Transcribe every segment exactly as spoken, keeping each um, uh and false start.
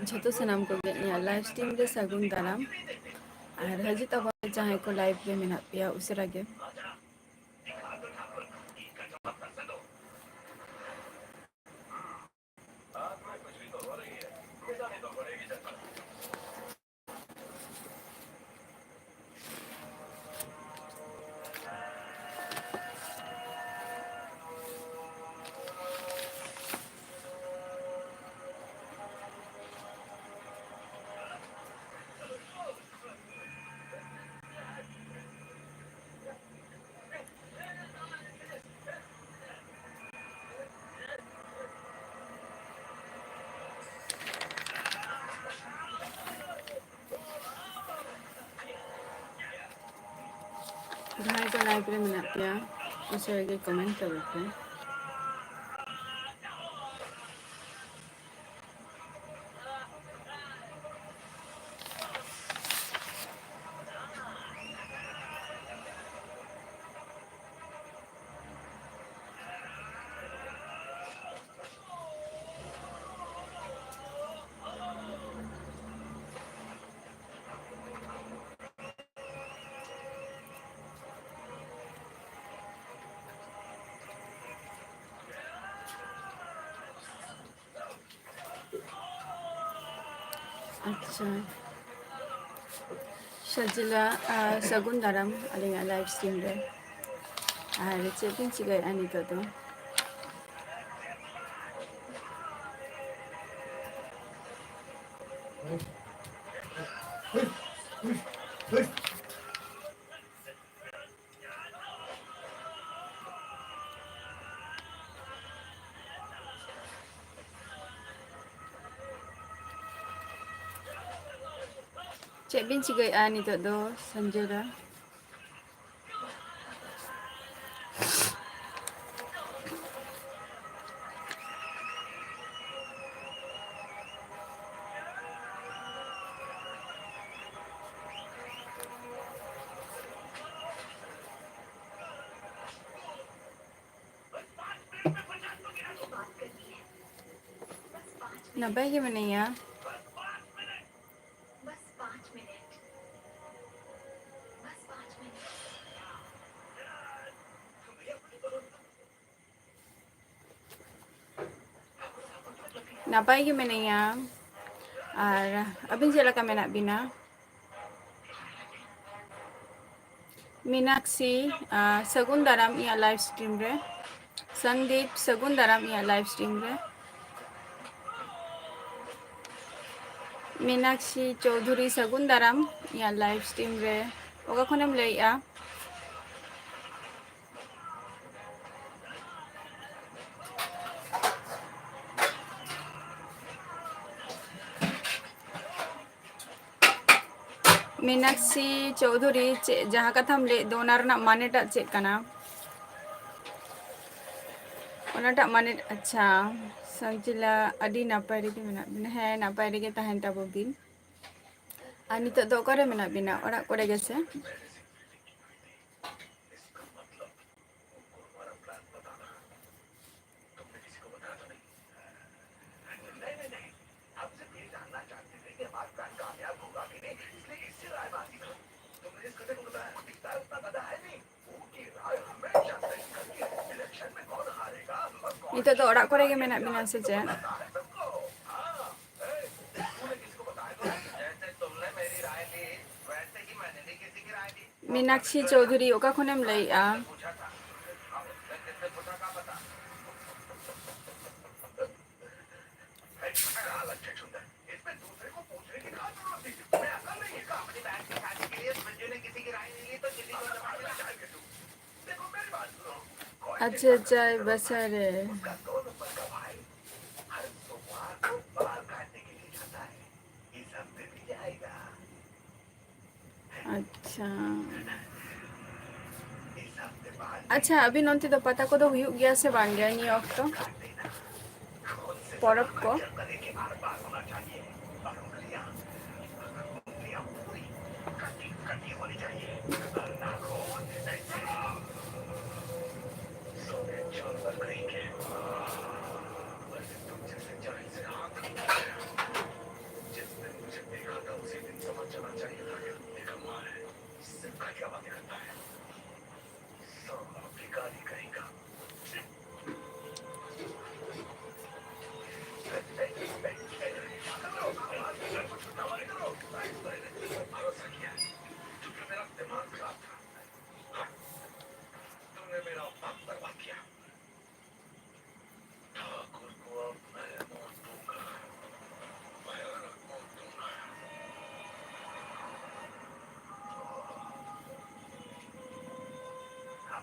ᱡᱷᱚᱛᱚ ᱥᱟᱱᱟᱢ ᱠᱚᱜᱮ ᱤᱧᱟᱹᱜ live stream ᱨᱮ ᱥᱟᱹᱜᱩᱱ ᱫᱟᱨᱟᱢ᱾ ᱟᱨ ᱦᱤᱡᱩᱜ ᱛᱟᱵᱚᱱ ᱯᱮ ᱡᱟᱦᱟᱸᱭ ᱠᱚ live ᱨᱮ ᱢᱮᱱᱟᱜ ᱯᱮᱭᱟ ᱩᱥᱟᱹᱨᱟ ᱜᱮ᱾ ᱡᱟᱦᱟᱸᱭ ᱠᱚ live ᱨᱮ ᱢᱮᱱᱟᱜ ᱯᱮᱭᱟ, ᱩᱥᱟᱹᱨᱟ ᱜᱮ comment ᱛᱟᱵᱚᱱ ᱯᱮ᱾ ᱟᱪᱪᱷᱟ, ᱥᱟᱡᱤᱞᱟ, ᱟᱨ ᱥᱟᱹᱜᱩᱱ ᱫᱟᱨᱟᱢ ᱟᱹᱞᱤᱧᱟᱜ live stream ᱨᱮ᱾ ᱟᱨ ᱪᱮᱫ ᱵᱤᱱ ᱪᱤᱠᱟᱹᱭᱮᱫᱼᱟ ᱱᱤᱛᱚᱜ ᱫᱚ? ᱪᱮᱫ ᱵᱤᱱ ᱪᱤᱠᱟᱹᱭᱮᱫᱼᱟ ᱱᱤᱛᱚᱜ ᱫᱚ, ᱥᱚᱧᱡᱚᱭ ᱫᱟ? ᱱᱟᱯᱟᱭ ᱜᱮ ᱢᱮᱱᱟᱭᱟ᱾ ᱱᱟᱯᱟᱭ ᱜᱮ ᱢᱮᱱᱟᱭᱟ᱾ ᱟᱨ ᱟᱹᱵᱤᱱ ᱪᱮᱫ ᱞᱮᱠᱟ ᱢᱮᱱᱟᱜ ᱵᱤᱱᱟ? ᱢᱤᱱᱟᱠᱥᱤ, ᱟᱨ ᱥᱟᱹᱜᱩᱱ ᱫᱟᱨᱟᱢ ᱤᱧᱟᱹᱜ live stream ᱨᱮ᱾ ᱥᱚᱱᱫᱤᱯ, ᱥᱟᱹᱜᱩᱱ ᱫᱟᱨᱟᱢ ᱤᱧᱟᱹᱜ live stream ᱨᱮ᱾ ᱢᱤᱱᱟᱠᱥᱤ ᱪᱳᱣᱫᱷᱩᱨᱤ, ᱥᱟᱹᱜᱩᱱ ᱫᱟᱨᱟᱢ ᱤᱧᱟᱹᱜ live stream ᱨᱮ᱾ ᱚᱠᱟ ᱠᱷᱚᱱᱮᱢ ᱞᱟᱹᱭᱮᱜᱼᱟ? ᱢᱤᱱᱟᱠᱥᱤ ᱪᱳᱣᱫᱷᱩᱨᱤ, ᱪᱮᱫ ᱡᱟᱦᱟᱸ ᱠᱟᱛᱷᱟᱢ ᱞᱟᱹᱭᱮᱫ ᱫᱚ, ᱚᱱᱟ ᱨᱮᱱᱟᱜ ᱢᱟᱱᱮᱴᱟᱜ ᱪᱮᱫ ᱠᱟᱱᱟ? ᱚᱱᱟᱴᱟᱜ ᱢᱟᱱᱮ, ᱟᱪᱪᱷᱟ, ᱥᱟᱱᱪᱤᱞᱟ, ᱟᱹᱰᱤ ᱱᱟᱯᱟᱭ ᱨᱮᱜᱮ ᱢᱮᱱᱟᱜ ᱵᱤᱱᱟ᱾ ᱦᱮᱸ, ᱱᱟᱯᱟᱭ ᱨᱮᱜᱮ ᱛᱟᱦᱮᱱ ᱛᱟᱵᱚ ᱵᱤᱱ᱾ ᱟᱨ ᱱᱤᱛᱚᱜ ᱫᱚ ᱚᱠᱟᱨᱮ ᱢᱮᱱᱟᱜ ᱵᱤᱱᱟ? ᱚᱲᱟᱜ ᱠᱚᱨᱮ ᱜᱮᱥᱮ? ᱱᱤᱛᱚᱜ ᱫᱚ ᱚᱲᱟᱜ ᱠᱚᱨᱮ ᱜᱮ ᱢᱮᱱᱟᱜ ᱵᱤᱱᱟ ᱥᱮ ᱪᱮᱫ? ᱢᱤᱱᱟᱠᱥᱤ ᱪᱳᱣᱫᱷᱩᱨᱤ, ᱚᱠᱟ ᱠᱷᱚᱱᱮᱢ ᱞᱟᱹᱭᱮᱜᱼᱟ? ᱟᱪᱪᱷᱟ, ᱟᱪᱪᱷᱟ, ᱵᱟᱥᱟ ᱨᱮ᱾ ᱟᱪᱪᱷᱟ᱾ ᱟᱪᱪᱷᱟ, ᱟᱹᱵᱤᱱ ᱚᱱᱛᱮ ᱫᱚ ᱯᱟᱛᱟ ᱠᱚᱫᱚ ᱦᱩᱭᱩᱜ ᱜᱮᱭᱟ ᱥᱮ ᱵᱟᱝ ᱜᱮ ᱱᱤᱭᱟᱹ ᱚᱠᱛᱚ? ᱯᱚᱨᱚᱵᱽ ᱠᱚ?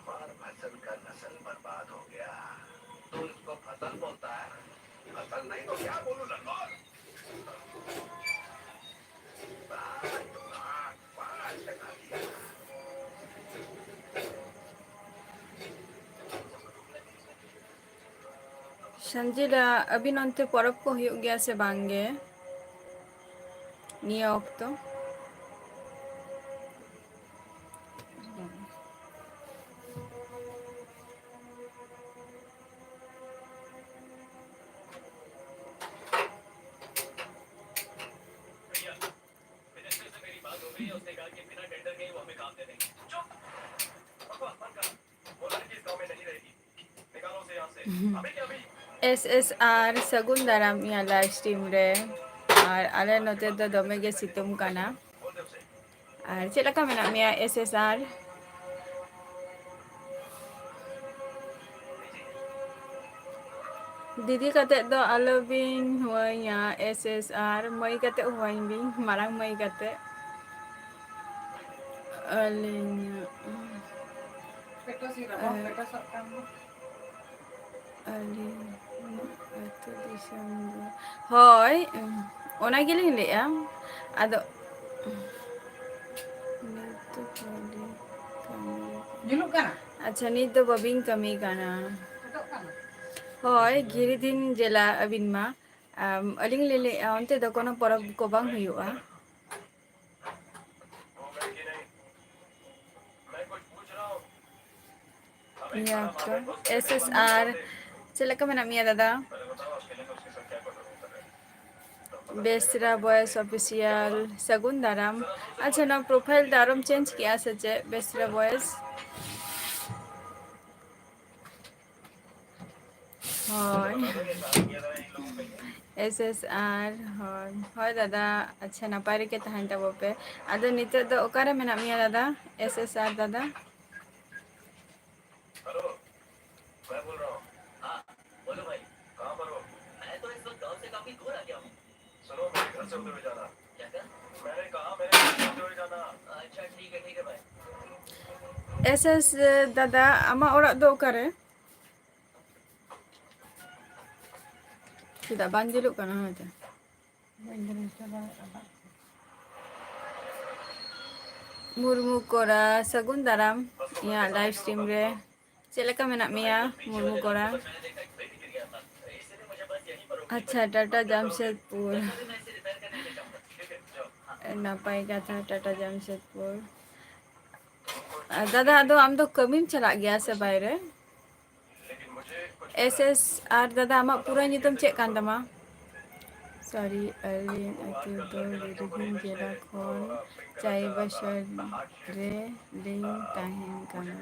बार फसल का नस्ल बर्बाद हो गया, तो इसको फसल बोलता है? फसल नहीं तो क्या बोलूं, लंगोट? ᱥᱟᱱᱡᱤᱞᱟ, ᱟᱹᱵᱤᱱ ᱚᱱᱛᱮ ᱯᱚᱨᱚᱵᱽ ᱠᱚ ᱦᱩᱭᱩᱜ ᱜᱮᱭᱟ ᱥᱮ ᱵᱟᱝ ᱜᱮ ᱱᱤᱭᱟᱹ ᱚᱠᱛᱚ? S S R, ᱥᱟᱹᱜᱩᱱ ᱫᱟᱨᱟᱢ ᱤᱧᱟᱹᱜ live stream ᱨᱮ᱾ ᱟᱨ ᱟᱞᱮ ᱱᱚᱛᱮ ᱫᱚ ᱫᱚᱢᱮ ᱜᱮ ᱥᱤᱛᱩᱝ ᱠᱟᱱᱟ᱾ ᱟᱨ ᱪᱮᱫ ᱞᱮᱠᱟ ᱢᱮᱱᱟᱜ ᱢᱮᱭᱟ, S S R? ᱫᱤᱫᱤ ᱠᱟᱛᱮ ᱫᱚ ᱟᱞᱚᱵᱤᱱ ᱦᱚᱦᱚᱧᱟ, S S R ᱢᱟᱹᱭ ᱠᱟᱛᱮ ᱦᱚᱦᱚᱧ ᱵᱤᱱ, ᱢᱟᱨᱟᱝ ᱢᱟᱹᱭ ᱠᱟᱛᱮ᱾ ᱟᱹᱞᱤᱧᱟᱜ ᱯᱮᱴᱳ ᱥᱤ ᱨᱟᱵᱟᱝ, ᱟᱨ ᱯᱮᱴᱳ ᱥᱟᱵ ᱠᱟᱜ ᱢᱮ᱾ ᱟᱹᱞᱤᱧᱟᱜ ᱟᱹᱛᱩ ᱫᱤᱥᱚᱢ ᱫᱚ, ᱦᱳᱭ, ᱚᱱᱟ ᱜᱮᱞᱤᱧ ᱞᱟᱹᱭᱮᱜᱼᱟ᱾ ᱟᱫᱚ ᱱᱤᱛ ᱫᱚ ᱵᱟᱹᱞᱤᱧ ᱠᱟᱹᱢᱤ᱾ ᱧᱩᱞᱩᱜ ᱠᱟᱱᱟ? ᱟᱪᱪᱷᱟ, ᱱᱤᱛ ᱫᱚ ᱵᱟᱹᱵᱤᱱ ᱠᱟᱹᱢᱤ ᱠᱟᱱᱟ᱾ ᱯᱷᱮᱰᱚᱜ ᱠᱟᱱᱟ? ᱦᱳᱭ, ᱜᱤᱨᱤᱫᱤᱱ ᱡᱮᱞᱟ ᱟᱹᱵᱤᱱ ᱢᱟ᱾ ᱟᱢ, ᱟᱹᱞᱤᱧ ᱞᱤᱧ ᱞᱟᱹᱭᱮᱜᱼᱟ, ᱚᱱᱛᱮ ᱫᱚ ᱠᱳᱱᱳ ᱯᱚᱨᱚᱵᱽ ᱠᱚ ᱵᱟᱝ ᱦᱩᱭᱩᱜᱼᱟ? ᱱᱤᱭᱟᱹ ᱚᱠᱛᱚ S S R, ᱪᱮᱫ ᱞᱮᱠᱟ ᱢᱮᱱᱟᱜ ᱢᱮᱭᱟ ᱫᱟᱫᱟ? ᱵᱮᱥᱨᱟ ᱵᱚᱭᱮᱥ ᱚᱯᱷᱤᱥᱤᱭᱟᱞ, ᱥᱟᱹᱜᱩᱱ ᱫᱟᱨᱟᱢ᱾ ᱟᱪᱪᱷᱟ, ᱱᱚᱣᱟ profile ᱫᱚ ᱟᱨᱚᱢ change ᱠᱮᱜᱼᱟ ᱥᱮ ᱪᱮᱫ, ᱵᱮᱥᱨᱟ ᱵᱚᱭᱮᱥ? ᱦᱳᱭ᱾ S S R, ᱦᱳᱭ᱾ ᱦᱳᱭ ᱫᱟᱫᱟ, ᱟᱪᱪᱷᱟ, ᱱᱟᱯᱟᱭ ᱨᱮᱜᱮ ᱛᱟᱦᱮᱱ ᱛᱟᱵᱚ ᱯᱮ᱾ ᱟᱫᱚ ᱱᱤᱛᱚᱜ ᱫᱚ ᱚᱠᱟᱨᱮ ᱢᱮᱱᱟᱜ ᱢᱮᱭᱟ ᱫᱟᱫᱟ, S S R ᱫᱟᱫᱟ? हेलो, मैं बोल रहा हूँ। हाँ, बोलो भाई, कहाँ पर हो? मैं तो इस वक्त गांव से काफी दूर आ गया हूँ। सुनो, मेरे घर से होते हुए जाना। क्या कहा? मैंने कहा, मेरे घर से होते हुए जाना। अच्छा, ठीक है, ठीक है भाई। ᱮᱥ ᱮᱥ ᱫᱟᱫᱟ, ᱟᱢᱟᱜ ᱚᱲᱟᱜ ᱫᱚ ᱚᱠᱟᱨᱮ? ᱪᱮᱫᱟᱜ ᱵᱟᱝ ᱧᱮᱞᱚᱜ ᱠᱟᱱᱟ? ᱦᱳᱭᱛᱚ᱾ ᱢᱩᱨᱢᱩ ᱠᱚᱲᱟ, ᱥᱟᱹᱜᱩᱱ ᱫᱟᱨᱟᱢ ᱤᱧᱟᱹᱜ live stream ᱨᱮ᱾ ᱪᱮᱫ ᱞᱮᱠᱟ ᱢᱮᱱᱟᱜ ᱢᱮᱭᱟ ᱢᱩᱨᱢᱩ ᱠᱚᱲᱟ? ᱟᱪᱪᱷᱟ, ᱴᱟᱴᱟ ᱡᱟᱢᱥᱮᱫᱽᱯᱩᱨ᱾ ᱱᱟᱯᱟᱭ ᱠᱟᱛᱷᱟ, ᱴᱟᱴᱟ ᱡᱟᱢᱥᱮᱫᱽᱯᱩᱨ᱾ ᱟᱨ ᱫᱟᱫᱟ, ᱟᱫᱚ ᱟᱢ ᱫᱚ ᱠᱟᱹᱢᱤᱢ ᱪᱟᱞᱟᱜ ᱜᱮᱭᱟ ᱥᱮ ᱵᱟᱭᱨᱮ? ᱮᱥ ᱮᱥ, ᱟᱨ ᱫᱟᱫᱟ, ᱟᱢᱟᱜ ᱯᱩᱨᱟᱹ ᱧᱩᱛᱩᱢ ᱪᱮᱫ ᱠᱟᱱ ᱛᱟᱢᱟ? Sorry, ᱟᱹᱞᱤᱧ ᱟᱹᱛᱩ ᱫᱚ ᱵᱤᱨᱵᱷᱩᱢ ᱡᱮᱞᱟ ᱠᱷᱚᱱ ᱪᱟᱭᱵᱟᱥᱟ ᱨᱮ ᱞᱤᱧ ᱛᱟᱦᱮᱱ ᱠᱟᱱᱟ᱾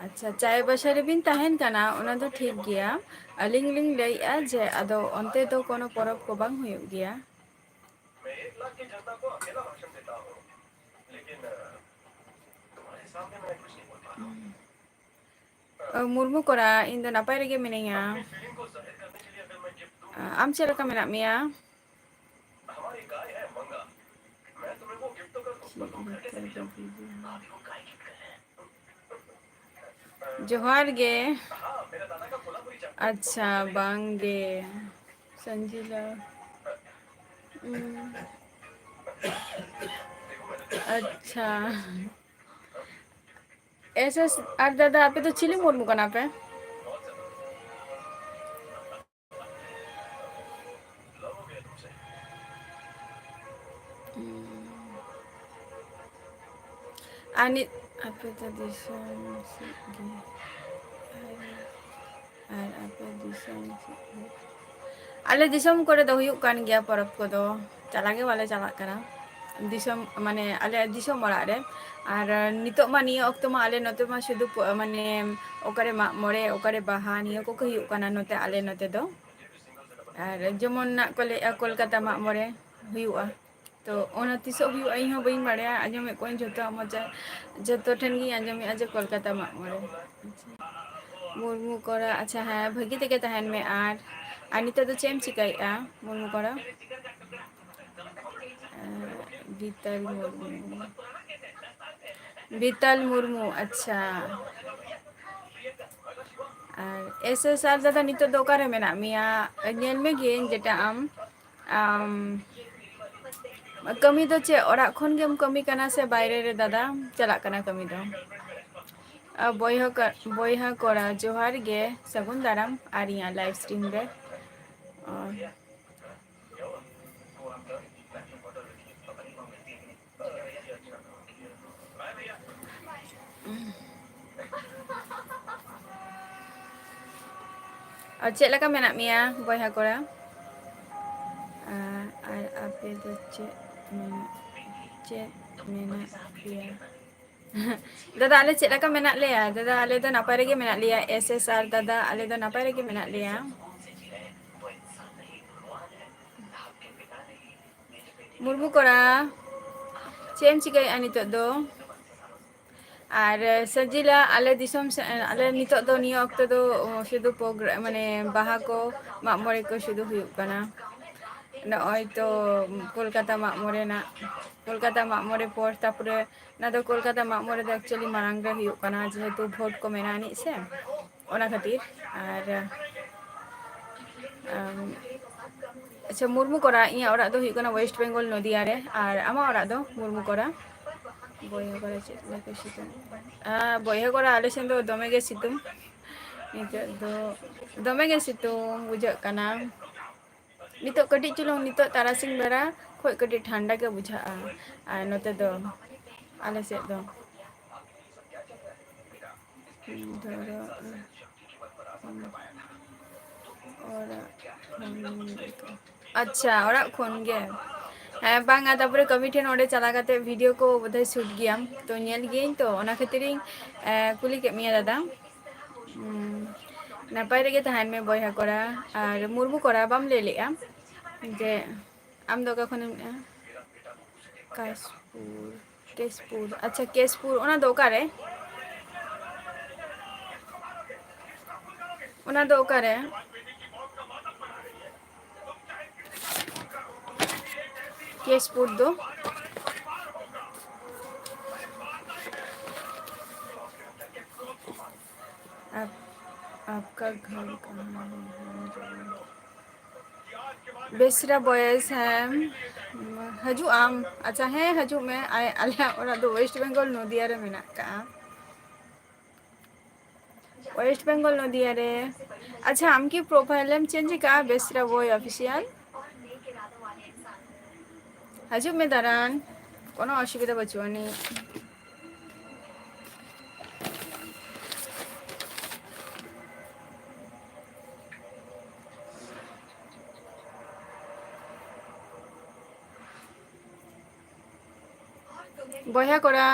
ᱟᱪᱪᱷᱟ, ᱪᱟᱭᱵᱟᱥᱟ ᱨᱮᱵᱤᱱ ᱛᱟᱦᱮᱱ ᱠᱟᱱᱟ, ᱚᱱᱟ ᱫᱚ ᱴᱷᱤᱠ ᱜᱮᱭᱟ᱾ ᱟᱹᱞᱤᱧ ᱞᱤᱧ ᱞᱟᱹᱭᱮᱫᱼᱟ ᱡᱮ ᱟᱫᱚ ᱚᱱᱛᱮ ᱫᱚ ᱠᱳᱱᱳ ᱯᱚᱨᱚᱵᱽ ᱠᱚ ᱵᱟᱝ ᱦᱩᱭᱩᱜ ᱜᱮᱭᱟ? ᱢᱩᱨᱢᱩ ᱠᱚᱲᱟ, ᱤᱧ ᱫᱚ ᱱᱟᱯᱟᱭ ᱨᱮᱜᱮ ᱢᱤᱱᱟᱹᱧᱟ᱾ ᱟᱢ ᱪᱮᱫ ᱞᱮᱠᱟ ᱢᱮᱱᱟᱜ ᱢᱮᱭᱟ? ᱪᱮᱫ ᱞᱮᱠᱟ ᱫᱚ ᱵᱤᱞᱤᱭᱟ? ᱡᱚᱦᱟᱨ ᱜᱮ᱾ ᱟᱪᱪᱷᱟ, ᱵᱟᱝ ᱜᱮ᱾ ᱥᱚᱧᱡᱤᱞᱟ᱾ ᱩᱸ᱾ ᱟᱪᱪᱷᱟ᱾ ᱮᱥ ᱮᱥ ᱟᱨ ᱫᱟᱫᱟ, ᱟᱯᱮ ᱫᱚ ᱪᱤᱞᱤ ᱢᱩᱨᱢᱩ ᱠᱟᱱᱟ ᱯᱮ? ᱟᱨ ᱱᱤᱛ ᱟᱯᱮ ᱫᱚ ᱫᱤᱥᱚᱢ ᱥᱮᱫ ᱜᱮ? ᱟᱨ ᱟᱯᱮ ᱫᱤᱥᱚᱢ ᱥᱮᱫ ᱜᱮ? ᱟᱞᱮ ᱫᱤᱥᱚᱢ ᱠᱚᱨᱮ ᱫᱚ ᱦᱩᱭᱩᱜ ᱠᱟᱱ ᱜᱮᱭᱟ ᱯᱚᱨᱚᱵᱽ ᱠᱚᱫᱚ, ᱪᱟᱞᱟᱜ ᱜᱮ ᱵᱟᱞᱮ ᱪᱟᱞᱟᱜ ᱠᱟᱱᱟ ᱫᱤᱥᱚᱢ, ᱢᱟᱱᱮ ᱟᱞᱮ ᱫᱤᱥᱚᱢ ᱚᱲᱟᱜ ᱨᱮ᱾ ᱟᱨ ᱱᱤᱛᱚᱜ ᱢᱟ, ᱱᱤᱭᱟᱹ ᱚᱠᱛᱚ ᱢᱟ ᱟᱞᱮ ᱱᱚᱛᱮ ᱢᱟ ᱥᱩᱫᱷᱩ ᱯᱚ-, ᱢᱟᱱᱮ ᱚᱠᱟᱨᱮ ᱢᱟᱜ ᱢᱚᱬᱮ, ᱚᱠᱟᱨᱮ ᱵᱟᱦᱟ, ᱱᱤᱭᱟᱹ ᱠᱚᱜᱮ ᱦᱩᱭᱩᱜ ᱠᱟᱱᱟ ᱱᱚᱛᱮ, ᱟᱞᱮ ᱱᱚᱛᱮ ᱫᱚ᱾ ᱟᱨ ᱡᱮᱢᱚᱱ ᱱᱟᱜ ᱠᱚ ᱞᱟᱹᱭᱮᱜᱼᱟ ᱠᱳᱞᱠᱟᱛᱟ ᱢᱟᱜ ᱢᱚᱬᱮ ᱦᱩᱭᱩᱜᱼᱟ, ᱛᱚ ᱚᱱᱟ ᱛᱤᱥᱚᱜ ᱦᱩᱭᱩᱜᱼᱟ ᱤᱧ ᱦᱚᱸ ᱵᱟᱹᱧ ᱵᱟᱲᱟᱭᱟ᱾ ᱟᱸᱡᱚᱢᱮᱫ ᱠᱚᱣᱟᱧ ᱡᱷᱚᱛᱚ ᱢᱚᱡᱟ, ᱡᱷᱚᱛᱚ ᱴᱷᱮᱱ ᱜᱤᱧ ᱟᱸᱡᱚᱢᱮᱫᱼᱟ ᱡᱮ ᱠᱳᱞᱠᱟᱛᱟ ᱢᱟᱜ ᱢᱚᱬᱮ᱾ ᱟᱪᱪᱷᱟ᱾ ᱢᱩᱨᱢᱩ ᱠᱚᱲᱟ, ᱟᱪᱪᱷᱟ, ᱦᱮᱸ, ᱵᱷᱟᱹᱜᱤ ᱛᱮᱜᱮ ᱛᱟᱦᱮᱱ ᱢᱮ᱾ ᱟᱨ, ᱟᱨ ᱱᱤᱛᱚᱜ ᱫᱚ ᱪᱮᱫ ᱮᱢ ᱪᱤᱠᱟᱹᱭᱮᱫᱼᱟ ᱢᱩᱨᱢᱩ ᱠᱚᱲᱟ? ᱟᱨ ᱜᱤᱛᱟᱞ ᱢᱩᱨᱢᱩ᱾ ᱵᱤᱛᱟᱞ ᱢᱩᱨᱢᱩ, ᱟᱪᱪᱷᱟ᱾ ᱟᱨ ᱮᱥ ᱮᱥ ᱟᱨ ᱫᱟᱫᱟ, ᱱᱤᱛᱚᱜ ᱫᱚ ᱚᱠᱟᱨᱮ ᱢᱮᱱᱟᱜ ᱢᱮᱭᱟ? ᱧᱮᱞ ᱢᱮ ᱜᱤᱭᱟᱹᱧ ᱡᱮᱴᱟ ᱟᱢ, ᱟᱢ, ᱠᱟᱹᱢᱤ ᱫᱚ ᱪᱮᱫ ᱚᱲᱟᱜ ᱠᱷᱚᱱ ᱜᱮᱢ ᱠᱟᱹᱢᱤ ᱠᱟᱱᱟ ᱥᱮ ᱵᱟᱭᱨᱮ ᱨᱮ ᱫᱟᱫᱟ ᱪᱟᱞᱟᱜ ᱠᱟᱱᱟ ᱠᱟᱹᱢᱤ ᱫᱚ? ᱟ, ᱵᱚᱭᱦᱟ ᱠᱟ-, ᱵᱚᱭᱦᱟ ᱠᱚᱲᱟ, ᱡᱚᱦᱟᱨ ᱜᱮ, ᱥᱟᱹᱜᱩᱱ ᱫᱟᱨᱟᱢ ᱟᱨ ᱤᱧᱟᱹᱜ live stream ᱨᱮ᱾ ᱚ᱾ ᱟᱨ ᱪᱮᱫ ᱞᱮᱠᱟ ᱢᱮᱱᱟᱜ ᱢᱮᱭᱟ ᱵᱚᱭᱦᱟ ᱠᱚᱲᱟ? ᱟᱨ, ᱟᱨ ᱟᱯᱮ ᱫᱚ ᱪᱮᱫ ᱢᱮᱱᱟᱜ, ᱪᱮᱫ ᱢᱮᱱᱟᱜ ᱯᱮᱭᱟ? ᱫᱟᱫᱟ, ᱟᱞᱮ ᱪᱮᱫ ᱞᱮᱠᱟ ᱢᱮᱱᱟᱜ ᱞᱮᱭᱟ? ᱫᱟᱫᱟ, ᱟᱞᱮ ᱫᱚ ᱱᱟᱯᱟᱭ ᱨᱮᱜᱮ ᱢᱮᱱᱟᱜ ᱞᱮᱭᱟ᱾ ᱮᱥ ᱮᱥ ᱟᱨ ᱫᱟᱫᱟ, ᱟᱞᱮ ᱫᱚ ᱱᱟᱯᱟᱭ ᱨᱮᱜᱮ ᱢᱮᱱᱟᱜ ᱞᱮᱭᱟ᱾ ᱢᱩᱨᱢᱩ ᱠᱚᱲᱟ, ᱪᱮᱫ ᱮᱢ ᱪᱤᱠᱟᱹᱭᱮᱫᱼᱟ ᱱᱤᱛᱚᱜ ᱫᱚ? ᱟᱨ ᱥᱟᱹᱡᱤᱞᱟ, ᱟᱞᱮ ᱫᱤᱥᱚᱢ ᱥᱮ-, ᱟᱞᱮ ᱱᱤᱛᱚᱜ ᱫᱚ ᱱᱤᱭᱟᱹ ᱚᱠᱛᱚ ᱫᱚ ᱥᱩᱫᱷᱩ program, ᱢᱟᱱᱮ ᱵᱟᱦᱟ ᱠᱚ, ᱢᱟᱜ ᱢᱚᱬᱮ ᱠᱚ ᱥᱩᱫᱷᱩ ᱦᱩᱭᱩᱜ ᱠᱟᱱᱟ᱾ ᱱᱚᱜᱼᱚᱭ ᱛᱚ ᱠᱳᱞᱠᱟᱛᱟ ᱢᱟᱜ ᱢᱚᱬᱮ ᱨᱮᱱᱟᱜ, ᱠᱳᱞᱠᱟᱛᱟ ᱢᱟᱜ ᱢᱚᱬᱮ ᱯᱚᱨ, ᱛᱟᱨᱯᱚᱨᱮ ᱚᱱᱟ ᱫᱚ ᱠᱳᱞᱠᱟᱛᱟ ᱢᱟᱜ ᱢᱚᱬᱮ ᱫᱚ actually ᱢᱟᱲᱟᱝ ᱨᱮ ᱦᱩᱭᱩᱜ ᱠᱟᱱᱟ, ᱡᱮᱦᱮᱛᱩ vote ᱠᱚ ᱢᱮᱱᱟᱜ ᱟᱹᱱᱤᱡ ᱥᱮ, ᱚᱱᱟ ᱠᱷᱟᱹᱛᱤᱨ᱾ ᱟᱨ, ᱟᱢ, ᱟᱪᱪᱷᱟ, ᱢᱩᱨᱢᱩ ᱠᱚᱲᱟ, ᱤᱧᱟᱹᱜ ᱚᱲᱟᱜ ᱫᱚ ᱦᱩᱭᱩᱜ ᱠᱟᱱᱟ West Bengal, ᱱᱚᱫᱤᱭᱟ ᱨᱮ᱾ ᱟᱨ ᱟᱢᱟᱜ ᱚᱲᱟᱜ ᱫᱚ, ᱢᱩᱨᱢᱩ ᱠᱚᱲᱟ? ᱵᱚᱭᱦᱟ ᱠᱚᱲᱟ, ᱪᱮᱫ ᱞᱮᱠᱟ ᱥᱤᱛᱩᱝ? ᱟ, ᱵᱚᱭᱦᱟ ᱠᱚᱲᱟ, ᱟᱞᱮ ᱥᱮᱱ ᱫᱚ ᱫᱚᱢᱮ ᱜᱮ ᱥᱤᱛᱩᱝ᱾ ᱱᱤᱛᱚᱜ ᱫᱚ ᱫᱚᱢᱮ ᱜᱮ ᱥᱤᱛᱩᱝ ᱵᱩᱡᱷᱟᱹᱜ ᱠᱟᱱᱟ᱾ ᱱᱤᱛᱚᱜ ᱠᱟᱹᱴᱤᱡ ᱪᱩᱞᱩᱝ, ᱱᱤᱛᱚᱜ ᱛᱟᱨᱟᱥᱤᱧ ᱵᱮᱲᱟ ᱠᱷᱚᱡ ᱠᱟᱹᱴᱤᱡ ᱴᱷᱟᱱᱰᱟ ᱜᱮ ᱵᱩᱡᱷᱟᱹᱜᱼᱟ᱾ ᱟᱨ ᱱᱚᱛᱮ ᱫᱚ, ᱟᱞᱮ ᱥᱮᱫ ᱫᱚ᱾ ᱫᱷᱚᱨᱚ-, ᱚᱲᱟᱜ ᱠᱷᱚᱱ ᱜᱮ᱾ ᱟᱪᱪᱷᱟ, ᱚᱲᱟᱜ ᱠᱷᱚᱱ ᱜᱮ᱾ ᱦᱮᱸ, ᱵᱟᱝᱟ, ᱛᱟᱨᱯᱚᱨᱮ ᱠᱟᱹᱢᱤ ᱴᱷᱮᱱ ᱚᱸᱰᱮ ᱪᱟᱞᱟᱣ ᱠᱟᱛᱮ video ᱠᱚ ᱵᱳᱫᱷᱚᱭ shoot ᱜᱮᱭᱟᱢ, ᱛᱚ ᱧᱮᱞ ᱜᱤᱭᱟᱹᱧ, ᱛᱚ ᱚᱱᱟ ᱠᱷᱟᱹᱛᱤᱨᱤᱧ, ᱮ, ᱠᱩᱞᱤ ᱠᱮᱫ ᱢᱮᱭᱟ ᱫᱟᱫᱟ᱾ ᱦᱩᱸ, ᱱᱟᱯᱟᱭ ᱨᱮᱜᱮ ᱛᱟᱦᱮᱱ ᱢᱮ ᱵᱚᱭᱦᱟ ᱠᱚᱲᱟ᱾ ᱟᱨ ᱢᱩᱨᱢᱩ ᱠᱚᱲᱟ, ᱵᱟᱢ ᱞᱟᱹᱭ ᱞᱮᱜᱼᱟ ᱡᱮ ᱟᱢ ᱫᱚ ᱚᱠᱟ ᱠᱷᱚᱱᱮᱢ ᱢᱮᱱᱮᱜᱼᱟ? ᱠᱟᱥᱯᱩᱨ, ᱠᱮᱥᱯᱩᱨ᱾ ᱟᱪᱪᱷᱟ, ᱠᱮᱥᱯᱩᱨ, ᱚᱱᱟ ᱫᱚ ᱚᱠᱟᱨᱮ? ᱚᱱᱟ ᱫᱚ ᱚᱠᱟᱨᱮ? ᱠᱮᱥᱯᱩᱨ ᱫᱚ? आप, आपका घर कहाँ है? हम जाएंगे। ᱵᱮᱥᱨᱟ ᱵᱚᱭᱮᱥ, ᱦᱮᱸ, ᱦᱤᱡᱩᱜ ᱟᱢ? ᱟᱪᱪᱷᱟ, ᱦᱮᱸ, ᱦᱤᱡᱩᱜ ᱢᱮ᱾ ᱟᱭ-, ᱟᱞᱮᱭᱟᱜ ᱚᱲᱟᱜ ᱫᱚ ᱳᱭᱮᱥᱴ ᱵᱮᱝᱜᱚᱞ, ᱱᱚᱫᱤᱭᱟ ᱨᱮ ᱢᱮᱱᱟᱜ ᱠᱟᱜᱼᱟ᱾ ᱳᱭᱮᱥᱴ ᱵᱮᱝᱜᱚᱞ, ᱱᱚᱫᱤᱭᱟ ᱨᱮ᱾ ᱟᱪᱪᱷᱟ, ᱟᱢ ᱠᱤ ᱯᱨᱚᱯᱷᱟᱭᱤᱞ ᱮᱢ ᱪᱮᱧᱡᱽ ᱟᱠᱟᱫᱼᱟ ᱵᱮᱥᱨᱟ ᱵᱚᱭ ᱚᱯᱷᱤᱥᱤᱭᱟᱞ? ᱦᱤᱡᱩᱜ ᱢᱮ ᱫᱟᱬᱟᱱ, ᱠᱳᱱᱳ ᱚᱥᱩᱵᱤᱫᱷᱟ ᱵᱟᱹᱪᱩᱜ ᱟᱹᱱᱤᱡ᱾ ᱵᱚᱭᱦᱟ ᱠᱚᱲᱟ,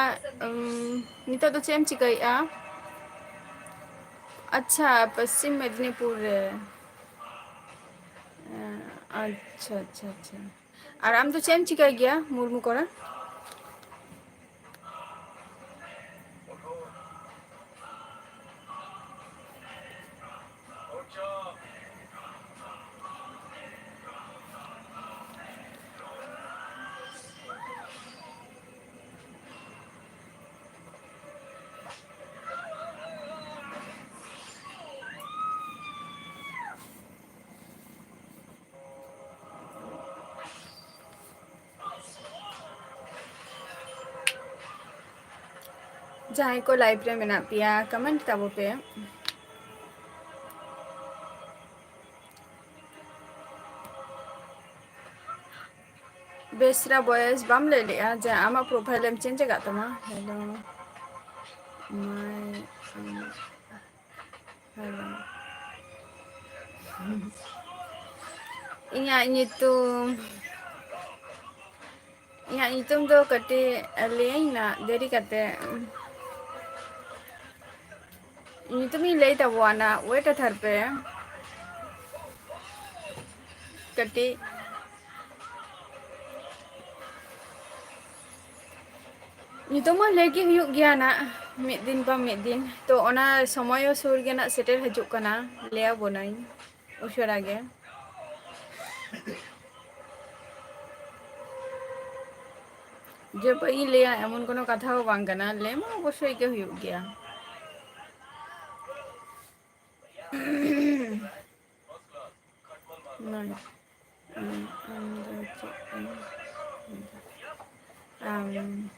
ᱩᱢ, ᱱᱤᱛᱚᱜ ᱫᱚ ᱪᱮᱫ ᱮᱢ ᱪᱤᱠᱟᱹᱭᱮᱫᱼᱟ? ᱟᱪᱪᱷᱟ, ᱯᱚᱥᱪᱤᱢ ᱢᱮᱫᱽᱱᱤᱯᱩᱨ ᱨᱮ᱾ ᱟᱪᱪᱷᱟ, ᱟᱪᱪᱷᱟ, ᱟᱪᱪᱷᱟ᱾ ᱟᱨ ᱟᱢ ᱫᱚ ᱪᱮᱫ ᱮᱢ ᱪᱤᱠᱟᱹᱭ ᱜᱮᱭᱟ, ᱢᱩᱨᱢᱩ ᱠᱚᱲᱟ? ᱡᱟᱦᱟᱸᱭ ᱠᱚ ᱞᱟᱭᱤᱵᱷ ᱨᱮ ᱢᱮᱱᱟᱜ ᱯᱮᱭᱟ, ᱠᱚᱢᱮᱱᱴ ᱛᱟᱵᱚ ᱯᱮ᱾ ᱵᱮᱥᱨᱟ ᱵᱚᱭᱮᱥ, ᱵᱟᱢ ᱞᱟᱹᱭ ᱞᱮᱜᱼᱟ ᱡᱮ ᱟᱢᱟᱜ ᱯᱨᱚᱯᱷᱟᱭᱤᱞ ᱮᱢ ᱪᱮᱧᱡᱽ ᱟᱠᱟᱫ ᱛᱟᱢᱟ? ᱦᱮᱞᱳ, ᱢᱟᱭ, ᱦᱮᱞᱳ᱾ ᱤᱧᱟᱹᱜ ᱧᱩᱛᱩᱢ, ᱤᱧᱟᱹᱜ ᱧᱩᱛᱩᱢ ᱫᱚ ᱠᱟᱹᱴᱤᱡ ᱞᱟᱹᱭᱟᱹᱧ ᱱᱟ ᱫᱮᱨᱤ ᱠᱟᱛᱮ᱾ ᱧᱩᱛᱩᱢᱤᱧ ᱞᱟᱹᱭ ᱛᱟᱵᱚᱣᱟ ᱱᱟ, wait ᱦᱟᱛᱟᱲ ᱯᱮ ᱠᱟᱹᱴᱤᱡ᱾ ᱧᱩᱛᱩᱢ ᱢᱟ ᱞᱟᱹᱭ ᱜᱮ ᱦᱩᱭᱩᱜ ᱜᱮᱭᱟ ᱱᱟᱜ, ᱢᱤᱫ ᱫᱤᱱ ᱵᱟᱝ ᱢᱤᱫ ᱫᱤᱱ᱾ ᱛᱚ, ᱚᱱᱟ ᱥᱚᱢᱚᱭ ᱦᱚᱸ ᱥᱩᱨ ᱜᱮ ᱱᱟᱜ ᱥᱮᱴᱮᱨ ᱦᱤᱡᱩᱜ ᱠᱟᱱᱟ, ᱞᱟᱹᱭ ᱟᱵᱚᱱᱟᱹᱧ ᱩᱥᱟᱹᱨᱟ ᱜᱮ᱾ ᱡᱮ ᱵᱟᱹᱧ ᱞᱟᱹᱭᱟ, ᱮᱢᱚᱱ ᱠᱳᱱᱳ ᱠᱟᱛᱷᱟ ᱦᱚᱸ ᱵᱟᱝ ᱠᱟᱱᱟ, ᱞᱟᱹᱭ ᱢᱟ ᱚᱵᱚᱥᱥᱳᱭ ᱜᱮ ᱦᱩᱭᱩᱜ ᱜᱮᱭᱟ᱾ ᱱᱚᱭ᱾ ᱟᱢ, ᱟᱢ ᱫᱚ ᱪᱮᱫ ᱮᱢ ᱞᱟᱹᱭᱫᱟ? ᱟᱢ,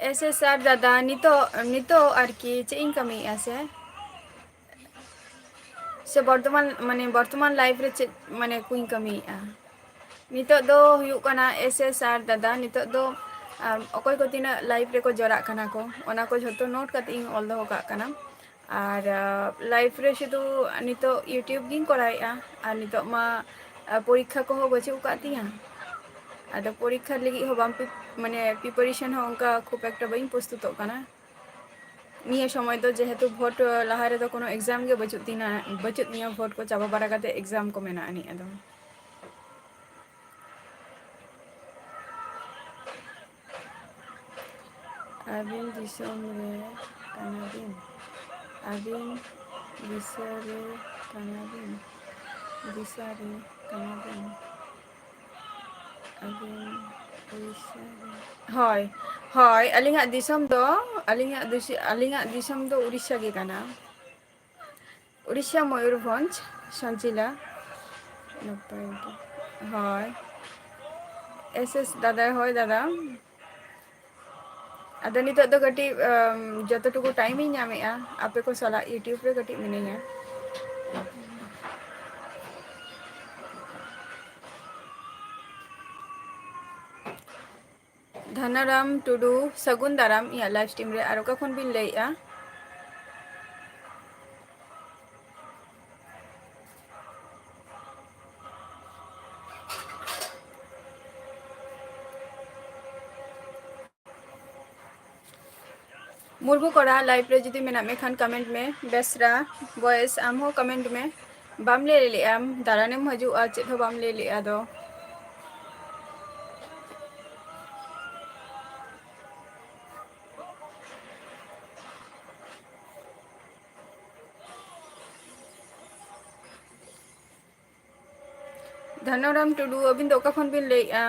ᱮᱥ ᱮᱥ ᱟᱨ ᱫᱟᱫᱟ, ᱱᱤᱛᱚᱜ, ᱱᱤᱛᱚᱜ ᱟᱨᱠᱤ ᱪᱮᱫ ᱤᱧ ᱠᱟᱹᱢᱤᱭᱮᱫᱼᱟ ᱥᱮ? ᱥᱮ ᱵᱚᱨᱛᱚᱢᱟᱱ, ᱢᱟᱱᱮ, ᱵᱚᱨᱛᱚᱢᱟᱱ life ᱨᱮ ᱪᱮᱫ, ᱢᱟᱱᱮ, ᱠᱚᱧ ᱠᱟᱹᱢᱤᱭᱮᱫᱼᱟ? ᱱᱤᱛᱚᱜ ᱫᱚ ᱦᱩᱭᱩᱜ ᱠᱟᱱᱟ ᱮᱥ ᱮᱥ ᱟᱨ ᱫᱟᱫᱟ, ᱱᱤᱛᱚᱜ ᱫᱚ, ᱟᱢ, ᱚᱠᱚᱭ ᱠᱚ ᱛᱤᱱᱟᱹᱜ live ᱨᱮᱠᱚ ᱡᱚᱲᱟᱜ ᱠᱟᱱᱟ ᱠᱚ, ᱚᱱᱟ ᱠᱚ ᱡᱷᱚᱛᱚ note ᱠᱟᱛᱮ ᱤᱧ ᱚᱞ ᱫᱚᱦᱚ ᱠᱟᱜ ᱠᱟᱱᱟ᱾ ᱟᱨ, ᱟ, life ᱨᱮ ᱥᱩᱫᱷᱩ ᱱᱤᱛᱚᱜ YouTube ᱜᱤᱧ ᱠᱚᱨᱟᱣᱮᱫᱼᱟ᱾ ᱟᱨ ᱱᱤᱛᱚᱜ ᱢᱟ, ᱟ, ᱯᱚᱨᱤᱠᱠᱷᱟ ᱠᱚᱦᱚᱸ ᱵᱟᱹᱪᱩᱜ ᱟᱠᱟᱫ ᱛᱤᱧᱟᱹ᱾ ᱟᱫᱚ ᱯᱚᱨᱤᱠᱠᱷᱟ ᱞᱟᱹᱜᱤᱫ ᱦᱚᱸ ᱵᱟᱝ ᱯᱤ-, ᱢᱟᱱᱮ, preparation ᱦᱚᱸ ᱚᱱᱠᱟ ᱠᱷᱩᱵ ᱮᱠᱴᱟ ᱵᱟᱹᱧ ᱯᱨᱚᱥᱛᱩᱛᱚᱜ ᱠᱟᱱᱟ᱾ ᱱᱤᱭᱟᱹ ᱥᱚᱢᱚᱭ ᱫᱚ ᱡᱮᱦᱮᱛᱩ vote ᱞᱟᱦᱟ ᱨᱮᱫᱚ ᱠᱳᱱᱳ exam ᱜᱮ ᱵᱟᱹᱪᱩᱜ ᱛᱤᱧᱟ, ᱵᱟᱹᱪᱩᱜ ᱛᱤᱧᱟᱹ, vote ᱠᱚ ᱪᱟᱵᱟ ᱵᱟᱲᱟ ᱠᱟᱛᱮ exam ᱠᱚ ᱢᱮᱱᱟᱜ ᱟᱹᱱᱤᱡ ᱟᱫᱚ᱾ ᱟᱹᱵᱤᱱ ᱫᱤᱥᱚᱢ ᱨᱮ ᱠᱟᱱᱟ ᱵᱤᱱ? ᱟᱹᱵᱤᱱ ᱫᱤᱥᱚᱢ ᱨᱮ ᱠᱟᱱᱟ ᱵᱤᱱ? ᱫᱤᱥᱚᱢ ᱨᱮ ᱠᱟᱱᱟ ᱵᱤᱱ? ᱟᱹᱵᱤᱱ ᱩᱲᱤᱥᱥᱟ ᱨᱮ? ᱦᱳᱭ, ᱦᱳᱭ, ᱟᱹᱞᱤᱧᱟᱜ ᱫᱤᱥᱚᱢ ᱫᱚ, ᱟᱹᱞᱤᱧᱟᱜ ᱫᱤᱥ-, ᱟᱹᱞᱤᱧᱟᱜ ᱫᱤᱥᱚᱢ ᱫᱚ ᱩᱲᱤᱥᱥᱟ ᱜᱮ ᱠᱟᱱᱟ᱾ ᱩᱲᱤᱥᱥᱟ, ᱢᱚᱭᱩᱨᱵᱷᱚᱸᱡᱽ, ᱥᱟᱸᱪᱤᱞᱟ᱾ ᱱᱟᱯᱟᱭ ᱜᱮ᱾ ᱦᱳᱭ᱾ ᱮᱥ ᱮᱥ ᱫᱟᱫᱟ, ᱦᱳᱭ ᱫᱟᱫᱟ᱾ ᱟᱫᱚ ᱱᱤᱛᱚᱜ ᱫᱚ ᱠᱟᱹᱴᱤᱡ, ᱟᱢ, ᱡᱚᱛᱚ ᱴᱩᱠᱩ time ᱤᱧ ᱧᱟᱢᱮᱜᱼᱟ, ᱟᱯᱮ ᱠᱚ ᱥᱟᱞᱟᱜ YouTube ᱨᱮ ᱠᱟᱹᱴᱤᱡ ᱢᱤᱱᱟᱹᱧᱟ᱾ ᱫᱷᱟᱱᱟᱨᱟᱢ ᱴᱩᱰᱩ, ᱥᱟᱹᱜᱩᱱ ᱫᱟᱨᱟᱢ ᱤᱧᱟᱹᱜ live stream ᱨᱮ᱾ ᱟᱨ ᱚᱠᱟ ᱠᱷᱚᱱ ᱵᱤᱱ ᱞᱟᱹᱭᱮᱜᱼᱟ? ᱢᱩᱨᱢᱩ ᱠᱚᱲᱟ, live ᱨᱮ ᱡᱩᱫᱤ ᱢᱮᱱᱟᱜ ᱢᱮ ᱠᱷᱟᱱ comment ᱢᱮ᱾ ᱵᱮᱥᱨᱟ ᱵᱚᱭᱮᱥ, ᱟᱢ ᱦᱚᱸ comment ᱢᱮ᱾ ᱵᱟᱢ ᱞᱟᱹᱭ ᱞᱮᱜᱼᱟᱢ, ᱫᱟᱬᱟᱱᱮᱢ ᱦᱤᱡᱩᱜᱼᱟ, ᱪᱮᱫ ᱦᱚᱸ ᱵᱟᱢ ᱞᱟᱹᱭ ᱞᱮᱜᱼᱟ ᱫᱚ᱾ ᱫᱷᱚᱱᱚᱨᱟᱢ ᱴᱩᱰᱩ, ᱟᱹᱵᱤᱱ ᱫᱚ ᱚᱠᱟ ᱠᱷᱚᱱ ᱵᱤᱱ ᱞᱟᱹᱭᱮᱜᱼᱟ?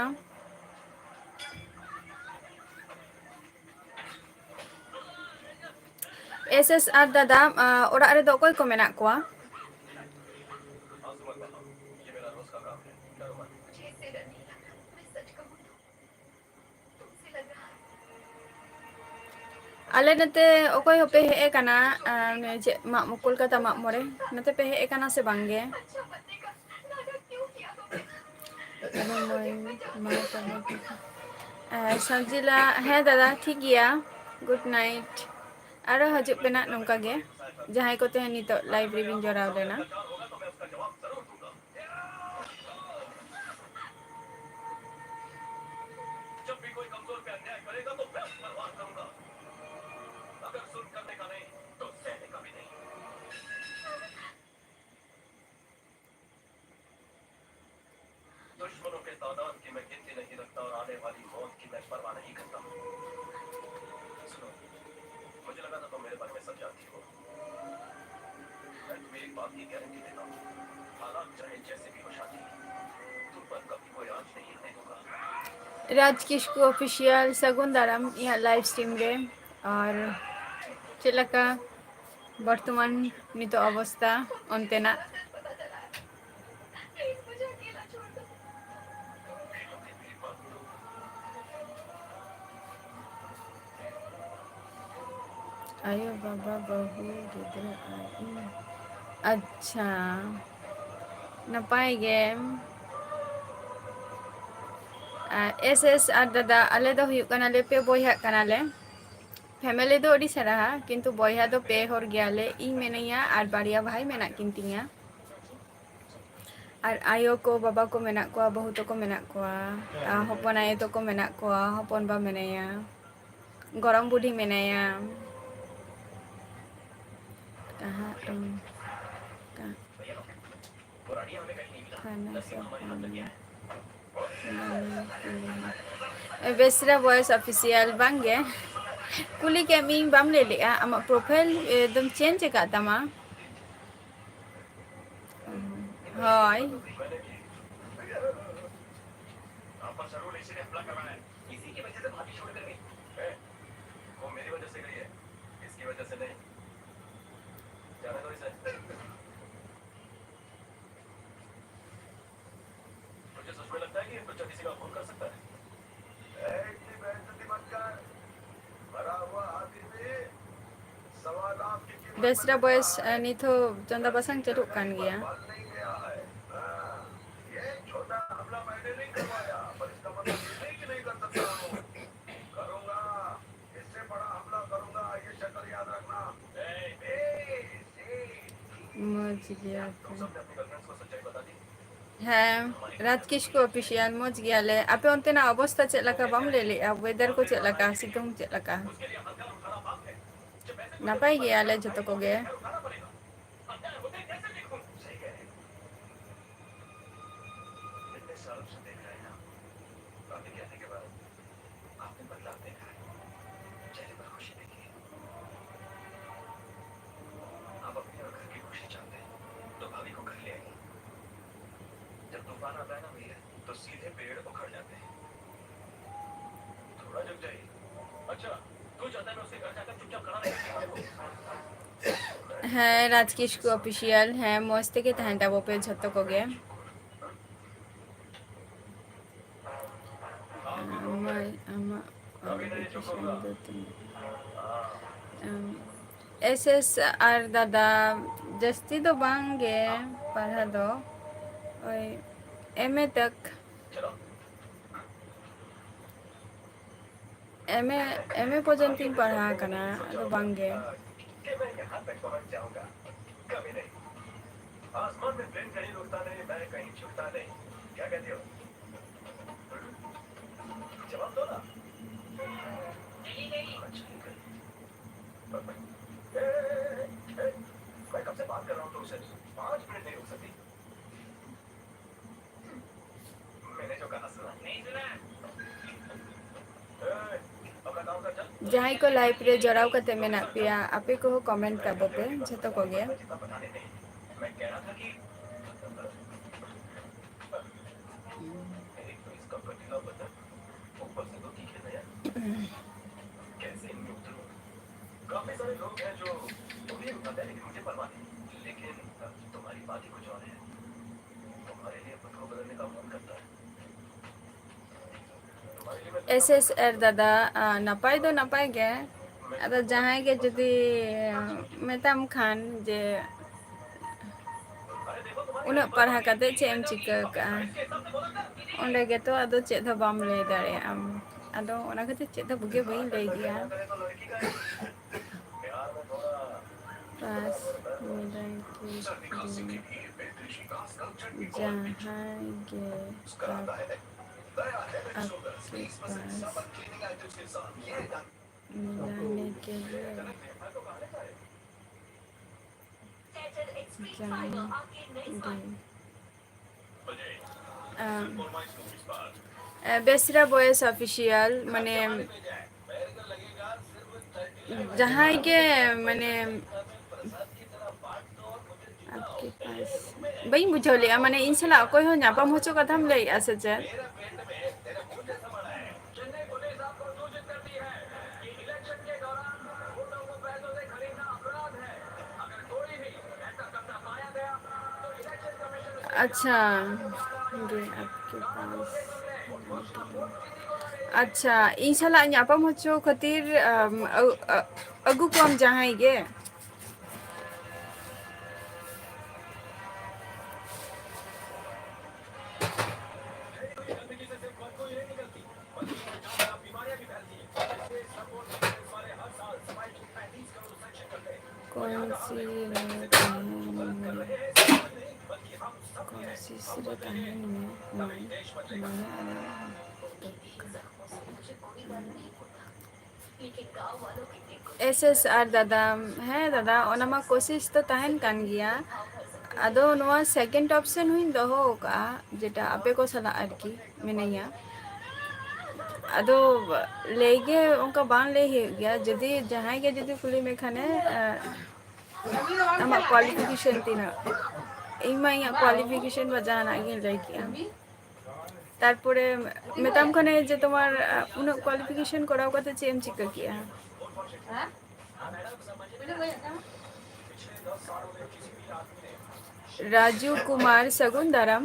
ᱮᱥ ᱮᱥ ᱟᱨ ᱫᱟᱫᱟ, ᱟᱸ, ᱚᱲᱟᱜ ᱨᱮᱫᱚ ᱚᱠᱚᱭ ᱠᱚ ᱢᱮᱱᱟᱜ ᱠᱚᱣᱟ? ᱟᱞᱮ ᱱᱚᱛᱮ ᱚᱠᱚᱭ ᱦᱚᱸᱯᱮ ᱦᱮᱡ ᱟᱠᱟᱱᱟ, ᱟᱸ, ᱪᱮᱫ ᱢᱟᱜ ᱢᱚ-, ᱠᱳᱞᱠᱟᱛᱟ ᱢᱟᱜ ᱢᱚᱬᱮ ᱱᱚᱛᱮ ᱯᱮ ᱦᱮᱡ ᱟᱠᱟᱱᱟ ᱥᱮ ᱵᱟᱝ ᱜᱮ? ᱟᱫᱚ ᱢᱟᱹᱭ, ᱢᱟ ᱛᱚᱵᱮ᱾ ᱟᱨ ᱥᱟᱡᱤᱞᱟ, ᱦᱮᱸ ᱫᱟᱫᱟ, ᱴᱷᱤᱠ ᱜᱮᱭᱟ, ᱜᱩᱰ ᱱᱟᱭᱤᱴ᱾ ᱟᱨᱚ ᱦᱤᱡᱩᱜ ᱯᱮ ᱱᱟᱜ ᱱᱚᱝᱠᱟ ᱜᱮ, ᱡᱟᱦᱟᱸᱭ ᱠᱚᱛᱮ ᱱᱤᱛᱚᱜ ᱞᱟᱭᱤᱵᱷ ᱨᱮᱵᱤᱱ ᱡᱚᱲᱟᱣ ᱞᱮᱱᱟ᱾ जब भी कोई कमजोर पे अन्याय करेगा तो मैं उस पर वार करूंगा। अगर जुल्म करने का नहीं तो सहने का भी नहीं। दुश्मनों के तादाद की मैं गिनती नहीं रखता और आने वाली मौत की मैं परवाह नहीं करता। सुनो, मुझे लगा था तुम मेरे बारे में सब जानती हो। मैं तुम्हें एक बात की गारंटी देता हूँ, हालात चाहे जैसे भी हो शादी, तुम पर कभी कोई राज नहीं आने दूंगा। ᱨᱟᱡᱽ ᱠᱤᱥᱠᱩ ᱚᱯᱷᱤᱥᱤᱭᱟᱞ, ᱥᱟᱹᱜᱩᱱ ᱫᱟᱨᱟᱢ ᱤᱧᱟᱹᱜ ᱞᱟᱭᱤᱵᱷ ᱥᱴᱨᱤᱢ ᱨᱮ᱾ ᱟᱨ ᱪᱮᱫ ᱞᱮᱠᱟ ᱵᱚᱨᱛᱚᱢᱟᱱ ᱱᱤᱛᱚᱜ ᱚᱵᱚᱥᱛᱟ ᱚᱱᱛᱮᱱᱟᱜ? ᱟᱭᱳ, ᱵᱟᱵᱟ, ᱵᱟᱹᱦᱩ, ᱜᱤᱫᱽᱨᱟᱹ ᱟᱨ ᱤᱧ᱾ ᱟᱪᱪᱷᱟ, ᱱᱟᱯᱟᱭ ᱜᱮ᱾ ᱟᱨ ᱮᱥ ᱮᱥ ᱟᱨ ᱫᱟᱫᱟ, ᱟᱞᱮ ᱫᱚ ᱦᱩᱭᱩᱜ ᱠᱟᱱᱟᱞᱮ, ᱯᱮ ᱵᱚᱭᱦᱟᱜ ᱠᱟᱱᱟᱞᱮ᱾ ᱯᱷᱮᱢᱮᱞᱤ ᱫᱚ ᱟᱹᱰᱤ ᱥᱮᱬᱟᱣᱟ, ᱠᱤᱱᱛᱩ ᱵᱚᱭᱦᱟ ᱫᱚ ᱯᱮ ᱦᱚᱲ ᱜᱮᱭᱟᱞᱮ᱾ ᱤᱧ ᱢᱮᱱᱟᱹᱧᱟ ᱟᱨ ᱵᱟᱨᱭᱟ ᱵᱷᱟᱭ ᱢᱮᱱᱟᱜ ᱠᱤᱱ ᱛᱤᱧᱟ᱾ ᱟᱨ ᱟᱭᱳ ᱠᱚ, ᱵᱟᱵᱟ ᱠᱚ ᱢᱮᱱᱟᱜ ᱠᱚᱣᱟ, ᱵᱟᱹᱦᱩ ᱛᱟᱠᱚ ᱢᱮᱱᱟᱜ ᱠᱚᱣᱟ, ᱟᱨ ᱦᱚᱯᱚᱱ ᱟᱭᱳ ᱛᱟᱠᱚ ᱢᱮᱱᱟᱜ ᱠᱚᱣᱟ, ᱦᱚᱯᱚᱱ ᱵᱟ ᱢᱮᱱᱟᱭᱟ, ᱜᱚᱲᱚᱢ ᱵᱩᱰᱷᱤ ᱢᱮᱱᱟᱭᱟ᱾ ᱠᱟᱦᱟᱸ ᱛᱩᱢ ᱠᱟ-, ᱠᱷᱟᱱᱟ ᱥᱟᱯᱟᱱᱟ᱾ ᱵᱮᱥᱨᱟ ᱵᱚᱭᱮᱥ ᱚᱯᱷᱤᱥᱤᱭᱟᱞ, ᱵᱟᱝ ᱜᱮ᱾ ᱠᱩᱞᱤ ᱠᱮᱫ ᱢᱤᱭᱟᱹᱧ, ᱵᱟᱢ ᱞᱟᱹᱭ ᱞᱮᱜᱼᱟ, ᱟᱢᱟᱜ ᱯᱨᱚᱯᱷᱟᱭᱤᱞ ᱮᱠᱫᱚᱢ ᱪᱮᱧᱡᱽ ᱟᱠᱟᱫ ᱛᱟᱢᱟ᱾ ᱦᱳᱭ᱾ वजह से नहीं। जाने दो इसे। तुझे सच में लगता है कि ये बच्चा किसी का खून कर सकता है? ए, इतनी बेइज्जती मत कर। मरा हुआ हाथी भी सवा लाख की कीमत। ᱵᱮᱥᱨᱟ ᱵᱚᱭᱮᱥ, ᱱᱤᱛ ᱦᱚᱸ ᱪᱚᱸᱫᱟ ᱵᱟᱥᱟᱝ ᱪᱟᱹᱞᱩᱜ ᱠᱟᱱ ᱜᱮᱭᱟ᱾ ये छोटा हमला मैंने नहीं करवाया, पर इसका मतलब ये नहीं कि नहीं कर सकता हूँ। करूंगा। इससे बड़ा हमला करूंगा, ये शक्ल याद रखना। ए, ए, ए, ᱢᱚᱡᱽ ᱜᱮᱭᱟ ᱯᱮ᱾ तुम सबने अपनी गर्लफ्रेंड्स को सच्चाई बता दी? ᱦᱮᱸ, ᱨᱟᱡᱽ ᱠᱤᱥᱠᱩ ᱚᱯᱷᱤᱥᱤᱭᱟᱞ, ᱢᱚᱡᱽ ᱜᱮᱭᱟᱞᱮ᱾ ᱟᱯᱮ ᱚᱱᱛᱮᱱᱟᱜ ᱚᱵᱚᱥᱛᱟ ᱪᱮᱫ ᱞᱮᱠᱟ ᱵᱟᱢ ᱞᱟᱹᱭ ᱞᱮᱜᱼᱟ? ᱣᱮᱫᱟᱨ ᱠᱚ ᱪᱮᱫ ᱞᱮᱠᱟ, ᱥᱤᱛᱩᱝ ᱪᱮᱫ ᱞᱮᱠᱟ? ᱱᱟᱯᱟᱭ ᱜᱮᱭᱟᱞᱮ ᱡᱷᱚᱛᱚ ᱠᱚᱜᱮ᱾ इतने सालों से देख रहे हैं ना, भाभी के आने के बाद आपने बदलाव देखा है, चेहरे पर खुशी देखी है। आप अपनी और घर की खुशी चाहते हैं, तो भाभी को घर ले आइए। जब तूफान आता है ना भैया, तो सीधे पेड़ उखड़ जाते हैं। थोड़ा झुक जाइए। अच्छा, तू चाहता है मैं उसके घर जाकर चुपचाप खड़ा रहूं? ᱦᱮᱸ, ᱨᱟᱡᱽ ᱠᱤᱥᱠᱩ ᱚᱯᱷᱤᱥᱤᱭᱟᱞ, ᱦᱮᱸ, ᱢᱚᱡᱽ ᱛᱮᱜᱮ ᱛᱟᱦᱮᱱ ᱛᱟᱵᱚ ᱯᱮ ᱡᱷᱚᱛᱚ ᱠᱚᱜᱮ᱾ ᱟᱢᱟᱜ, ᱟᱢᱟᱜ ᱚᱞ ᱫᱚ ᱛᱤᱱᱟᱹᱜ? ᱟᱢ, ᱮᱥ ᱮᱥ ᱟᱨ ᱫᱟᱫᱟ, ᱡᱟᱹᱥᱛᱤ ᱫᱚ ᱵᱟᱝ ᱜᱮ ᱯᱟᱲᱦᱟᱣ ᱫᱚ, ᱳᱭ ᱮᱢ ᱮ ᱛᱟᱠ᱾ ᱮᱢ ᱮ, ᱮᱢ ᱮ ᱯᱚᱨᱡᱚᱱᱛᱚᱧ ᱯᱟᱲᱦᱟᱣ ᱟᱠᱟᱱᱟ, ᱟᱫᱚ ᱵᱟᱝ ᱜᱮ᱾ ᱡᱟᱦᱟᱸᱭ ᱠᱚ ᱞᱟᱭᱤᱵᱷ ᱨᱮ ᱡᱚᱲᱟᱣ ᱠᱟᱛᱮ ᱢᱮᱱᱟᱜ ᱯᱮᱭᱟ, ᱟᱯᱮ ᱠᱚᱦᱚᱸ ᱠᱚᱢᱮᱱᱴ ᱛᱟᱵᱚ ᱯᱮ ᱡᱷᱚᱛᱚ ᱠᱚᱜᱮ᱾ मैं जो तुम्हें भी पता है, लेकिन मुझे परवाह नहीं। लेकिन तुम्हारी बात ही कुछ और है। तुम्हारे लिए खुद को बदलने का मन करता है। ᱮᱥ ᱮᱥ ᱟᱨ ᱫᱟᱫᱟ, ᱟ, ᱱᱟᱯᱟᱭ ᱫᱚ ᱱᱟᱯᱟᱭ ᱜᱮ᱾ ᱟᱫᱚ ᱡᱟᱦᱟᱸᱭ ᱜᱮ ᱡᱩᱫᱤ, ᱟ, ᱢᱮᱛᱟᱢ ᱠᱷᱟᱱ ᱡᱮ ᱩᱱᱟᱹᱜ ᱯᱟᱲᱦᱟᱣ ᱠᱟᱛᱮ ᱪᱮᱫ ᱮᱢ ᱪᱤᱠᱟᱹ ᱟᱠᱟᱜᱼᱟ, ᱚᱸᱰᱮ ᱜᱮᱛᱚ ᱟᱫᱚ ᱪᱮᱫ ᱦᱚᱸ ᱵᱟᱢ ᱞᱟᱹᱭ ᱫᱟᱲᱮᱭᱟᱜᱼᱟ᱾ ᱟᱫᱚ ᱚᱱᱟ ᱠᱷᱟᱹᱛᱤᱨ ᱪᱮᱫ ᱦᱚᱸ ᱵᱩᱜᱤ ᱵᱟᱹᱧ ᱞᱟᱹᱭ ᱜᱮᱭᱟ᱾ ᱯᱟᱥ ᱢᱤᱞᱟᱭ ᱠᱮ ᱫᱤᱱ ᱡᱟᱦᱟᱸᱭ ᱜᱮ ᱟᱯ-, ᱟᱯᱮ ᱯᱟᱥ ᱢᱤᱞᱟᱱᱮ ᱠᱮ ᱞᱤᱭᱮ ᱡᱟᱱ ᱫᱮ᱾ ᱟᱢ, ᱮ, ᱵᱮᱥᱨᱟ ᱵᱚᱭᱮᱥ ᱚᱯᱷᱤᱥᱤᱭᱟᱞ, ᱢᱟᱱᱮ, ᱡᱟᱦᱟᱸᱭ ᱜᱮ, ᱢᱟᱱᱮ, ᱟᱯᱠᱮ ᱯᱟᱥ, ᱵᱟᱹᱧ ᱵᱩᱡᱷᱟᱹᱣ ᱞᱮᱜᱼᱟ, ᱢᱟᱱᱮ, ᱤᱧ ᱥᱟᱞᱟᱜ ᱚᱠᱚᱭ ᱦᱚᱸ ᱧᱟᱯᱟᱢ ᱦᱚᱪᱚ ᱠᱟᱛᱷᱟᱢ ᱞᱟᱹᱭᱮᱜᱼᱟ ᱥᱮ ᱪᱮᱫ? ᱟᱪᱪᱷᱟ, ᱜᱮ ᱟᱯᱠᱮ ᱯᱟᱥ᱾ ᱟᱪᱪᱷᱟ, ᱤᱧ ᱥᱟᱞᱟᱜ ᱧᱟᱯᱟᱢ ᱦᱚᱪᱚ ᱠᱷᱟᱹᱛᱤᱨ, ᱟᱢ, ᱟᱹ-, ᱟᱹ-, ᱟᱹᱜᱩ ᱠᱚᱣᱟᱢ ᱡᱟᱦᱟᱸᱭ ᱜᱮ᱾ ᱠᱚᱱᱥᱤ ᱨᱮ ᱛᱟᱦᱮᱱ ᱢᱮ᱾ ᱠᱚᱱᱥᱤᱥ ᱨᱮ ᱛᱟᱦᱮᱱ ᱢᱮ᱾ ᱢᱟᱱᱮ, ᱢᱟᱱᱮ ᱟᱞᱮ ᱮᱥ ᱮᱥ ᱟᱨ ᱫᱟᱫᱟ, ᱦᱮᱸ ᱫᱟᱫᱟ, ᱚᱱᱟ ᱢᱟ ᱠᱳᱥᱤᱥ ᱫᱚ ᱛᱟᱦᱮᱱ ᱠᱟᱱ ᱜᱮᱭᱟ᱾ ᱟᱫᱚ ᱱᱚᱣᱟ ᱥᱮᱠᱮᱱᱰ ᱚᱯᱥᱮᱱ ᱦᱚᱸᱧ ᱫᱚᱦᱚ ᱟᱠᱟᱫᱼᱟ, ᱡᱮᱴᱟ ᱟᱯᱮ ᱠᱚ ᱥᱟᱞᱟᱜ ᱟᱨᱠᱤ ᱢᱤᱱᱟᱹᱧᱟ᱾ ᱟᱫᱚ ᱞᱟᱹᱭ ᱜᱮ ᱚᱱᱠᱟ ᱵᱟᱝ ᱞᱟᱹᱭ ᱦᱩᱭᱩᱜ ᱜᱮᱭᱟ, ᱡᱩᱫᱤ ᱡᱟᱦᱟᱸᱭ ᱜᱮ ᱡᱩᱫᱤ ᱠᱩᱞᱤ ᱢᱮ ᱠᱷᱟᱱᱮ, ᱟᱢᱟᱜ ᱠᱳᱣᱟᱞᱤᱯᱷᱤᱠᱮᱥᱚᱱ ᱛᱤᱱᱟᱹᱜ? ᱤᱧ ᱢᱟ ᱤᱧᱟᱹᱜ ᱠᱳᱣᱟᱞᱤᱯᱷᱤᱠᱮᱥᱚᱱ ᱢᱟ ᱡᱟᱦᱟᱱᱟᱜ ᱜᱤᱧ ᱞᱟᱹᱭ ᱠᱮᱜᱼᱟ᱾ ᱛᱟᱨᱯᱚᱨᱮ ᱢᱮᱛᱟᱢ ᱠᱟᱱᱟᱭ ᱡᱮ ᱛᱳᱢᱟᱨ, ᱟ, ᱩᱱᱟᱹᱜ ᱠᱳᱣᱟᱞᱤᱯᱷᱤᱠᱮᱥᱚᱱ ᱠᱚᱨᱟᱣ ᱠᱟᱛᱮ ᱪᱮᱫ ᱮᱢ ᱪᱤᱠᱟᱹ ᱠᱮᱜᱼᱟ? ᱨᱟᱡᱩ ᱠᱩᱢᱟᱨ, ᱥᱟᱹᱜᱩᱱ ᱫᱟᱨᱟᱢ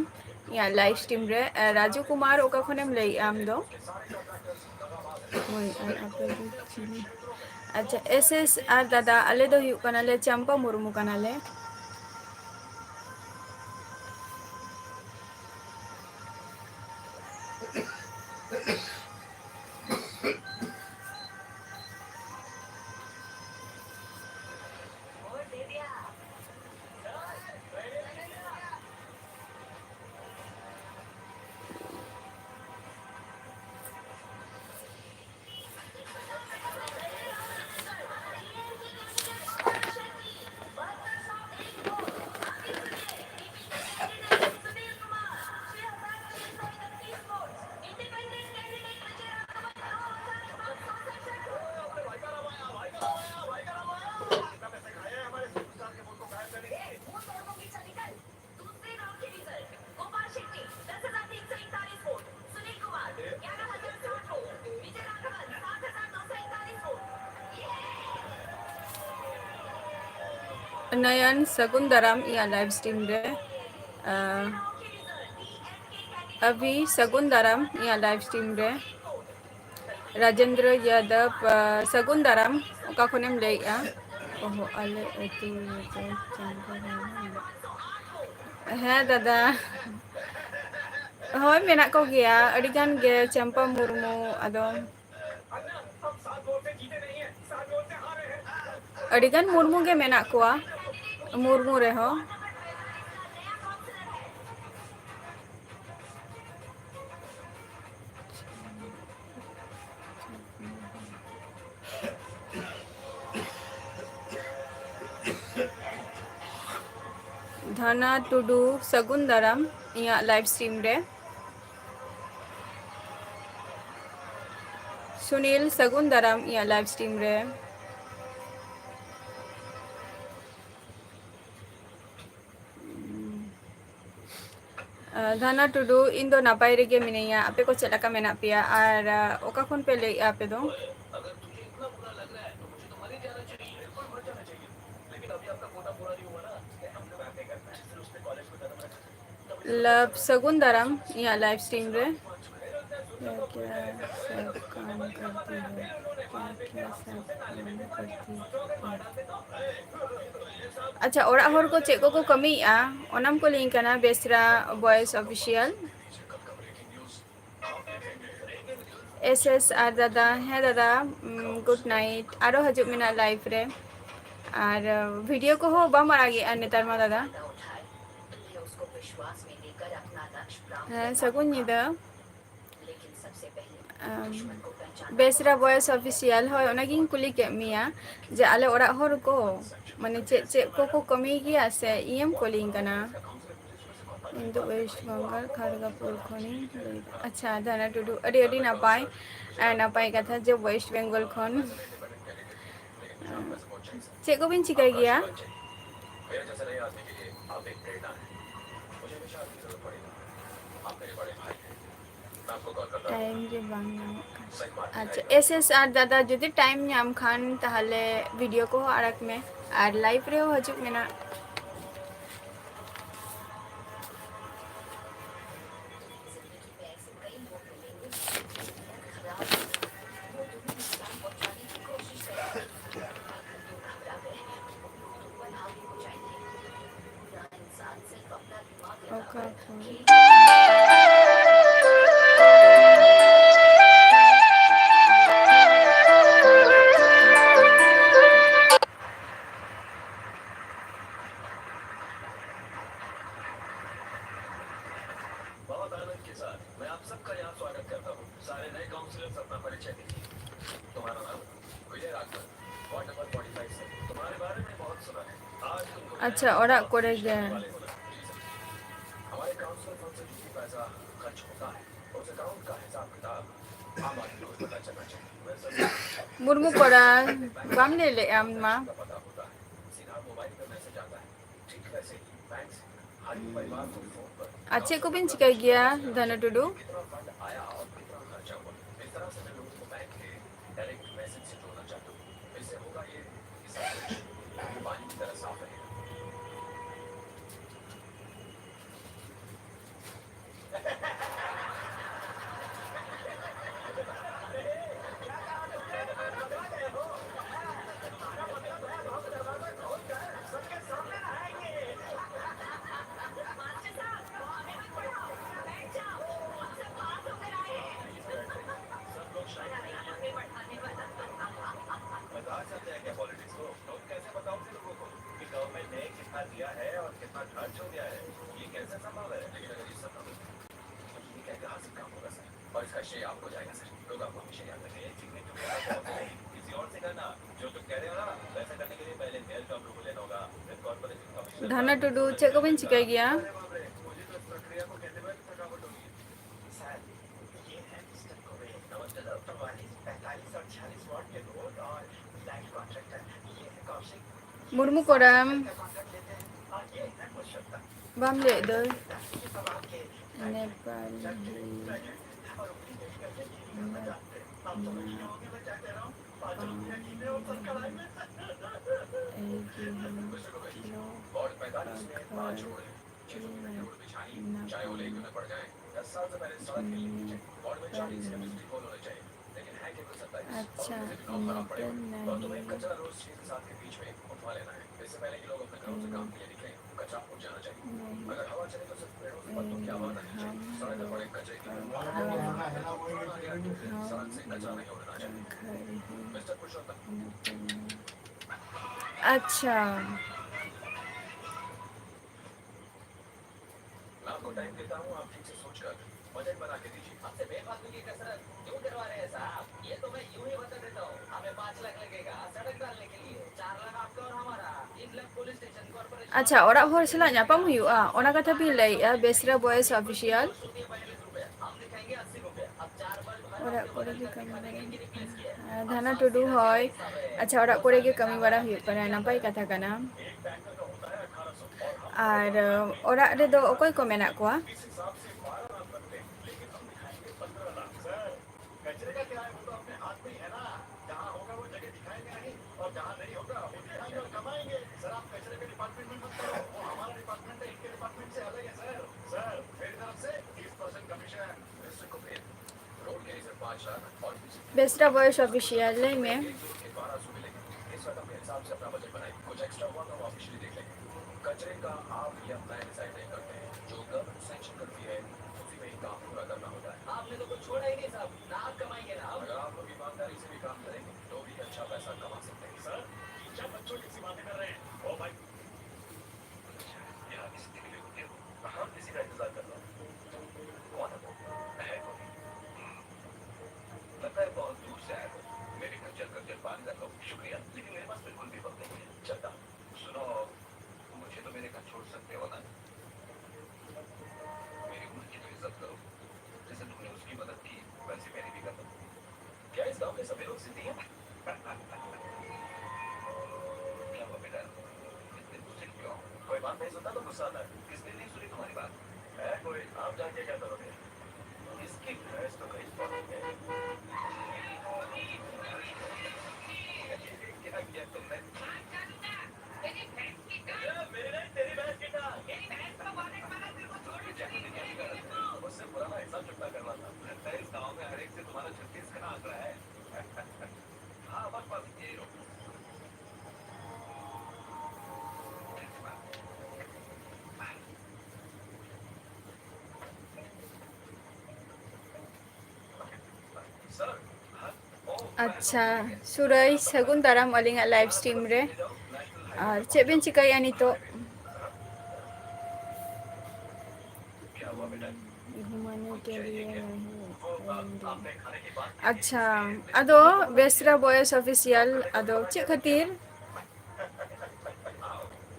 ᱤᱧᱟᱹᱜ live stream ᱨᱮ᱾ ᱮ, ᱨᱟᱡᱩ ᱠᱩᱢᱟᱨ, ᱚᱠᱟ ᱠᱷᱚᱱᱮᱢ ᱞᱟᱹᱭᱮᱜᱼᱟ ᱟᱢ ᱫᱚ? ᱦᱳᱭ, ᱟᱨ ᱟᱯᱮ ᱫᱚ ᱪᱤᱞᱤ? ᱟᱪᱪᱷᱟ, ᱮᱥ ᱮᱥ ᱟᱨ ᱫᱟᱫᱟ, ᱟᱞᱮ ᱫᱚ ᱦᱩᱭᱩᱜ ᱠᱟᱱᱟᱞᱮ ᱪᱟᱢᱯᱟ ᱢᱩᱨᱢᱩ ᱠᱟᱱᱟᱞᱮ᱾ ᱱᱚᱭᱚᱱ, ᱥᱟᱹᱜᱩᱱ ᱫᱟᱨᱟᱢ ᱤᱧᱟᱹᱜ live stream ᱨᱮ᱾ ᱟᱸ, ᱟᱵᱷᱤ, ᱥᱟᱹᱜᱩᱱ ᱫᱟᱨᱟᱢ ᱤᱧᱟᱹᱜ live stream ᱨᱮ᱾ ᱨᱟᱡᱮᱱᱫᱨᱚ ᱭᱟᱫᱚᱵ, ᱟᱸ, ᱥᱟᱹᱜᱩᱱ ᱫᱟᱨᱟᱢ, ᱚᱠᱟ ᱠᱷᱚᱱᱮᱢ ᱞᱟᱹᱭᱮᱜᱼᱟ? ᱚᱦᱚ, ᱟᱞᱮ ᱟᱹᱛᱩ ᱨᱮᱫᱚ ᱪᱟᱸᱫᱟ ᱵᱟᱵᱟ ᱢᱮᱱᱟᱜ᱾ ᱦᱮᱸ ᱫᱟᱫᱟ, ᱦᱳᱭ, ᱢᱮᱱᱟᱜ ᱠᱚᱜᱮᱭᱟ ᱟᱹᱰᱤ ᱜᱟᱱ ᱜᱮ, ᱪᱟᱢᱯᱟ ᱢᱩᱨᱢᱩ, ᱟᱫᱚ ᱟᱹᱰᱤᱜᱟᱱ ᱢᱩᱨᱢᱩ ᱜᱮ ᱢᱮᱱᱟᱜ ᱠᱚᱣᱟ, ᱢᱩᱨᱢᱩ ᱨᱮᱦᱚᱸ᱾ ᱫᱷᱟᱱᱟ ᱴᱩᱰᱩ, ᱥᱟᱹᱜᱩᱱ ᱫᱟᱨᱟᱢ ᱤᱧᱟᱹᱜ live stream ᱨᱮ᱾ ᱥᱩᱱᱤᱞ, ᱥᱟᱹᱜᱩᱱ ᱫᱟᱨᱟᱢ ᱤᱧᱟᱹᱜ live stream ᱨᱮ᱾ ᱟᱸ, ᱫᱷᱟᱱᱟ ᱴᱩᱰᱩ, ᱤᱧ ᱫᱚ ᱱᱟᱯᱟᱭ ᱨᱮᱜᱮ ᱢᱤᱱᱟᱹᱧᱟ᱾ ᱟᱯᱮ ᱠᱚ ᱪᱮᱫ ᱞᱮᱠᱟ ᱢᱮᱱᱟᱜ ᱯᱮᱭᱟ? ᱟᱨ, ᱟᱸ, ᱚᱠᱟ ᱠᱷᱚᱱ ᱯᱮ ᱞᱟᱹᱭᱮᱜᱼᱟ ᱟᱯᱮ ᱫᱚ? ᱞᱟᱵᱷ ᱥᱟᱹᱜᱩᱱ ᱫᱟᱨᱟᱢ ᱤᱧᱟᱹᱜ ᱞᱟᱭᱤᱵᱷ ᱥᱴᱨᱤᱢ ᱨᱮ᱾ क्या क्या सब काम करती है? क्या क्या सब काम करती है? ᱟᱪᱪᱷᱟ, ᱚᱲᱟᱜ ᱦᱚᱲ ᱠᱚ ᱪᱮᱫ ᱠᱚᱠᱚ ᱠᱟᱹᱢᱤᱭᱮᱫᱼᱟ, ᱚᱱᱟᱢ ᱠᱩᱞᱤᱧ ᱠᱟᱱᱟ, ᱵᱮᱥᱨᱟ ᱵᱚᱭᱮᱥ ᱚᱯᱷᱤᱥᱤᱭᱟᱞ᱾ ᱮᱥ ᱮᱥ ᱟᱨ ᱫᱟᱫᱟ, ᱦᱮᱸ ᱫᱟᱫᱟ, ᱜᱩᱰ ᱱᱟᱭᱤᱴ᱾ ᱟᱨᱚ ᱦᱤᱡᱩᱜ ᱢᱮᱱᱟᱜ ᱞᱟᱭᱤᱵᱷ ᱨᱮ᱾ ᱟᱨ ᱵᱷᱤᱰᱤᱭᱳ ᱠᱚᱦᱚᱸ ᱵᱟᱢ ᱟᱲᱟᱜᱮᱜᱼᱟ ᱱᱮᱛᱟᱨ ᱢᱟ ᱫᱟᱫᱟ᱾ ᱦᱮᱸ, ᱥᱟᱹᱜᱩᱱ ᱧᱤᱫᱟᱹ᱾ ᱟᱢ, ᱵᱮᱥᱨᱟ ᱵᱚᱭᱮᱥ ᱚᱯᱷᱤᱥᱤᱭᱟᱞ, ᱦᱳᱭ, ᱚᱱᱟᱜᱤᱧ ᱠᱩᱞᱤ ᱠᱮᱫ ᱢᱮᱭᱟ ᱡᱮ ᱟᱞᱮ ᱚᱲᱟᱜ ᱦᱚᱲ ᱠᱚ, ᱢᱟᱱᱮ, ᱪᱮᱫ ᱪᱮᱫ ᱠᱚᱠᱚ ᱠᱟᱹᱢᱤ ᱜᱮᱭᱟ ᱥᱮ ᱤᱧᱮᱢ ᱠᱩᱞᱤᱧ ᱠᱟᱱᱟ? ᱤᱧ ᱫᱚ ᱳᱭᱮᱥᱴ ᱵᱮᱝᱜᱚᱞ ᱠᱷᱟᱲᱜᱟᱯᱩᱨ ᱠᱷᱚᱱᱤᱧ ᱞᱟᱹᱭᱫᱟ᱾ ᱟᱪᱪᱷᱟ, ᱫᱷᱟᱱᱟ ᱴᱩᱰᱩ, ᱟᱹᱰᱤ ᱟᱹᱰᱤ ᱱᱟᱯᱟᱭ, ᱟᱨ ᱱᱟᱯᱟᱭ ᱠᱟᱛᱷᱟ ᱡᱮ ᱳᱭᱮᱥᱴ ᱵᱮᱝᱜᱚᱞ ᱠᱷᱚᱱ᱾ ᱪᱮᱫ ᱠᱚᱵᱤᱱ ᱪᱤᱠᱟᱹᱭ ᱜᱮᱭᱟ? ᱴᱟᱭᱤᱢ ᱜᱮ ᱵᱟᱝ ᱧᱟᱢᱚᱜ ᱠᱟᱱᱟ᱾ ᱟᱪᱪᱷᱟ, ᱮᱥ ᱮᱥ ᱟᱨ ᱫᱟᱫᱟ, ᱡᱩᱫᱤ ᱴᱟᱭᱤᱢ ᱧᱟᱢ ᱠᱷᱟᱱ ᱛᱟᱦᱚᱞᱮ ᱵᱷᱤᱰᱤᱭᱳ ᱠᱚᱦᱚᱸ ᱟᱲᱟᱜᱽ ᱢᱮ ᱟᱨ ᱞᱟᱭᱤᱵᱷ ᱨᱮᱦᱚᱸ ᱦᱤᱡᱩᱜ ᱢᱮ ᱱᱟᱜ᱾ ᱚᱠᱟ ᱠᱷᱚᱱ? बहुत आनंद के साथ मैं आप सबका यहाँ स्वागत करता हूँ। सारे नए काउंसलर्स अपना परिचय दीजिए। तुम्हारा नाम? Vijay Raghavan. Ward number forty five से तुम्हारे बारे में बहुत सुना है। आज तुम दुनिया আচ্ছা, में ওরা बहुत করে शीश দেন। रखने वाले हो ना? जी सर। हमारे काउंसलर फंड से जो भी पैसा खर्च होता है, उस अकाउंट का हिसाब किताब आम आदमी को पता चलना चाहिए। वह सब মুর্মু করা, বাম লে লে আম মা। का पता होता है। सीधा मोबाइल पर मैसेज आता है। ठीक वैसे ही बैंक से हर एक परिवार को फोन पर ᱟᱨ ᱪᱮᱫ ᱠᱚᱵᱤᱱ ᱪᱤᱠᱟᱹᱭ ᱜᱮᱭᱟ, ᱫᱷᱟᱱᱩ ᱴᱩᱰᱩ? कितना फंड आया और कितना खर्चा हुआ, इस तरह से मैं लोगों को बैंक के डायरेक्ट मैसेज से जोड़ना चाहता हूँ। इससे होगा ये कि सब कुछ पानी की तरह साफ रहेगा। दिया है और कितना खर्च हो गया है, ये कैसे संभव है? लेकिन अगर ये संभव है, तो ये क्या ऐतिहासिक काम होगा, सर? और इसका श्रेय आपको जाएगा, सर। लोग आपको हमेशा याद रखेंगे, एक signature किसी और से करना। जो तुम कह रहे हो ना, वैसा करने के लिए पहले मेयर का अप्रूवल लेना होगा, फिर कॉर्पोरेशन कमिश्नर। धना टुडू, चेक को बन चुका गया। अरे बाप रे, मुझे तो इस प्रक्रिया को कहते हुए थकावट हो रही है। सर, ये है मिस्टर कोबे, नमस्ते सर। चौवालीस, पैंतालीस और छियालीस वार्ड के रोड और लाइट कॉन्ट्रैक्टर। ये है कौशिक। मुर्मू कोड़म। ᱵᱟᱢ ᱞᱟᱹᱭᱮᱫ ᱫᱚ? ᱱᱮᱯᱟᱞᱤ ᱢᱟ-, ᱢᱟ-, ᱮᱭ ᱜᱮ ᱦᱚᱸ ᱠᱷᱮᱞᱳ ᱟᱠᱷᱟᱲ ᱪᱮ ᱢᱮᱱᱟᱜ ᱟᱪᱪᱷᱟ, ᱱᱮᱯᱟᱞᱤ ᱢᱟ-, ᱮ, ᱦᱟᱢ ᱞᱳᱜ ᱠᱟ ᱜᱷᱟᱨ ᱦᱤ ᱱᱮᱯᱟᱞᱤ ᱢᱟ-, ᱟᱪᱪᱷᱟ᱾ ᱟᱪᱪᱷᱟ, ᱚᱲᱟᱜ ᱦᱚᱲ ᱥᱟᱞᱟᱜ ᱧᱟᱯᱟᱢ ᱦᱩᱭᱩᱜᱼᱟ, ᱚᱱᱟ ᱠᱟᱛᱷᱟ ᱵᱤᱱ ᱞᱟᱹᱭᱮᱜᱼᱟ, ᱵᱮᱥᱨᱟ ᱵᱚᱭᱮᱥ ᱚᱯᱷᱤᱥᱤᱭᱟᱞ᱾ ᱚᱲᱟᱜ ᱠᱚᱨᱮ ᱜᱮ ᱠᱟᱹᱢᱤ ᱵᱟᱲᱟᱭ᱾ ᱫᱷᱟᱱᱟ ᱴᱩᱰᱩ, ᱦᱳᱭ᱾ ᱟᱪᱪᱷᱟ, ᱚᱲᱟᱜ ᱠᱚᱨᱮ ᱜᱮ ᱠᱟᱹᱢᱤ ᱵᱟᱲᱟ ᱦᱩᱭᱩᱜ ᱠᱟᱱᱟ, ᱱᱟᱯᱟᱭ ᱠᱟᱛᱷᱟ ᱠᱟᱱᱟ᱾ ᱟᱨ, ᱚᱲᱟᱜ ᱨᱮᱫᱚ ᱚᱠᱚᱭ ᱠᱚ ᱢᱮᱱᱟᱜ ᱠᱚᱣᱟ? ᱵᱮᱥᱨᱟ ᱵᱚᱭᱮᱥ ᱚᱯᱷᱤᱥᱤᱭᱟᱞ, ᱞᱟᱹᱭ ᱢᱮ᱾ छोड़ सकते हो ना। मेरी उम्र की तो इज्जत करो। जैसे तुमने उसकी मदद की, वैसे मेरी भी कर दो। क्या इस गांव के सभी लोग जिद्दी हैं? क्या हुआ बेटा? इतने गुस्से क्यों? कोई बात नहीं सुनता तो गुस्सा आता है। किसने नहीं सुनी तुम्हारी बात? है कोई? आप जाके क्या करोगे? इसकी भैंस तो कहीं पहुंच गई। क्या किया तुमने? ᱟᱪᱪᱷᱟ, ᱥᱩᱨᱟᱹᱭ, ᱥᱟᱹᱜᱩᱱ ᱫᱟᱨᱟᱢ ᱟᱹᱞᱤᱧᱟᱜ live stream ᱨᱮ᱾ ᱟᱨ ᱪᱮᱫ ᱵᱮᱱ ᱪᱤᱠᱟᱹᱭᱮᱫᱼᱟ ᱱᱤᱛᱚᱜ? ᱟᱪᱪᱷᱟ, ᱟᱫᱚ ᱵᱮᱥᱨᱟ ᱵᱚᱭᱮᱥ ᱚᱯᱷᱤᱥᱤᱭᱟᱞ, ᱟᱫᱚ ᱪᱮᱫ ᱠᱷᱟᱹᱛᱤᱨ?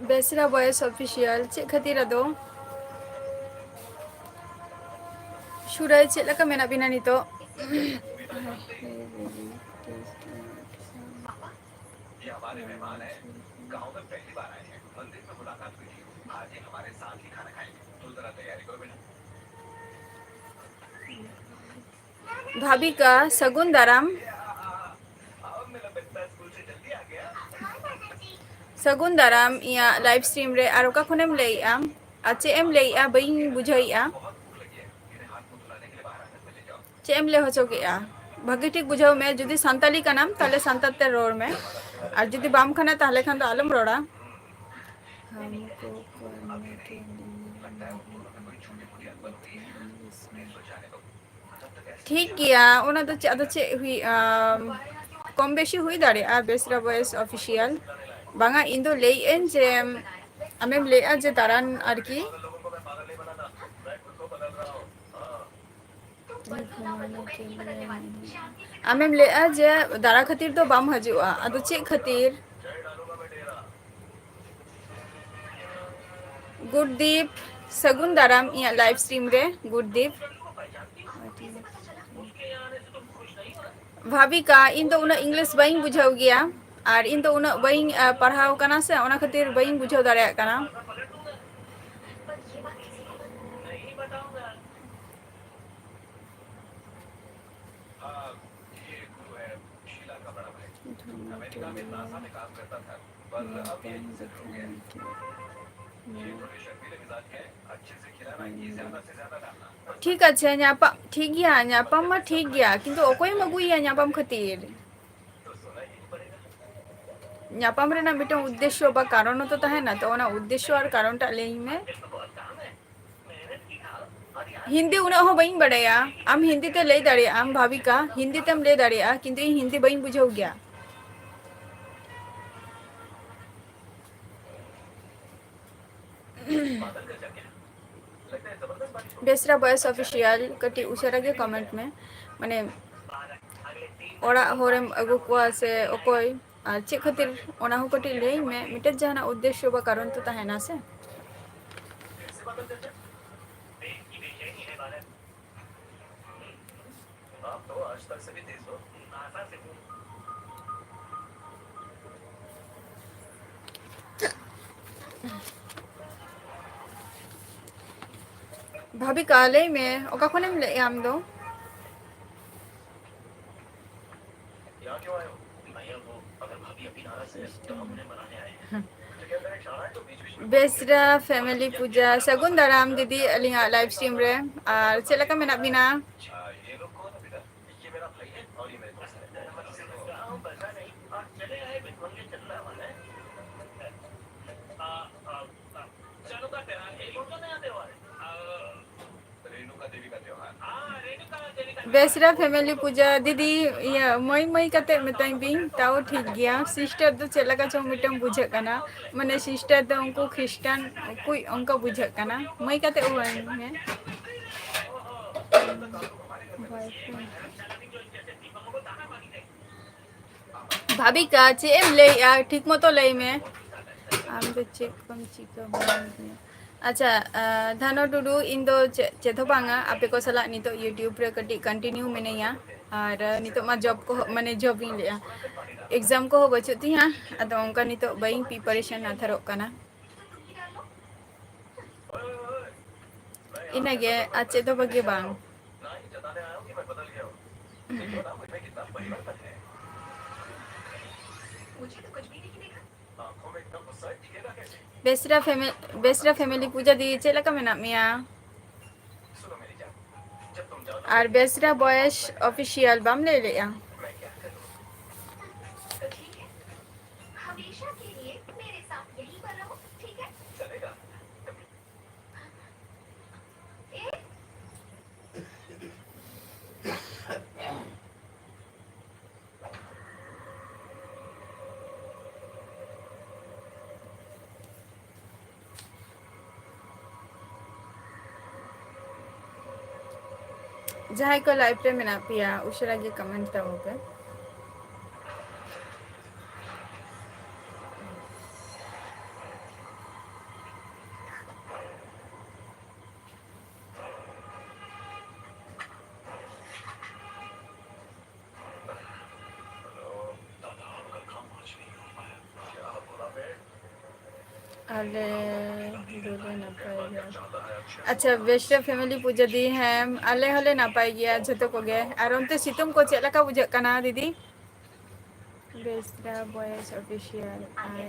ᱵᱮᱥᱨᱟ ᱵᱚᱭᱮᱥ ᱚᱯᱷᱤᱥᱤᱭᱟᱞ, ᱪᱮᱫ ᱠᱷᱟᱹᱛᱤᱨ ᱟᱫᱚ? ᱥᱩᱨᱟᱹᱭ, ᱪᱮᱫ ᱞᱮᱠᱟ ᱢᱮᱱᱟᱜ ᱵᱤᱱᱟ ᱱᱤᱛᱚᱜ? ᱵᱷᱟᱵᱤᱠᱟ, ᱥᱟᱹᱜᱩᱱ ᱫᱟᱨᱟᱢ᱾ ᱥᱟᱹᱜᱩᱱ ᱫᱟᱨᱟᱢ ᱤᱧᱟᱹᱜ live stream ᱨᱮ᱾ ᱟᱨ ᱚᱠᱟ ᱠᱷᱚᱱᱮᱢ ᱞᱟᱹᱭᱮᱜᱼᱟ? ᱟᱨ ᱪᱮᱫ ᱮᱢ ᱞᱟᱹᱭᱮᱜᱼᱟ? ᱵᱟᱹᱧ ᱵᱩᱡᱷᱟᱹᱣᱮᱜᱼᱟ᱾ ᱪᱮᱫ ᱮᱢ ᱞᱟᱹᱭ ᱦᱚᱪᱚ ᱠᱮᱜᱼᱟ? ᱵᱷᱟᱹᱜᱤ ᱴᱷᱤᱠ ᱵᱩᱡᱷᱟᱹᱣ ᱢᱮ᱾ ᱡᱩᱫᱤ ᱥᱟᱱᱛᱟᱞᱤ ᱠᱟᱱᱟᱢ, ᱛᱟᱦᱞᱮ ᱥᱟᱱᱛᱟᱲ ᱛᱮ ᱨᱚᱲ ᱢᱮ, ᱟᱨ ᱡᱩᱫᱤ ᱵᱟᱢ ᱠᱟᱱᱟ, ᱛᱟᱦᱞᱮ ᱠᱷᱟᱱ ᱫᱚ ᱟᱞᱚᱢ ᱨᱚᱲᱟ᱾ ᱴᱷᱤᱠ ᱜᱮᱭᱟ, ᱚᱱᱟ ᱫᱚ ᱪᱮᱫ, ᱟᱫᱚ ᱪᱮᱫ ᱦᱩᱭᱩᱜᱼᱟ, ᱠᱚᱢ ᱵᱮᱥᱤ ᱦᱩᱭ ᱫᱟᱲᱮᱭᱟᱜᱼᱟ ᱵᱮᱥᱨᱟ ᱵᱚᱭᱮᱥ ᱚᱯᱷᱤᱥᱤᱭᱟᱞ᱾ ᱵᱟᱝᱟ, ᱤᱧ ᱫᱚ ᱞᱟᱹᱭᱮᱫ ᱟᱹᱧ ᱡᱮ ᱟᱢᱮᱢ ᱞᱟᱹᱭᱮᱫᱼᱟ ᱡᱮ ᱫᱟᱬᱟᱱ ᱟᱨᱠᱤ᱾ ᱟᱢᱮᱢ ᱞᱟᱹᱭᱮᱫᱼᱟ ᱡᱮ ᱫᱟᱬᱟ ᱠᱷᱟᱹᱛᱤᱨ ᱫᱚ ᱵᱟᱢ ᱦᱤᱡᱩᱜᱼᱟ, ᱟᱫᱚ ᱪᱮᱫ ᱠᱷᱟᱹᱛᱤᱨ? ᱜᱩᱰᱫᱤᱯ, ᱥᱟᱹᱜᱩᱱ ᱫᱟᱨᱟᱢ ᱤᱧᱟᱹᱜ live stream ᱨᱮ, ᱜᱩᱰᱫᱤᱯ᱾ ᱵᱷᱟᱵᱤᱠᱟ, ᱤᱧ ᱫᱚ ᱩᱱᱟᱹᱜ English ᱵᱟᱹᱧ ᱵᱩᱡᱷᱟᱹᱣ ᱜᱮᱭᱟ, ᱟᱨ ᱤᱧ ᱫᱚ ᱩᱱᱟᱹᱜ ᱵᱟᱹᱧ, ᱟ, ᱯᱟᱲᱦᱟᱣ ᱠᱟᱱᱟ ᱥᱮ, ᱚᱱᱟ ᱠᱷᱟᱹᱛᱤᱨ ᱵᱟᱹᱧ ᱵᱩᱡᱷᱟᱹᱣ ᱫᱟᱲᱮᱭᱟᱜ ᱠᱟᱱᱟ᱾ ᱴᱷᱤᱠ ᱟᱪᱷᱮ, ᱧᱟᱯᱟᱢ ᱴᱷᱤᱠ ᱜᱮᱭᱟ, ᱧᱟᱯᱟᱢ ᱢᱟ ᱴᱷᱤᱠ ᱜᱮᱭᱟ, ᱠᱤᱱᱛᱩ ᱚᱠᱚᱭᱮᱢ ᱟᱹᱜᱩᱭᱮᱭᱟ ᱧᱟᱯᱟᱢ ᱠᱷᱟᱹᱛᱤᱨ? ᱧᱟᱯᱟᱢ ᱨᱮᱱᱟᱜ ᱢᱤᱫᱴᱟᱝ ᱩᱫᱽᱫᱮᱥᱥᱚ ᱵᱟ ᱠᱟᱨᱚᱱ ᱦᱚᱸ ᱛᱚ ᱛᱟᱦᱮᱱᱟ, ᱛᱚ ᱚᱱᱟ ᱩᱫᱽᱫᱮᱥᱥᱚ ᱟᱨ ᱠᱟᱨᱚᱱ ᱴᱟᱜ ᱞᱟᱹᱭᱟᱹᱧ ᱢᱮ᱾ ᱦᱤᱱᱫᱤ ᱩᱱᱟᱹᱜ ᱦᱚᱸ ᱵᱟᱹᱧ ᱵᱟᱲᱟᱭᱟ, ᱟᱢ ᱦᱤᱱᱫᱤ ᱛᱮ ᱞᱟᱹᱭ ᱫᱟᱲᱮᱭᱟᱜ ᱟᱢ ᱵᱷᱟᱵᱤᱠᱟ, ᱦᱤᱱᱫᱤ ᱛᱮᱢ ᱞᱟᱹᱭ ᱫᱟᱲᱮᱭᱟᱜᱼᱟ, ᱠᱤᱱᱛᱩ ᱤᱧ ᱦᱤᱱᱫᱤ ᱵᱟᱹᱧ ᱵᱩᱡᱷᱟᱹᱣ ᱜᱮᱭᱟ᱾ ᱵᱮᱥᱨᱟ ᱵᱚᱭᱮᱥ ᱚᱯᱷᱤᱥᱤᱭᱟᱞ, ᱠᱟᱹᱴᱤᱡ ᱩᱥᱟᱹᱨᱟ ᱜᱮ comment ᱢᱮ, ᱢᱟᱱᱮ ᱚᱲᱟᱜ ᱦᱚᱲᱮᱢ ᱟᱹᱜᱩ ᱠᱚᱣᱟ ᱥᱮ ᱚᱠᱚᱭ ᱟᱨ ᱪᱮᱫ ᱠᱷᱟᱹᱛᱤᱨ, ᱚᱱᱟ ᱦᱚᱸ ᱠᱟᱹᱴᱤᱡ ᱞᱟᱹᱭᱟᱹᱧ ᱢᱮ, ᱢᱤᱫᱴᱮᱱ ᱡᱟᱦᱟᱱᱟᱜ ᱩᱫᱽᱫᱮᱥᱥᱚ ᱵᱟ ᱠᱟᱨᱚᱱ ᱛᱚ ᱛᱟᱦᱮᱱᱟ ᱥᱮ᱾ ᱵᱷᱟᱵᱤᱠᱟ, ᱞᱟᱹᱭ ᱢᱮ, ᱚᱠᱟ ᱠᱷᱚᱱᱮᱢ ᱞᱟᱹᱭᱮᱜᱼᱟ ᱟᱢ ᱫᱚ? ᱵᱮᱥᱨᱟ ᱯᱷᱮᱢᱮᱞᱤ ᱯᱩᱡᱟ, ᱥᱟᱹᱜᱩᱱ ᱫᱟᱨᱟᱢ ᱫᱤᱫᱤ ᱟᱹᱞᱤᱧᱟᱜ live stream ᱨᱮ᱾ ᱟᱨ ᱪᱮᱫ ᱞᱮᱠᱟ ᱢᱮᱱᱟᱜ ᱵᱤᱱᱟ? ᱵᱮᱥᱨᱟ ᱯᱷᱮᱢᱮᱞᱤ ᱯᱩᱡᱟ ᱫᱤᱫᱤ, ᱤᱭᱟᱹ, ᱢᱟᱹᱭ ᱢᱟᱹᱭ ᱠᱟᱛᱮ ᱢᱮᱛᱟᱧ ᱵᱤᱱ, ᱛᱟᱣ ᱴᱷᱤᱠ ᱜᱮᱭᱟ᱾ ᱥᱤᱥᱴᱟᱨ ᱫᱚ ᱪᱮᱫ ᱞᱮᱠᱟ ᱪᱚᱝ ᱢᱤᱫᱴᱟᱝ ᱵᱩᱡᱷᱟᱹᱜ ᱠᱟᱱᱟ, ᱢᱟᱱᱮ ᱥᱤᱥᱴᱟᱨ ᱫᱚ ᱩᱱᱠᱩ ᱠᱷᱨᱤᱥᱴᱟᱱ ᱠᱩᱡ ᱚᱱᱠᱟ ᱵᱩᱡᱷᱟᱹᱜ ᱠᱟᱱᱟ᱾ ᱢᱟᱹᱭ ᱠᱟᱛᱮ ᱩᱣᱟᱹᱧ ᱢᱮ᱾ ᱵᱷᱟᱵᱤᱠᱟ, ᱪᱮᱫ ᱮᱢ ᱞᱟᱹᱭᱮᱜᱼᱟ? ᱴᱷᱤᱠ ᱢᱚᱛᱚ ᱞᱟᱹᱭ ᱢᱮ᱾ ᱟᱢ ᱫᱚ ᱪᱮᱫ ᱠᱚᱢ ᱪᱤᱠᱟᱹ ᱵᱟᱲᱟᱭ ᱜᱮᱭᱟ? ᱟᱪᱪᱷᱟ, ᱟᱸ, ᱫᱷᱟᱱᱚ ᱴᱩᱰᱩ, ᱤᱧ ᱫᱚ ᱪᱮᱫ, ᱪᱮᱫ ᱦᱚᱸ ᱵᱟᱝᱟ, ᱟᱯᱮ ᱠᱚ ᱥᱟᱞᱟᱜ ᱱᱤᱛᱚᱜ YouTube ᱨᱮ ᱠᱟᱹᱴᱤᱡ continue ᱢᱤᱱᱟᱹᱧᱟ᱾ ᱟᱨ, ᱟᱸ, ᱱᱤᱛᱚᱜ ᱢᱟ job ᱠᱚᱦᱚᱸ, ᱢᱟᱱᱮ, job ᱤᱧ ᱞᱟᱹᱭᱮᱜᱼᱟ, exam ᱠᱚᱦᱚᱸ ᱵᱟᱹᱪᱩᱜ ᱛᱤᱧᱟᱹ, ᱟᱫᱚ ᱚᱱᱠᱟ ᱱᱤᱛᱚᱜ ᱵᱟᱹᱧ preparation ᱦᱟᱛᱟᱲᱚᱜ ᱠᱟᱱᱟ᱾ ᱤᱱᱟᱹᱜᱮ, ᱟᱨ ᱪᱮᱫ ᱦᱚᱸ ᱵᱷᱟᱜᱮ ᱵᱟᱝ᱾ ᱵᱮᱥᱨᱟ ᱯᱷᱮᱢᱮ-, ᱵᱮᱥᱨᱟ family ᱯᱩᱡᱟ ᱫᱤ, ᱪᱮᱫ ᱞᱮᱠᱟ ᱢᱮᱱᱟᱜ ᱢᱮᱭᱟ? ᱟᱨ ᱵᱮᱥᱨᱟ ᱵᱚᱭᱮᱥ official ᱵᱟᱢ ᱞᱟᱹᱭ ᱞᱮᱜᱼᱟ? ᱡᱟᱦᱟᱸᱭ ᱠᱚ live ᱨᱮ ᱢᱮᱱᱟᱜ ᱯᱮᱭᱟ, ᱩᱥᱟᱹᱨᱟ ᱜᱮ comment ᱛᱟᱵᱚ ᱯᱮ᱾ ᱟᱞᱮ ᱫᱚᱞᱮ ᱱᱟᱯᱟᱭ ᱜᱮᱭᱟ᱾ ᱟᱪᱪᱷᱟ, ᱵᱮᱥᱨᱟ family ᱯᱩᱡᱟ ᱫᱤ, ᱦᱮᱸ, ᱟᱞᱮ ᱦᱚᱸᱞᱮ ᱱᱟᱯᱟᱭ ᱜᱮᱭᱟ ᱡᱷᱚᱛᱚ ᱠᱚᱜᱮ᱾ ᱟᱨ ᱚᱱᱛᱮ ᱥᱤᱛᱩᱝ ᱠᱚ ᱪᱮᱫ ᱞᱮᱠᱟ ᱵᱩᱡᱷᱟᱹᱜ ᱠᱟᱱᱟ, ᱫᱤᱫᱤ? ᱵᱮᱥᱨᱟ ᱵᱚᱭᱮᱥ official, I,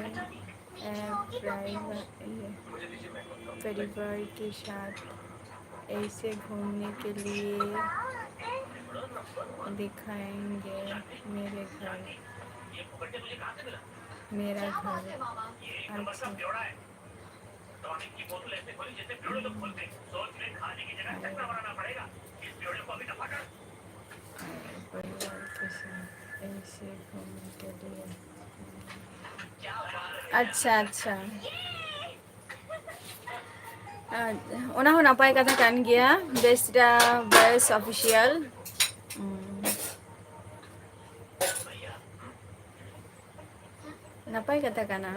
uh, driver, ये, परिवार के साथ ऐसे घूमने के लिए दिखाएंगे मेरे घर, मेरा घर। अच्छा। परिवार के साथ ऐसे घूमने के लिए। ᱟᱪᱪᱷᱟ, ᱟᱪᱪᱷᱟ᱾ ᱟᱨ ᱚᱱᱟ ᱦᱚᱸ ᱱᱟᱯᱟᱭ ᱠᱟᱛᱷᱟ ᱠᱟᱱ ᱜᱮᱭᱟ, ᱵᱮᱥᱨᱟ ᱵᱚᱭᱮᱥ official᱾ ᱩᱸ᱾ ᱱᱟᱯᱟᱭ ᱠᱟᱛᱷᱟ ᱠᱟᱱᱟ᱾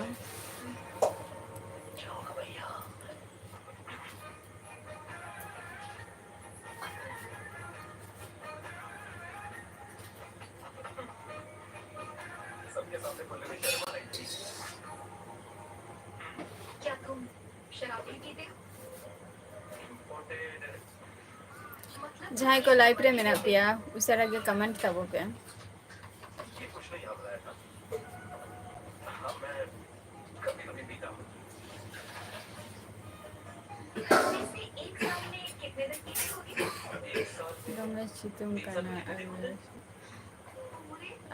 ᱡᱟᱦᱟᱸᱭ ᱠᱚ live ᱨᱮ ᱢᱮᱱᱟᱜ ᱯᱮᱭᱟ, ᱩᱥᱟᱹᱨᱟ ᱜᱮ comment ᱛᱟᱵᱚ ᱯᱮ᱾ ᱫᱚᱢᱮ ᱥᱤᱛᱩᱝ ᱠᱟᱱᱟ ᱟᱨ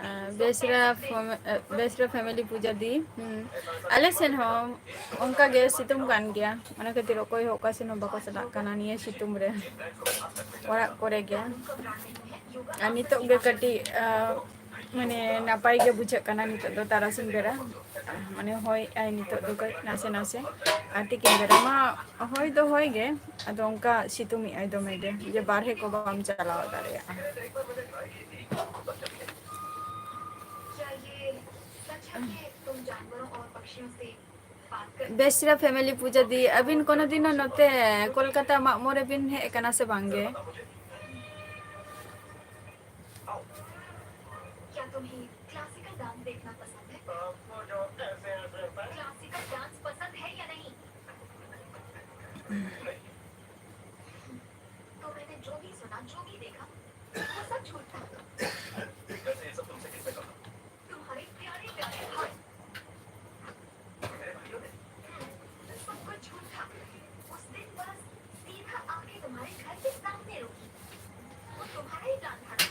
ᱟᱨ ᱵᱮᱥᱨᱟ ᱯᱷᱚᱢ-, ᱮ, ᱵᱮᱥᱨᱟ family ᱯᱩᱡᱟ ᱫᱤ, ᱦᱩᱸ᱾ ᱟᱞᱮ ᱥᱮᱱ ᱦᱚᱸ ᱚᱱᱠᱟ ᱜᱮ ᱥᱤᱛᱩᱝ ᱠᱟᱱ ᱜᱮᱭᱟ, ᱚᱱᱟ ᱠᱷᱟᱹᱛᱤᱨ ᱚᱠᱚᱭ ᱦᱚᱸ ᱚᱠᱟ ᱥᱮᱱ ᱦᱚᱸ ᱵᱟᱠᱚ ᱪᱟᱞᱟᱜ ᱠᱟᱱᱟ ᱱᱤᱭᱟᱹ ᱥᱤᱛᱩᱝ ᱨᱮ, ᱚᱲᱟᱜ ᱠᱚᱨᱮ ᱜᱮ᱾ ᱟᱨ ᱱᱤᱛᱚᱜ ᱜᱮ ᱠᱟᱹᱴᱤᱡ, ᱟ, ᱢᱟᱱᱮ ᱱᱟᱯᱟᱭ ᱜᱮ ᱵᱩᱡᱷᱟᱹᱜ ᱠᱟᱱᱟ ᱱᱤᱛᱚᱜ ᱫᱚ ᱛᱟᱨᱟᱥᱤᱧ ᱵᱮᱲᱟ, ᱢᱟᱱᱮ ᱦᱚᱭ ᱟᱭ ᱱᱤᱛᱚᱜ ᱫᱚ ᱠᱟᱹᱡ ᱱᱟᱥᱮ ᱱᱟᱥᱮ, ᱟᱨ ᱛᱤᱠᱤᱱ ᱵᱮᱲᱟ ᱢᱟ ᱦᱚᱭ ᱫᱚ ᱦᱚᱭ ᱜᱮ, ᱟᱫᱚ ᱚᱱᱠᱟ ᱥᱤᱛᱩᱝ ᱮᱜ ᱟᱭ ᱫᱚᱢᱮ ᱜᱮ, ᱡᱮ ᱵᱟᱨᱦᱮ ᱠᱚ ᱵᱟᱢ ᱪᱟᱞᱟᱣ ᱫᱟᱲᱮᱭᱟᱜᱼᱟ᱾ ᱵᱮᱥᱨᱟ family ᱯᱩᱡᱟ ᱫᱤ, ᱟᱹᱵᱤᱱ ᱠᱳᱱᱳ ᱫᱤᱱ ᱦᱚᱸ ᱱᱚᱛᱮ ᱠᱳᱞᱠᱟᱛᱟ ᱢᱟᱜ ᱢᱚᱬᱮ ᱵᱤᱱ ᱦᱮᱡ ᱟᱠᱟᱱᱟ ᱥᱮ ᱵᱟᱝ ᱜᱮ? क्या तुम्हें क्लासिकल डांस देखना पसंद है? क्लासिकल डांस पसंद है या नहीं? तो मैंने जो भी सुना, जो भी देखा, वो सब झूठ था। तुम्हारे प्यारे प्यारे भाई, मेरे भाइयों ने सब कुछ झूठ था। उस दिन बस सीधा आके तुम्हारे घर के सामने रुकी। वो तुम्हारा ही प्लान था ना?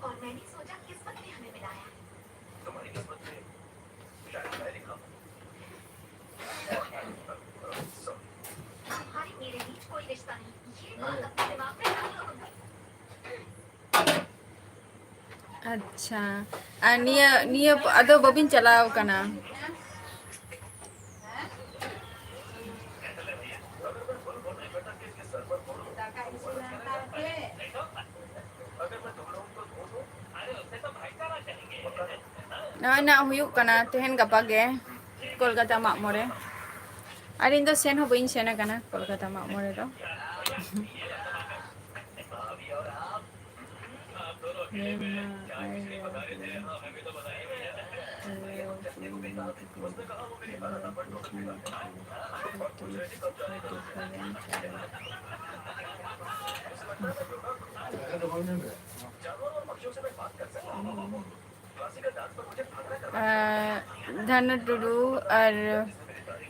और मैंने सोचा, किस्मत ने हमें मिलाया। तुम्हारी किस्मत में शायद मैं लिखा हूँ। तुम्हारे मेरे बीच कोई रिश्ता नहीं, ये बात अपने दिमाग में डाल लो तुम। ᱟᱪᱪᱷᱟ, ᱟᱨ ᱱᱤᱭᱟᱹ, ᱱᱤᱭᱟᱹ ᱟᱫᱚ ᱵᱟᱹᱵᱤᱱ ᱪᱟᱞᱟᱣ ᱠᱟᱱᱟ? ᱱᱚᱜᱼᱚᱭ ᱱᱟᱜ ᱦᱩᱭᱩᱜ ᱠᱟᱱᱟ ᱛᱮᱦᱮᱧ ᱜᱟᱯᱟ ᱜᱮ ᱠᱳᱞᱠᱟᱛᱟ ᱢᱟᱜ ᱢᱚᱬᱮ᱾ ᱟᱨ ᱤᱧ ᱫᱚ ᱥᱮᱱ ᱦᱚᱸ ᱵᱟᱹᱧ ᱥᱮᱱ ᱟᱠᱟᱱᱟ ᱠᱳᱞᱠᱟᱛᱟ ᱢᱟᱜ ᱢᱚᱬᱮ ᱫᱚ᱾ ᱟᱨ ᱫᱷᱟᱱᱟ ᱴᱩᱰᱩ, ᱟᱨ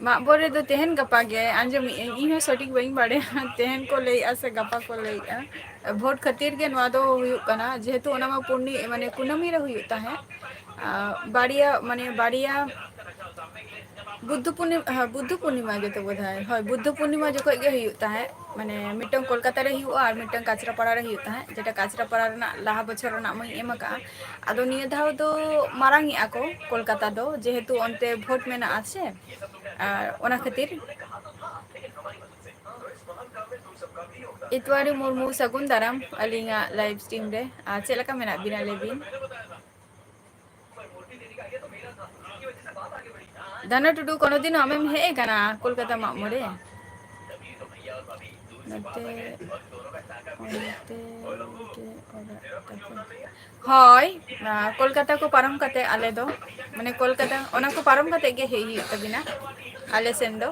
ᱢᱟᱜ ᱵᱚᱨ ᱨᱮᱫᱚ ᱛᱮᱦᱮᱧ ᱜᱟᱯᱟ ᱜᱮ ᱟᱸᱡᱚᱢᱮᱫ ᱟᱹᱧ, ᱤᱧ ᱦᱚᱸ ᱥᱚᱴᱷᱤᱠ ᱵᱟᱹᱧ ᱵᱟᱲᱟᱭᱟ ᱛᱮᱦᱮᱧ ᱠᱚ ᱞᱟᱹᱭᱮᱜᱼᱟ ᱥᱮ ᱜᱟᱯᱟ ᱠᱚ ᱞᱟᱹᱭᱮᱜᱼᱟ᱾ ᱵᱷᱳᱴ ᱠᱷᱟᱹᱛᱤᱨ ᱜᱮ ᱱᱚᱣᱟ ᱫᱚ ᱦᱩᱭᱩᱜ ᱠᱟᱱᱟ, ᱡᱮᱦᱮᱛᱩ ᱚᱱᱟ ᱢᱟ ᱯᱩᱨᱱᱤ-, ᱢᱟᱱᱮ ᱠᱩᱱᱟᱹᱢᱤ ᱨᱮ ᱦᱩᱭᱩᱜ ᱛᱟᱦᱮᱸᱫ᱾ ᱟᱨ ᱵᱟᱨᱭᱟ, ᱢᱟᱱᱮ ᱵᱟᱨᱭᱟ ᱵᱩᱫᱽᱫᱷᱚ ᱯᱩᱨᱱᱤᱢᱟ, ᱦᱮᱸ, ᱵᱩᱫᱽᱫᱷᱚ ᱯᱩᱨᱱᱤᱢᱟ ᱜᱮᱛᱚ ᱵᱳᱫᱷᱚᱭ᱾ ᱦᱳᱭ, ᱵᱩᱫᱽᱫᱷᱚ ᱯᱩᱨᱱᱤᱢᱟ ᱡᱚᱠᱷᱚᱡ ᱜᱮ ᱦᱩᱭᱩᱜ ᱛᱟᱦᱮᱸᱫ᱾ ᱢᱟᱱᱮ ᱢᱤᱫᱴᱟᱝ ᱠᱳᱞᱠᱟᱛᱟ ᱨᱮ ᱦᱩᱭᱩᱜᱼᱟ ᱟᱨ ᱢᱤᱫᱴᱟᱝ ᱠᱟᱪᱨᱟᱯᱟᱲᱟ ᱨᱮ ᱦᱩᱭᱩᱜ ᱛᱟᱦᱮᱸᱫ, ᱡᱮᱴᱟ ᱠᱟᱪᱨᱟᱯᱟᱲᱟ ᱨᱮᱱᱟᱜ ᱞᱟᱦᱟ ᱵᱚᱪᱷᱚᱨ ᱨᱮᱱᱟᱜ ᱢᱟᱹᱧ ᱮᱢ ᱟᱠᱟᱫᱼᱟ᱾ ᱟᱫᱚ ᱱᱤᱭᱟᱹ ᱫᱷᱟᱣ ᱫᱚ ᱢᱟᱨᱟᱝ ᱮᱜᱼᱟ ᱠᱚ ᱠᱳᱞᱠᱟᱛᱟ ᱫᱚ, ᱡᱮᱦᱮᱛᱩ ᱚᱱᱛᱮ ᱵᱷᱳᱴ ᱢᱮᱱᱟᱜᱼᱟ ᱥᱮ, ᱟᱨ ᱚᱱᱟ ᱠᱷᱟᱹᱛᱤᱨ᱾ ᱤᱛᱣᱟᱨᱤ ᱢᱩᱨᱢᱩ, ᱥᱟᱹᱜᱩᱱ ᱫᱟᱨᱟᱢ ᱟᱹᱞᱤᱧᱟᱜ live stream ᱨᱮ᱾ ᱟᱨ ᱪᱮᱫ ᱞᱮᱠᱟ ᱢᱮᱱᱟᱜ ᱵᱤᱱᱟ ᱞᱟᱹᱭ ᱵᱤᱱ? ᱫᱷᱟᱱᱟ ᱴᱩᱰᱩ, ᱠᱳᱱᱳ ᱫᱤᱱ ᱟᱢᱮᱢ ᱦᱮᱡ ᱟᱠᱟᱱᱟ ᱠᱳᱞᱠᱟᱛᱟ ᱢᱟᱜ ᱢᱚᱬᱮ? ᱱᱚᱛᱮ, ᱚᱱᱛᱮ ᱜᱮ ᱚᱲᱟᱜ ᱛᱟᱠᱚ᱾ ᱦᱳᱭ, ᱟᱸ, ᱠᱳᱞᱠᱟᱛᱟ ᱠᱚ ᱯᱟᱨᱚᱢ ᱠᱟᱛᱮ ᱟᱞᱮ ᱫᱚ, ᱢᱟᱱᱮ ᱠᱳᱞᱠᱟᱛᱟ, ᱚᱱᱟ ᱠᱚ ᱯᱟᱨᱚᱢ ᱠᱟᱛᱮ ᱜᱮ ᱦᱮᱡ ᱦᱩᱭᱩᱜ ᱛᱟᱵᱤᱱᱟ ᱟᱞᱮ ᱥᱮᱱ ᱫᱚ᱾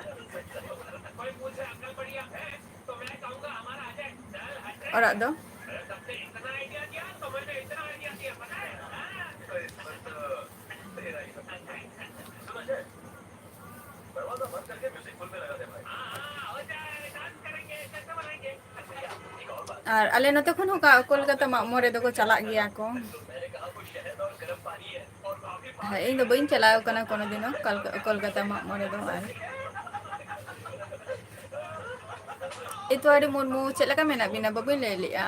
ᱚᱲᱟᱜ ᱫᱚ᱾ ᱟᱨ ᱟᱞᱮ ᱱᱚᱛᱮ ᱠᱷᱚᱱ ᱦᱚᱸ ᱠᱟ-, ᱠᱳᱞᱠᱟᱛᱟ ᱢᱟᱜ ᱢᱚᱬᱮ ᱫᱚᱠᱚ ᱪᱟᱞᱟᱜ ᱜᱮᱭᱟ ᱠᱚ᱾ ᱦᱮᱸ, ᱤᱧ ᱫᱚ ᱵᱟᱹᱧ ᱪᱟᱞᱟᱣ ᱠᱟᱱᱟ ᱠᱳᱱᱳ ᱫᱤᱱ ᱦᱚᱸ ᱠᱟᱞ-, ᱠᱳᱞᱠᱟᱛᱟ ᱢᱟᱜ ᱢᱚᱬᱮ ᱫᱚ᱾ ᱟᱨ ᱤᱛᱣᱟᱨᱤ ᱢᱩᱨᱢᱩ, ᱪᱮᱫ ᱞᱮᱠᱟ ᱢᱮᱱᱟᱜ ᱵᱤᱱᱟ? ᱵᱟᱹᱵᱤᱱ ᱞᱟᱹᱭ ᱞᱮᱜᱼᱟ᱾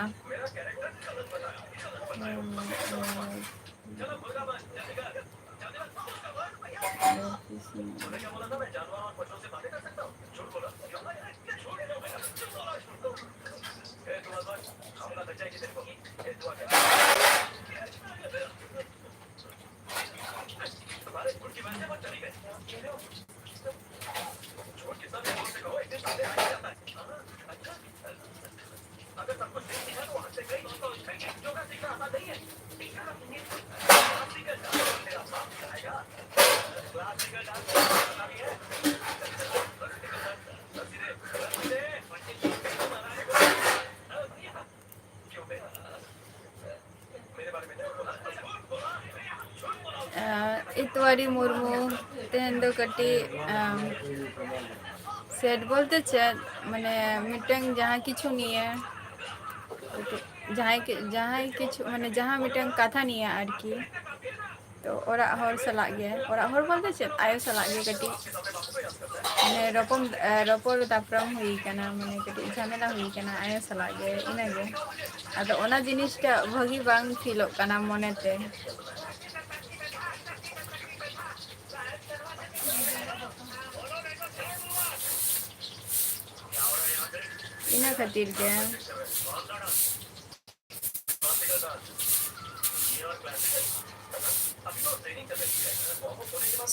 ᱟᱸ, ᱤᱛᱣᱟᱨᱤ ᱢᱩᱨᱢᱩ, ᱛᱮᱦᱮᱧ ᱫᱚ ᱠᱟᱹᱴᱤᱡ, ᱟᱸ, sad ᱵᱚᱞᱛᱮ ᱪᱮᱫ, ᱢᱟᱱᱮ ᱢᱤᱫᱴᱟᱝ ᱡᱟᱦᱟᱸ ᱠᱤᱪᱷᱩ ᱱᱤᱭᱮ, ᱡᱟᱦᱟᱸᱭ ᱠᱤ-, ᱡᱟᱦᱟᱸᱭ ᱠᱤᱪᱷᱩ, ᱢᱟᱱᱮ ᱡᱟᱦᱟᱸ ᱢᱤᱫᱴᱟᱝ ᱠᱟᱛᱷᱟ ᱱᱤᱭᱮ ᱟᱨᱠᱤ, ᱛᱚ ᱚᱲᱟᱜ ᱦᱚᱲ ᱥᱟᱞᱟᱜ ᱜᱮ, ᱚᱲᱟᱜ ᱦᱚᱲ ᱵᱚᱞᱛᱮ ᱪᱮᱫ, ᱟᱭᱳ ᱥᱟᱞᱟᱜ ᱜᱮ ᱠᱟᱹᱴᱤᱡ, ᱢᱟᱱᱮ ᱨᱚᱯᱚᱲ, ᱮ, ᱨᱚᱯᱚᱲ ᱫᱟᱯᱨᱟᱢ ᱦᱩᱭ ᱠᱟᱱᱟ, ᱢᱟᱱᱮ ᱠᱟᱹᱴᱤᱡ ᱡᱷᱟᱢᱮᱞᱟ ᱦᱩᱭ ᱠᱟᱱᱟ ᱟᱭᱳ ᱥᱟᱞᱟᱜ ᱜᱮ, ᱤᱱᱟᱹᱜᱮ᱾ ᱟᱫᱚ ᱚᱱᱟ ᱡᱤᱱᱤᱥᱴᱟ ᱵᱷᱟᱹᱜᱤ ᱵᱟᱝ ᱯᱷᱤᱞᱚᱜ ᱠᱟᱱᱟ ᱢᱚᱱᱮᱛᱮ᱾ ᱤᱱᱟᱹ ᱠᱷᱟᱹᱛᱤᱨ ᱜᱮ᱾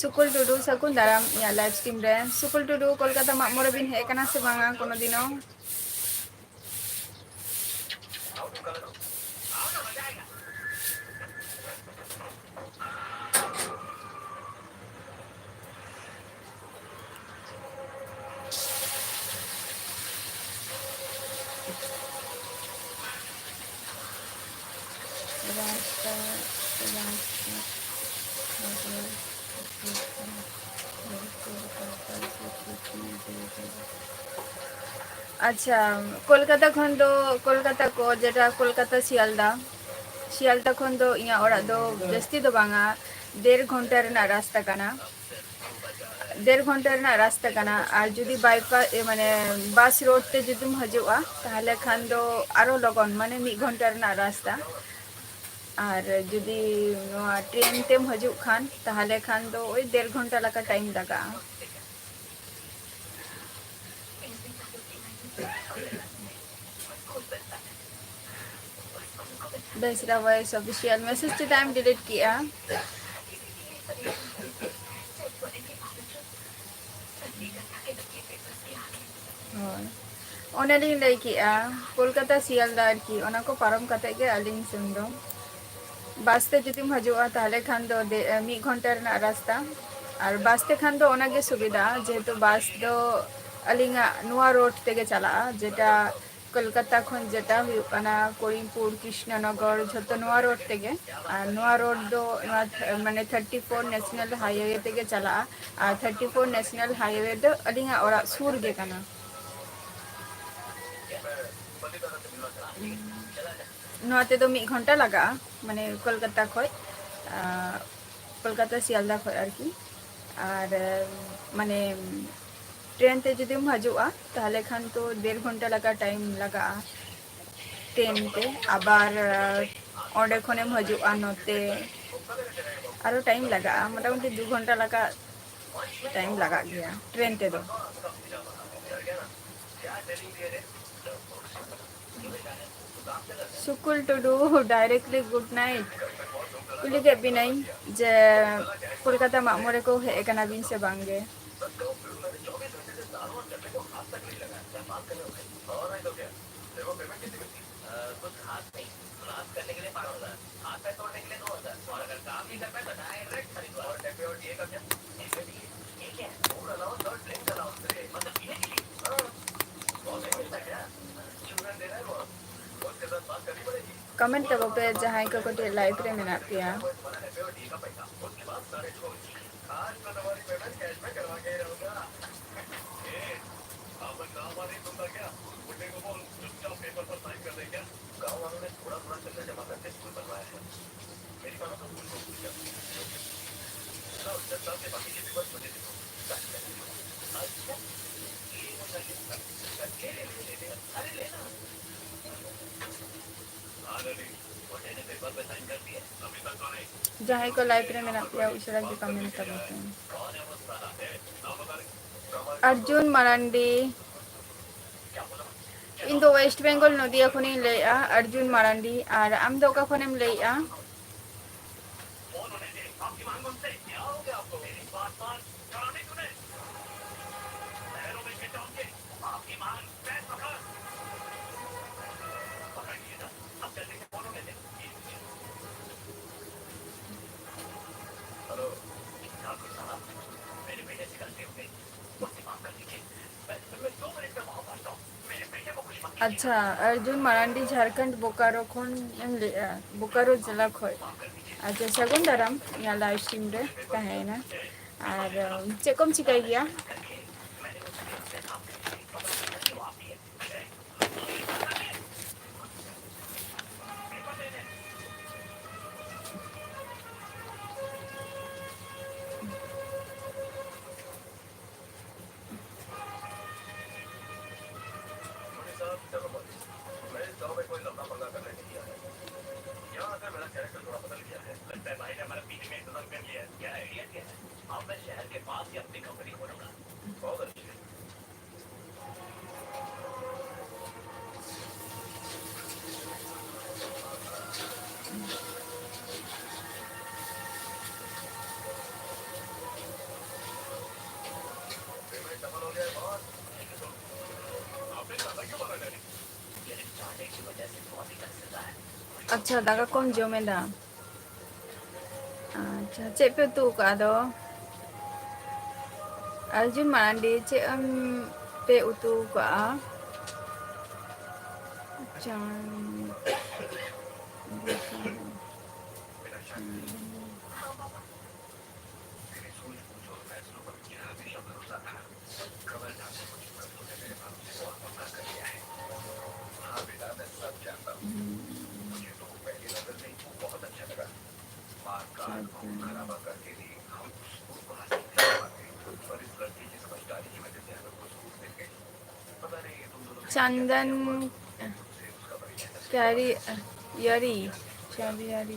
ᱥᱩᱠᱩᱞ ᱴᱩᱰᱩ, ᱥᱟᱹᱜᱩᱱ ᱫᱟᱨᱟᱢ ᱤᱧᱟᱹᱜ live stream ᱨᱮ᱾ ᱥᱩᱠᱩᱞ ᱴᱩᱰᱩ, ᱠᱳᱞᱠᱟᱛᱟ ᱢᱟᱜ ᱢᱚᱬᱮ ᱵᱤᱱ ᱦᱮᱡ ᱟᱠᱟᱱᱟ ᱥᱮ ᱵᱟᱝᱟ ᱠᱳᱱᱳ ᱫᱤᱱᱚ? ᱨᱟᱥᱛᱟ, ᱨᱟᱥᱛᱟ, ᱨᱟᱥᱛᱟ᱾ ᱟᱪᱪᱷᱟ, ᱠᱳᱞᱠᱟᱛᱟ ᱠᱷᱚᱱ ᱫᱚ, ᱠᱳᱞᱠᱟᱛᱟ ᱠᱚ, ᱡᱮᱴᱟ ᱠᱳᱞᱠᱟᱛᱟ ᱥᱤᱭᱟᱞᱫᱟ, ᱥᱤᱭᱟᱞᱫᱟ ᱠᱷᱚᱱ ᱫᱚ ᱤᱧᱟᱹᱜ ᱚᱲᱟᱜ ᱫᱚ ᱡᱟᱹᱥᱛᱤ ᱫᱚ ᱵᱟᱝᱟ, ᱰᱮᱲ ᱜᱷᱚᱱᱴᱟ ᱨᱮᱱᱟᱜ ᱨᱟᱥᱛᱟ ᱠᱟᱱᱟ᱾ ᱰᱮᱲ ᱜᱷᱚᱱᱴᱟ ᱨᱮᱱᱟᱜ ᱨᱟᱥᱛᱟ ᱠᱟᱱᱟ᱾ ᱟᱨ ᱡᱩᱫᱤ ᱵᱟᱭᱯᱟᱥ, ᱮ, ᱢᱟᱱᱮ, ᱵᱟᱥ ᱨᱳᱰ ᱛᱮ ᱡᱩᱫᱤᱢ ᱦᱤᱡᱩᱜᱼᱟ, ᱛᱟᱦᱚᱞᱮ ᱠᱷᱟᱱ ᱫᱚ ᱟᱨᱚ ᱞᱚᱜᱚᱱ, ᱢᱟᱱᱮ, ᱢᱤᱫ ᱜᱷᱚᱱᱴᱟ ᱨᱮᱱᱟᱜ ᱨᱟᱥᱛᱟ᱾ ᱟᱨ ᱡᱩᱫᱤ ᱱᱚᱣᱟ ᱴᱨᱮᱱ ᱛᱮᱢ ᱦᱤᱡᱩᱜ ᱠᱷᱟᱱ, ᱛᱟᱦᱚᱞᱮ ᱠᱷᱟᱱ ᱫᱚ ᱳᱭ ᱰᱮᱲ ᱜᱷᱚᱱᱴᱟ ᱞᱮᱠᱟ time ᱞᱟᱜᱟᱜᱼᱟ᱾ ᱵᱮᱥᱨᱟ Voice Official message ᱪᱮᱫᱟᱜ ᱮᱢ delete ᱠᱮᱜᱼᱟ? ᱦᱳᱭ, ᱚᱱᱮᱞᱤᱧ ᱞᱟᱹᱭ ᱠᱮᱜᱼᱟ, ᱠᱳᱞᱠᱟᱛᱟ ᱥᱤᱭᱟᱞᱫᱟ ᱟᱨᱠᱤ, ᱚᱱᱟ ᱠᱚ ᱯᱟᱨᱚᱢ ᱠᱟᱛᱮ ᱜᱮ ᱟᱹᱞᱤᱧ ᱥᱮᱱ ᱫᱚ᱾ ᱵᱟᱥ ᱛᱮ ᱡᱩᱫᱤᱢ ᱦᱤᱡᱩᱜᱼᱟ, ᱛᱟᱦᱚᱞᱮ ᱠᱷᱟᱱ ᱫᱚ ᱫᱮ-, ᱢᱤᱫ ᱜᱷᱚᱱᱴᱟ ᱨᱮᱱᱟᱜ ᱨᱟᱥᱛᱟ᱾ ᱟᱨ ᱵᱟᱥ ᱛᱮᱠᱷᱟᱱ ᱫᱚ ᱚᱱᱟᱜᱮ ᱥᱩᱵᱤᱫᱷᱟ, ᱡᱮᱦᱮᱛᱩ ᱵᱟᱥ ᱫᱚ ᱟᱹᱞᱤᱧᱟᱜ ᱱᱚᱣᱟ ᱨᱳᱰ ᱛᱮᱜᱮ ᱪᱟᱞᱟᱜᱼᱟ, ᱡᱮᱴᱟ ᱠᱳᱞᱠᱟᱛᱟ ᱠᱷᱚᱱ ᱡᱮᱴᱟ ᱦᱩᱭᱩᱜ ᱠᱟᱱᱟ ᱠᱚᱨᱤᱢᱯᱩᱨ, ᱠᱨᱤᱥᱱᱚᱱᱚᱜᱚᱨ, ᱡᱷᱚᱛᱚ ᱱᱚᱣᱟ ᱨᱳᱰ ᱛᱮᱜᱮ᱾ ᱟᱨ ᱱᱚᱣᱟ ᱨᱳᱰ ᱫᱚ ᱱᱚᱣᱟ ᱛᱷ-, ᱢᱟᱱᱮ ᱛᱷᱟᱨᱴᱤ ᱯᱷᱳᱨ ᱱᱮᱥᱱᱟᱞ ᱦᱟᱭᱣᱮ ᱛᱮᱜᱮ ᱪᱟᱞᱟᱜᱼᱟ᱾ ᱟᱨ ᱛᱷᱟᱨᱴᱤ ᱯᱷᱳᱨ ᱱᱮᱥᱱᱟᱞ ᱦᱟᱭᱣᱮ ᱫᱚ ᱟᱹᱞᱤᱧᱟᱜ ᱚᱲᱟᱜ ᱥᱩᱨ ᱜᱮ ᱠᱟᱱᱟ᱾ ᱱᱚᱣᱟ ᱛᱮᱫᱚ ᱢᱤᱫ ᱜᱷᱚᱱᱴᱟ ᱞᱟᱜᱟᱜᱼᱟ, ᱢᱟᱱᱮ ᱠᱳᱞᱠᱟᱛᱟ ᱠᱷᱚᱡ, ᱟᱸ, ᱠᱳᱞᱠᱟᱛᱟ ᱥᱤᱭᱟᱞᱫᱟ ᱠᱷᱚᱡ ᱟᱨᱠᱤ᱾ ᱟᱨ, ᱢᱟᱱᱮ, ᱴᱨᱮᱱ ᱛᱮ ᱡᱩᱫᱤᱢ ᱦᱤᱡᱩᱜᱼᱟ, ᱛᱟᱦᱚᱞᱮ ᱠᱷᱟᱱ ᱛᱚ ᱰᱮᱲ ᱜᱷᱚᱱᱴᱟ ᱞᱮᱠᱟ ᱴᱟᱭᱤᱢ ᱞᱟᱜᱟᱜᱼᱟ ᱴᱨᱮᱱ ᱛᱮ᱾ ᱟᱵᱟᱨ, ᱚᱸᱰᱮ ᱠᱷᱚᱱᱮᱢ ᱦᱤᱡᱩᱜᱼᱟ ᱱᱚᱛᱮ, ᱟᱨᱚ ᱴᱟᱭᱤᱢ ᱞᱟᱜᱟᱜᱼᱟ, ᱢᱚᱴᱟᱢᱩᱴᱤ ᱫᱩ ᱜᱷᱚᱱᱴᱟ ᱞᱮᱠᱟ ᱴᱟᱭᱤᱢ ᱞᱟᱜᱟᱜ ᱜᱮᱭᱟ ᱴᱨᱮᱱ ᱛᱮᱫᱚ᱾ ᱥᱩᱠᱩᱞ ᱴᱩᱰᱩ, directly good night᱾ ᱠᱩᱞᱤ ᱠᱮᱫ ᱵᱤᱱᱟᱹᱧ ᱡᱮ ᱠᱳᱞᱠᱟᱛᱟ ᱢᱟᱜ ᱢᱚᱬᱮ ᱠᱚ ᱦᱮᱡ ᱟᱠᱟᱱᱟ ᱵᱤᱱ ᱥᱮ ᱵᱟᱝ ᱜᱮ? ᱠᱚᱢᱮᱱᱴ ᱛᱟᱵᱚ ᱯᱮ ᱡᱟᱦᱟᱸᱭ ᱠᱚ ᱠᱟᱹᱴᱤᱡ ᱞᱟᱭᱤᱵᱷ ᱨᱮ ᱢᱮᱱᱟᱜ ᱯᱮᱭᱟ᱾ ᱡᱟᱦᱟᱸᱭ ᱠᱚ ᱞᱟᱭᱤᱵᱷ ᱨᱮ ᱢᱮᱱᱟᱜ ᱯᱮᱭᱟ, ᱩᱥᱟᱹᱨᱟ ᱜᱮ ᱠᱚᱢᱮᱱᱴ ᱛᱟᱵᱚᱱ ᱯᱮ᱾ ᱚᱨᱡᱩᱱ ᱢᱟᱨᱟᱱᱰᱤ, ᱤᱧ ᱫᱚ ᱳᱭᱮᱥᱴ ᱵᱮᱝᱜᱚᱞ ᱱᱚᱫᱤᱭᱟ ᱠᱷᱚᱱᱤᱧ ᱞᱟᱹᱭᱮᱫᱼᱟ, ᱚᱨᱡᱩᱱ ᱢᱟᱨᱟᱱᱰᱤ᱾ ᱟᱨ ᱟᱢ ᱫᱚ ᱚᱠᱟ ᱠᱷᱚᱱᱮᱢ ᱞᱟᱹᱭᱮᱫᱼᱟ? ᱟᱪᱪᱷᱟ, ᱚᱨᱡᱩᱱ ᱢᱟᱨᱟᱱᱰᱤ, ᱡᱷᱟᱲᱠᱷᱚᱸᱰ, ᱵᱳᱠᱟᱨᱳ ᱠᱷᱚᱱ ᱮᱢ ᱞᱟᱹᱭᱮᱜᱼᱟ, ᱵᱳᱠᱟᱨᱳ ᱡᱮᱞᱟ ᱠᱷᱚᱱ᱾ ᱟᱪᱪᱷᱟ, ᱥᱟᱹᱜᱩᱱ ᱫᱟᱨᱟᱢ, ᱤᱧᱟᱹᱜ live stream ᱨᱮ ᱛᱟᱦᱮᱸᱭᱮᱱᱟ᱾ ᱟᱨ, ᱩᱢ, ᱪᱮᱫ ᱠᱚᱢ ᱪᱤᱠᱟᱹᱭ ᱜᱮᱭᱟ? ᱟᱪᱪᱷᱟ, ᱫᱟᱠᱟ ᱠᱚᱢ ᱡᱚᱢ ᱮᱫᱟ? ᱟᱪᱪᱷᱟ, ᱪᱮᱫ ᱯᱮ ᱩᱛᱩ ᱟᱠᱟᱫᱼᱟ ᱫᱚ? ᱟᱨᱡᱩᱱ ᱢᱟᱨᱟᱱᱰᱤ, ᱪᱮᱫ ᱮᱢ ᱯᱮ ᱩᱛᱩ ᱟᱠᱟᱫᱼᱟ? ᱪᱟᱱ-, ᱪᱟᱱᱫᱟᱱ ᱠᱟᱨᱤ, ᱭᱟᱨᱤ, ᱪᱟᱸᱫᱤᱭᱟᱨᱤ᱾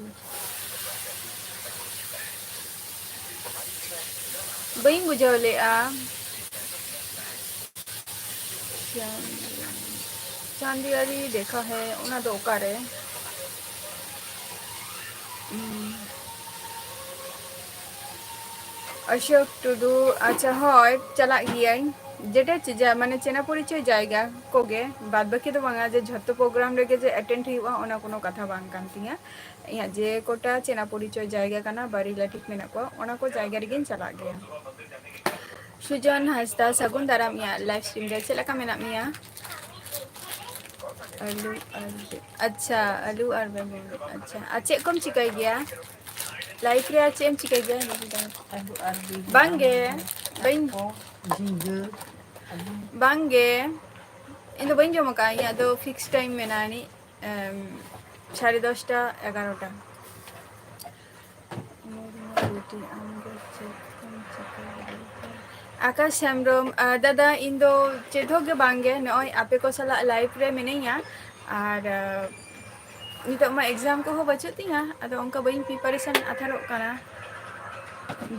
ᱵᱟᱹᱧ ᱵᱩᱡᱷᱟᱹᱣ ᱞᱮᱫᱼᱟ᱾ ᱪᱟᱸᱫᱤᱭᱟᱨᱤ ᱫᱮᱠᱷᱟ ᱦᱮ, ᱚᱱᱟ ᱫᱚ ᱚᱠᱟᱨᱮ? ᱩᱸ᱾ ᱚᱥᱳᱠ ᱴᱩᱰᱩ, ᱟᱪᱪᱷᱟ, ᱦᱳᱭ, ᱪᱟᱞᱟᱜ ᱜᱤᱭᱟᱹᱧ᱾ ᱡᱮᱴᱟ ᱪᱮ-, ᱡᱟ-, ᱢᱟᱱᱮ ᱪᱮᱱᱟ ᱯᱚᱨᱤᱪᱚᱭ ᱡᱟᱭᱜᱟ ᱠᱚᱜᱮ, ᱵᱟᱫ ᱵᱟᱹᱠᱤ ᱫᱚ ᱵᱟᱝᱟ ᱡᱮ ᱡᱷᱚᱛᱚ program ᱨᱮᱜᱮ ᱡᱮ attend ᱦᱩᱭᱩᱜᱼᱟ, ᱚᱱᱟ ᱠᱳᱱᱳ ᱠᱟᱛᱷᱟ ᱵᱟᱝ ᱠᱟᱱ ᱛᱤᱧᱟᱹ᱾ ᱤᱧᱟᱹᱜ ᱡᱮ ᱠᱚᱴᱟ ᱪᱮᱱᱟ ᱯᱚᱨᱤᱪᱚᱭ ᱡᱟᱭᱜᱟ ᱠᱟᱱᱟ, ᱵᱟ relative ᱢᱮᱱᱟᱜ ᱠᱚᱣᱟ, ᱚᱱᱟ ᱠᱚ ᱡᱟᱭᱜᱟ ᱨᱮᱜᱮᱧ ᱪᱟᱞᱟᱜ ᱜᱮᱭᱟ᱾ ᱥᱩᱡᱚᱱ ᱦᱟᱸᱥᱫᱟ, ᱥᱟᱹᱜᱩᱱ ᱫᱟᱨᱟᱢ ᱤᱧᱟᱹᱜ live stream ᱨᱮ᱾ ᱪᱮᱫ ᱞᱮᱠᱟ ᱢᱮᱱᱟᱜ ᱢᱮᱭᱟ? ᱟᱹᱞᱩ ᱟᱨ ᱵᱮ-, ᱟᱪᱪᱷᱟ, ᱟᱹᱞᱩ ᱟᱨ ᱵᱮᱸᱜᱟᱲ᱾ ᱟᱪᱪᱷᱟ, ᱟᱨ ᱪᱮᱫ ᱠᱚᱢ ᱪᱤᱠᱟᱹᱭ ᱜᱮᱭᱟ? ᱞᱟᱭᱤᱯᱷ ᱨᱮ ᱟᱨ ᱪᱮᱫ ᱮᱢ ᱪᱤᱠᱟᱹᱭ ᱜᱮᱭᱟ? ᱟᱹᱞᱩ ᱟᱨ ᱵᱮᱸᱜᱟᱲ, ᱵᱟᱝᱜᱮ, ᱵᱟᱹᱧ, ᱠᱚ, ᱡᱷᱤᱸᱜᱟᱹ, ᱟᱹᱞᱩ᱾ ᱵᱟᱝᱜᱮ, ᱤᱧ ᱫᱚ ᱵᱟᱹᱧ ᱡᱚᱢ ᱟᱠᱟᱫᱼᱟ᱾ ᱤᱧᱟᱹᱜ ᱫᱚ ᱯᱷᱤᱠᱥ ᱴᱟᱭᱤᱢ ᱢᱮᱱᱟᱜᱼᱟ ᱟᱹᱱᱤᱡ, ᱮᱢ, ᱥᱟᱲᱮ ᱫᱚᱥᱴᱟ, ᱮᱜᱟᱨᱚᱴᱟ᱾ ᱟᱢ ᱫᱚ ᱪᱮᱫ ᱠᱚᱢ ᱪᱤᱠᱟᱹ ᱵᱟᱲᱟᱭ ᱜᱮᱭᱟ? ᱟᱠᱟᱥ ᱦᱮᱢᱵᱨᱚᱢ, ᱟ, ᱫᱟᱫᱟ, ᱤᱧ ᱫᱚ ᱪᱮᱫ ᱦᱚᱸ ᱜᱮ ᱵᱟᱝ ᱜᱮ, ᱱᱚᱜᱼᱚᱭ ᱟᱯᱮ ᱠᱚ ᱥᱟᱞᱟᱜ ᱞᱟᱭᱤᱵᱷ ᱨᱮ ᱢᱤᱱᱟᱹᱧᱟ᱾ ᱟᱨ, ᱟ, ᱱᱤᱛᱚᱜ ᱢᱟ ᱮᱠᱡᱟᱢ ᱠᱚᱦᱚᱸ ᱵᱟᱹᱪᱩᱜ ᱛᱤᱧᱟ, ᱟᱫᱚ ᱚᱱᱠᱟ ᱵᱟᱹᱧ ᱯᱨᱤᱯᱟᱨᱮᱥᱚᱱ ᱦᱟᱛᱟᱲᱚᱜ ᱠᱟᱱᱟ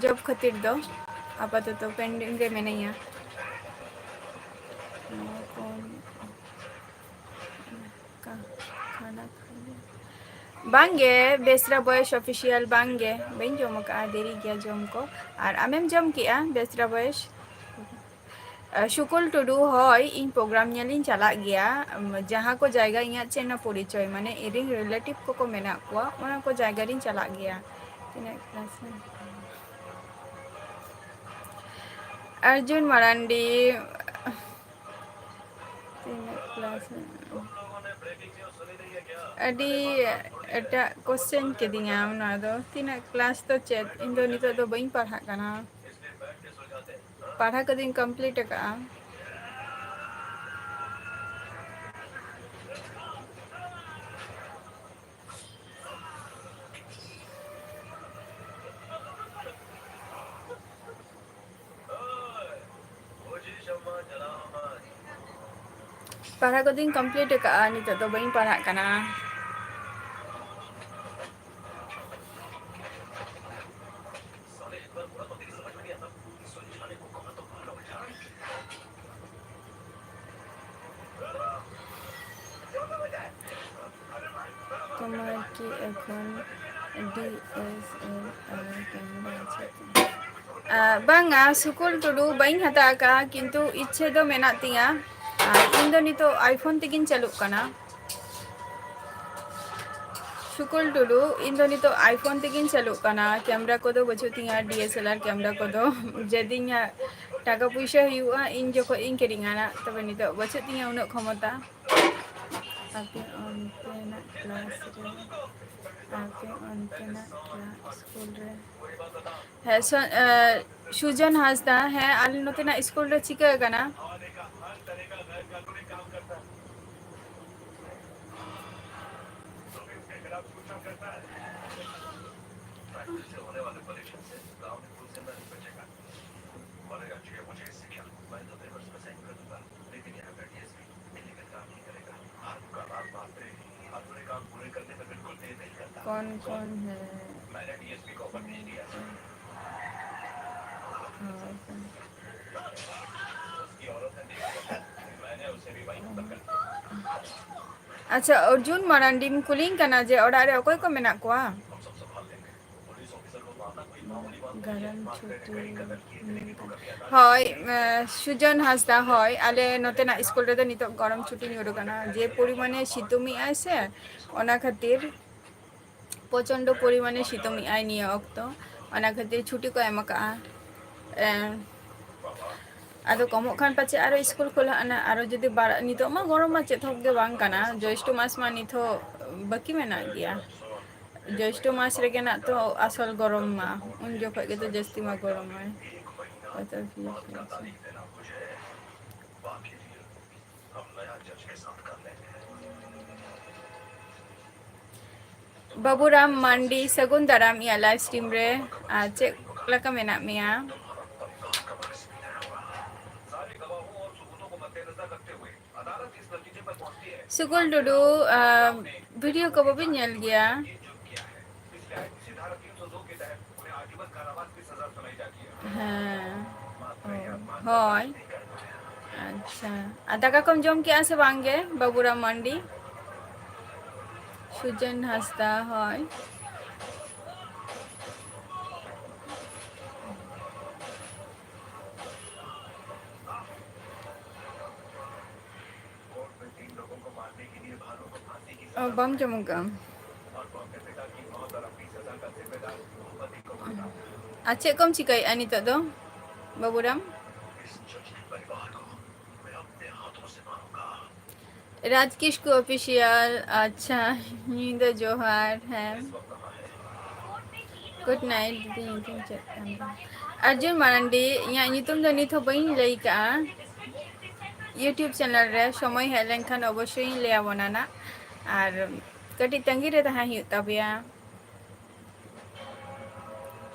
ᱡᱚᱵ ᱠᱷᱟᱹᱛᱤᱨ ᱫᱚ᱾ ᱟᱯᱟᱛᱚᱛᱚ ᱯᱮᱱᱰᱤᱝ ᱨᱮ ᱢᱤᱱᱟᱹᱧᱟ᱾ ᱱᱚᱣᱟ ᱠᱚ ᱠᱟ-, ᱠᱷᱟᱱᱟ ᱠᱷᱟᱱᱟ᱾ ᱵᱟᱝᱜᱮ, ᱵᱮᱥᱨᱟ ᱵᱚᱭᱮᱥ ᱚᱯᱷᱤᱥᱤᱭᱟᱞ ᱵᱟᱝᱜᱮ, ᱵᱟᱹᱧ ᱡᱚᱢ ᱟᱠᱟᱫᱼᱟ, ᱫᱮᱨᱤ ᱜᱮᱭᱟ ᱡᱚᱢ ᱠᱚ᱾ ᱟᱨ ᱟᱢᱮᱢ ᱡᱚᱢ ᱠᱮᱜᱼᱟ ᱵᱮᱥᱨᱟ ᱵᱚᱭᱮᱥ? ᱟ, ᱥᱩᱠᱚᱞ ᱴᱩᱰᱩ, ᱦᱳᱭ, ᱤᱧ ᱯᱨᱳᱜᱨᱟᱢ ᱧᱮᱞᱤᱧ ᱪᱟᱞᱟᱜ ᱜᱮᱭᱟ᱾ ᱟᱢ, ᱡᱟᱦᱟᱸ ᱠᱚ ᱡᱟᱭᱜᱟ ᱤᱧᱟᱹᱜ ᱪᱮᱫ ᱨᱮᱱᱟᱜ ᱯᱚᱨᱤᱪᱚᱭ, ᱢᱟᱱᱮ, ᱤᱧᱨᱮᱱ ᱨᱤᱞᱮᱴᱤᱵᱷ ᱠᱚᱠᱚ ᱢᱮᱱᱟᱜ ᱠᱚᱣᱟ, ᱚᱱᱟ ᱠᱚ ᱡᱟᱭᱜᱟ ᱨᱤᱧ ᱪᱟᱞᱟᱜ ᱜᱮᱭᱟ᱾ ᱛᱤᱱᱟᱹᱜ ᱠᱞᱟᱥ ᱨᱮ? ᱟᱨᱡᱩᱱ ᱢᱟᱨᱟᱱᱰᱤ, ᱛᱤᱱᱟᱹᱜ ᱠᱞᱟᱥ ᱨᱮ? ᱟᱹᱰᱤ ᱮᱴᱟᱜ ᱠᱚᱥᱪᱮᱱ ᱠᱤᱫᱤᱧᱟᱢ ᱱᱚᱣᱟ ᱫᱚ᱾ ᱛᱤᱱᱟᱹᱜ ᱠᱞᱟᱥ ᱫᱚ ᱪᱮᱫ? ᱤᱧ ᱫᱚ ᱱᱤᱛᱚᱜ ᱫᱚ ᱵᱟᱹᱧ ᱯᱟᱲᱦᱟᱜ ᱠᱟᱱᱟ᱾ ᱯᱟᱲᱦᱟᱣ ᱠᱚᱫᱚᱧ ᱠᱚᱢᱯᱞᱤᱴ ᱟᱠᱟᱫᱼᱟ᱾ ᱯᱟᱲᱦᱟᱣ ᱠᱚᱫᱚᱧ ᱠᱚᱢᱯᱞᱤᱴ ᱟᱠᱟᱫᱼᱟ, ᱱᱤᱛᱚᱜ ᱫᱚ ᱵᱟᱹᱧ ᱯᱟᱲᱦᱟᱜ ᱠᱟᱱᱟ᱾ তোমার কি এখন ডিএসএলআর ক্যামেরা আছে তো? ᱟ, ᱵᱟᱝᱟ, ᱥᱩᱠᱚᱞ ᱴᱩᱰᱩ, ᱵᱟᱹᱧ ᱦᱟᱛᱟᱣ ᱟᱠᱟᱫᱼᱟ, ᱠᱤᱱᱛᱩ ᱤᱪᱪᱷᱟᱹ ᱫᱚ ᱢᱮᱱᱟᱜ ᱛᱤᱧᱟᱹ᱾ ᱟᱨ ᱤᱧ ᱫᱚ ᱱᱤᱛᱚᱜ iPhone ᱛᱮᱜᱤᱧ ᱪᱟᱹᱞᱩᱜ ᱠᱟᱱᱟ᱾ ᱥᱩᱠᱚᱞ ᱴᱩᱰᱩ, ᱤᱧ ᱫᱚ ᱱᱤᱛᱚᱜ iPhone ᱛᱮᱜᱤᱧ ᱪᱟᱹᱞᱩᱜ ᱠᱟᱱᱟ, ᱠᱮᱢᱮᱨᱟ ᱠᱚᱫᱚ ᱵᱟᱹᱪᱩᱜ ᱛᱤᱧᱟᱹ, ᱰᱤᱮᱥᱮᱞᱟᱨ ᱠᱮᱢᱮᱨᱟ ᱠᱚᱫᱚ᱾ ᱡᱮᱫᱤᱱ ᱦᱟᱸᱜ ᱴᱟᱠᱟ ᱯᱩᱭᱥᱟᱹ ᱦᱩᱭᱩᱜᱼᱟ, ᱤᱧ ᱡᱚᱠᱷᱚᱡ ᱤᱧ ᱠᱤᱨᱤᱧᱟ ᱱᱟᱜ, ᱛᱚᱵᱮ ᱱᱤᱛᱚᱜ ᱵᱟᱹᱪᱩᱜ ᱛᱤᱧᱟᱹ ᱩᱱᱟᱹᱜ ᱠᱷᱚᱢᱚᱛᱟ᱾ ᱟᱯᱮ ᱚᱱᱛᱮᱱᱟᱜ ᱠᱞᱟᱥ ᱨᱮ, ᱟᱯᱮ ᱚᱱᱛᱮᱱᱟᱜ ᱠᱞᱟᱥ ᱥᱠᱩᱞ ᱨᱮ᱾ ᱦᱮᱸ, ᱥᱚ-, ᱮ, ᱥᱩᱡᱚᱱ ᱦᱟᱸᱥᱫᱟ, ᱦᱮᱸ, ᱟᱞᱮ ᱱᱚᱛᱮᱱᱟᱜ ᱥᱠᱩᱞ ᱨᱮ ᱪᱤᱠᱟᱹ ᱟᱠᱟᱱᱟ? कौन कौन है? ᱟᱪᱪᱷᱟ, ᱚᱨᱡᱩᱱ ᱢᱟᱨᱟᱱᱰᱤᱢ ᱠᱩᱞᱤᱧ ᱠᱟᱱᱟ ᱡᱮ ᱚᱲᱟᱜ ᱨᱮ ᱚᱠᱚᱭ ᱠᱚ ᱢᱮᱱᱟᱜ ᱠᱚᱣᱟ? ᱜᱚᱨᱚᱢ ᱪᱷᱩᱴᱤ ᱧᱩᱨ ᱠᱟᱱᱟ᱾ ᱦᱳᱭ, ᱮ, ᱥᱩᱡᱚᱱ ᱦᱟᱸᱥᱫᱟ, ᱦᱳᱭ, ᱟᱞᱮ ᱱᱚᱛᱮᱱᱟᱜ ᱥᱠᱩᱞ ᱨᱮᱫᱚ ᱱᱤᱛᱚᱜ ᱜᱚᱨᱚᱢ ᱪᱷᱩᱴᱤ ᱧᱩᱨ ᱠᱟᱱᱟ᱾ ᱡᱮ ᱯᱚᱨᱤᱢᱟᱱᱮ ᱥᱤᱛᱩᱝ ᱮᱜᱼᱟᱭ ᱥᱮ, ᱚᱱᱟ ᱠᱷᱟᱹᱛᱤᱨ ᱯᱨᱚᱪᱚᱱᱰᱚ ᱯᱚᱨᱤᱢᱟᱱᱮ ᱥᱤᱛᱩᱝ ᱮᱜᱼᱟᱭ ᱱᱤᱭᱟᱹ ᱚᱠᱛᱚ, ᱚᱱᱟ ᱠᱷᱟᱹᱛᱤᱨ ᱪᱷᱩᱴᱤ ᱠᱚ ᱮᱢ ᱟᱠᱟᱜᱼᱟ᱾ ᱮ, ᱟᱫᱚ ᱠᱚᱢᱚᱜ ᱠᱷᱟᱱ ᱯᱟᱪᱮ ᱟᱨᱚ ᱥᱠᱩᱞ ᱠᱷᱩᱞᱟᱹᱜᱼᱟ ᱱᱟᱜ, ᱟᱨᱚ ᱡᱩᱫᱤ ᱵᱟᱲ-, ᱱᱤᱛᱚᱜ ᱢᱟ ᱜᱚᱨᱚᱢ ᱢᱟ ᱪᱮᱫ ᱦᱚᱸ ᱜᱮ ᱵᱟᱝ ᱠᱟᱱᱟ, ᱡᱳᱭᱥᱴᱚ ᱢᱟᱥ ᱢᱟ ᱱᱤᱛ ᱦᱚᱸ ᱵᱟᱹᱠᱤ ᱢᱮᱱᱟᱜ ᱜᱮᱭᱟ᱾ ᱡᱳᱭᱥᱴᱚ ᱢᱟᱥ ᱨᱮᱜᱮ ᱱᱟᱜ ᱛᱚ ᱟᱥᱚᱞ ᱜᱚᱨᱚᱢ ᱢᱟ, ᱩᱱ ᱡᱚᱠᱷᱚᱱ ᱜᱮᱛᱚ ᱡᱟᱹᱥᱛᱤ ᱢᱟ ᱜᱚᱨᱚᱢᱟᱭ᱾ ᱵᱟᱹᱵᱩᱨᱟᱢ ᱢᱟᱱᱰᱤ, ᱥᱟᱹᱜᱩᱱ ᱫᱟᱨᱟᱢ ᱤᱧᱟᱹᱜ live stream ᱨᱮ᱾ ᱟᱨ ᱪᱮᱫ ᱞᱮᱠᱟ ᱢᱮᱱᱟᱜ ᱢᱮᱭᱟ? ᱥᱩᱠᱩᱞ ᱴᱩᱰᱩ, ᱟᱢ, video ᱠᱚ ᱵᱟᱵᱤᱱ ᱧᱮᱞ ᱜᱮᱭᱟ? ᱦᱮᱸ᱾ ᱚ, ᱦᱳᱭ᱾ ᱟᱪᱪᱷᱟ᱾ ᱟᱨ ᱫᱟᱠᱟ ᱠᱚᱢ ᱡᱚᱢ ᱠᱮᱜᱼᱟ ᱥᱮ ᱵᱟᱝ ᱜᱮ, ᱵᱟᱹᱵᱩᱨᱟᱢ ᱢᱟᱱᱰᱤ? ᱥᱩᱡᱚᱱ ᱦᱟᱸᱥᱫᱟ, ᱦᱳᱭ᱾ ᱚ, ᱵᱟᱢ ᱡᱚᱢ ᱟᱠᱟᱫᱼᱟ? ᱟᱨ ᱪᱮᱫ ᱠᱚᱢ ᱪᱤᱠᱟᱹᱭᱮᱫᱼᱟ ᱱᱤᱛᱚᱜ ᱫᱚ, ᱵᱟᱹᱵᱩᱨᱟᱢ? ᱨᱟᱡᱽ ᱠᱤᱥᱠᱩ ᱚᱯᱷᱤᱥᱤᱭᱟᱞ, ᱟᱪᱪᱷᱟ, ᱧᱤᱫᱟᱹ ᱡᱚᱦᱟᱨ᱾ ᱦᱮᱸ, ᱜᱩᱰ ᱱᱟᱭᱤᱴ ᱫᱤᱫᱤ, ᱧᱩᱛᱩᱢ ᱪᱮᱫ ᱠᱟᱱ ᱛᱟᱢᱟ? ᱟᱨᱡᱩᱱ ᱢᱟᱨᱟᱱᱰᱤ, ᱤᱧᱟᱹᱜ ᱧᱩᱛᱩᱢ ᱫᱚ ᱱᱤᱛ ᱦᱚᱸ ᱵᱟᱹᱧ ᱞᱟᱹᱭ ᱠᱟᱜᱼᱟ᱾ YouTube ᱪᱮᱱᱮᱞ ᱨᱮ ᱥᱚᱢᱚᱭ ᱦᱮᱡ ᱞᱮᱱᱠᱷᱟᱱ ᱚᱵᱚᱥᱥᱳᱭ ᱤᱧ ᱞᱟᱹᱭ ᱟᱵᱚᱱᱟ ᱱᱟᱜ, ᱟᱨ ᱠᱟᱹᱴᱤᱡ ᱛᱟᱺᱜᱤ ᱨᱮ ᱛᱟᱦᱮᱸ ᱦᱩᱭᱩᱜ ᱛᱟᱯᱮᱭᱟ᱾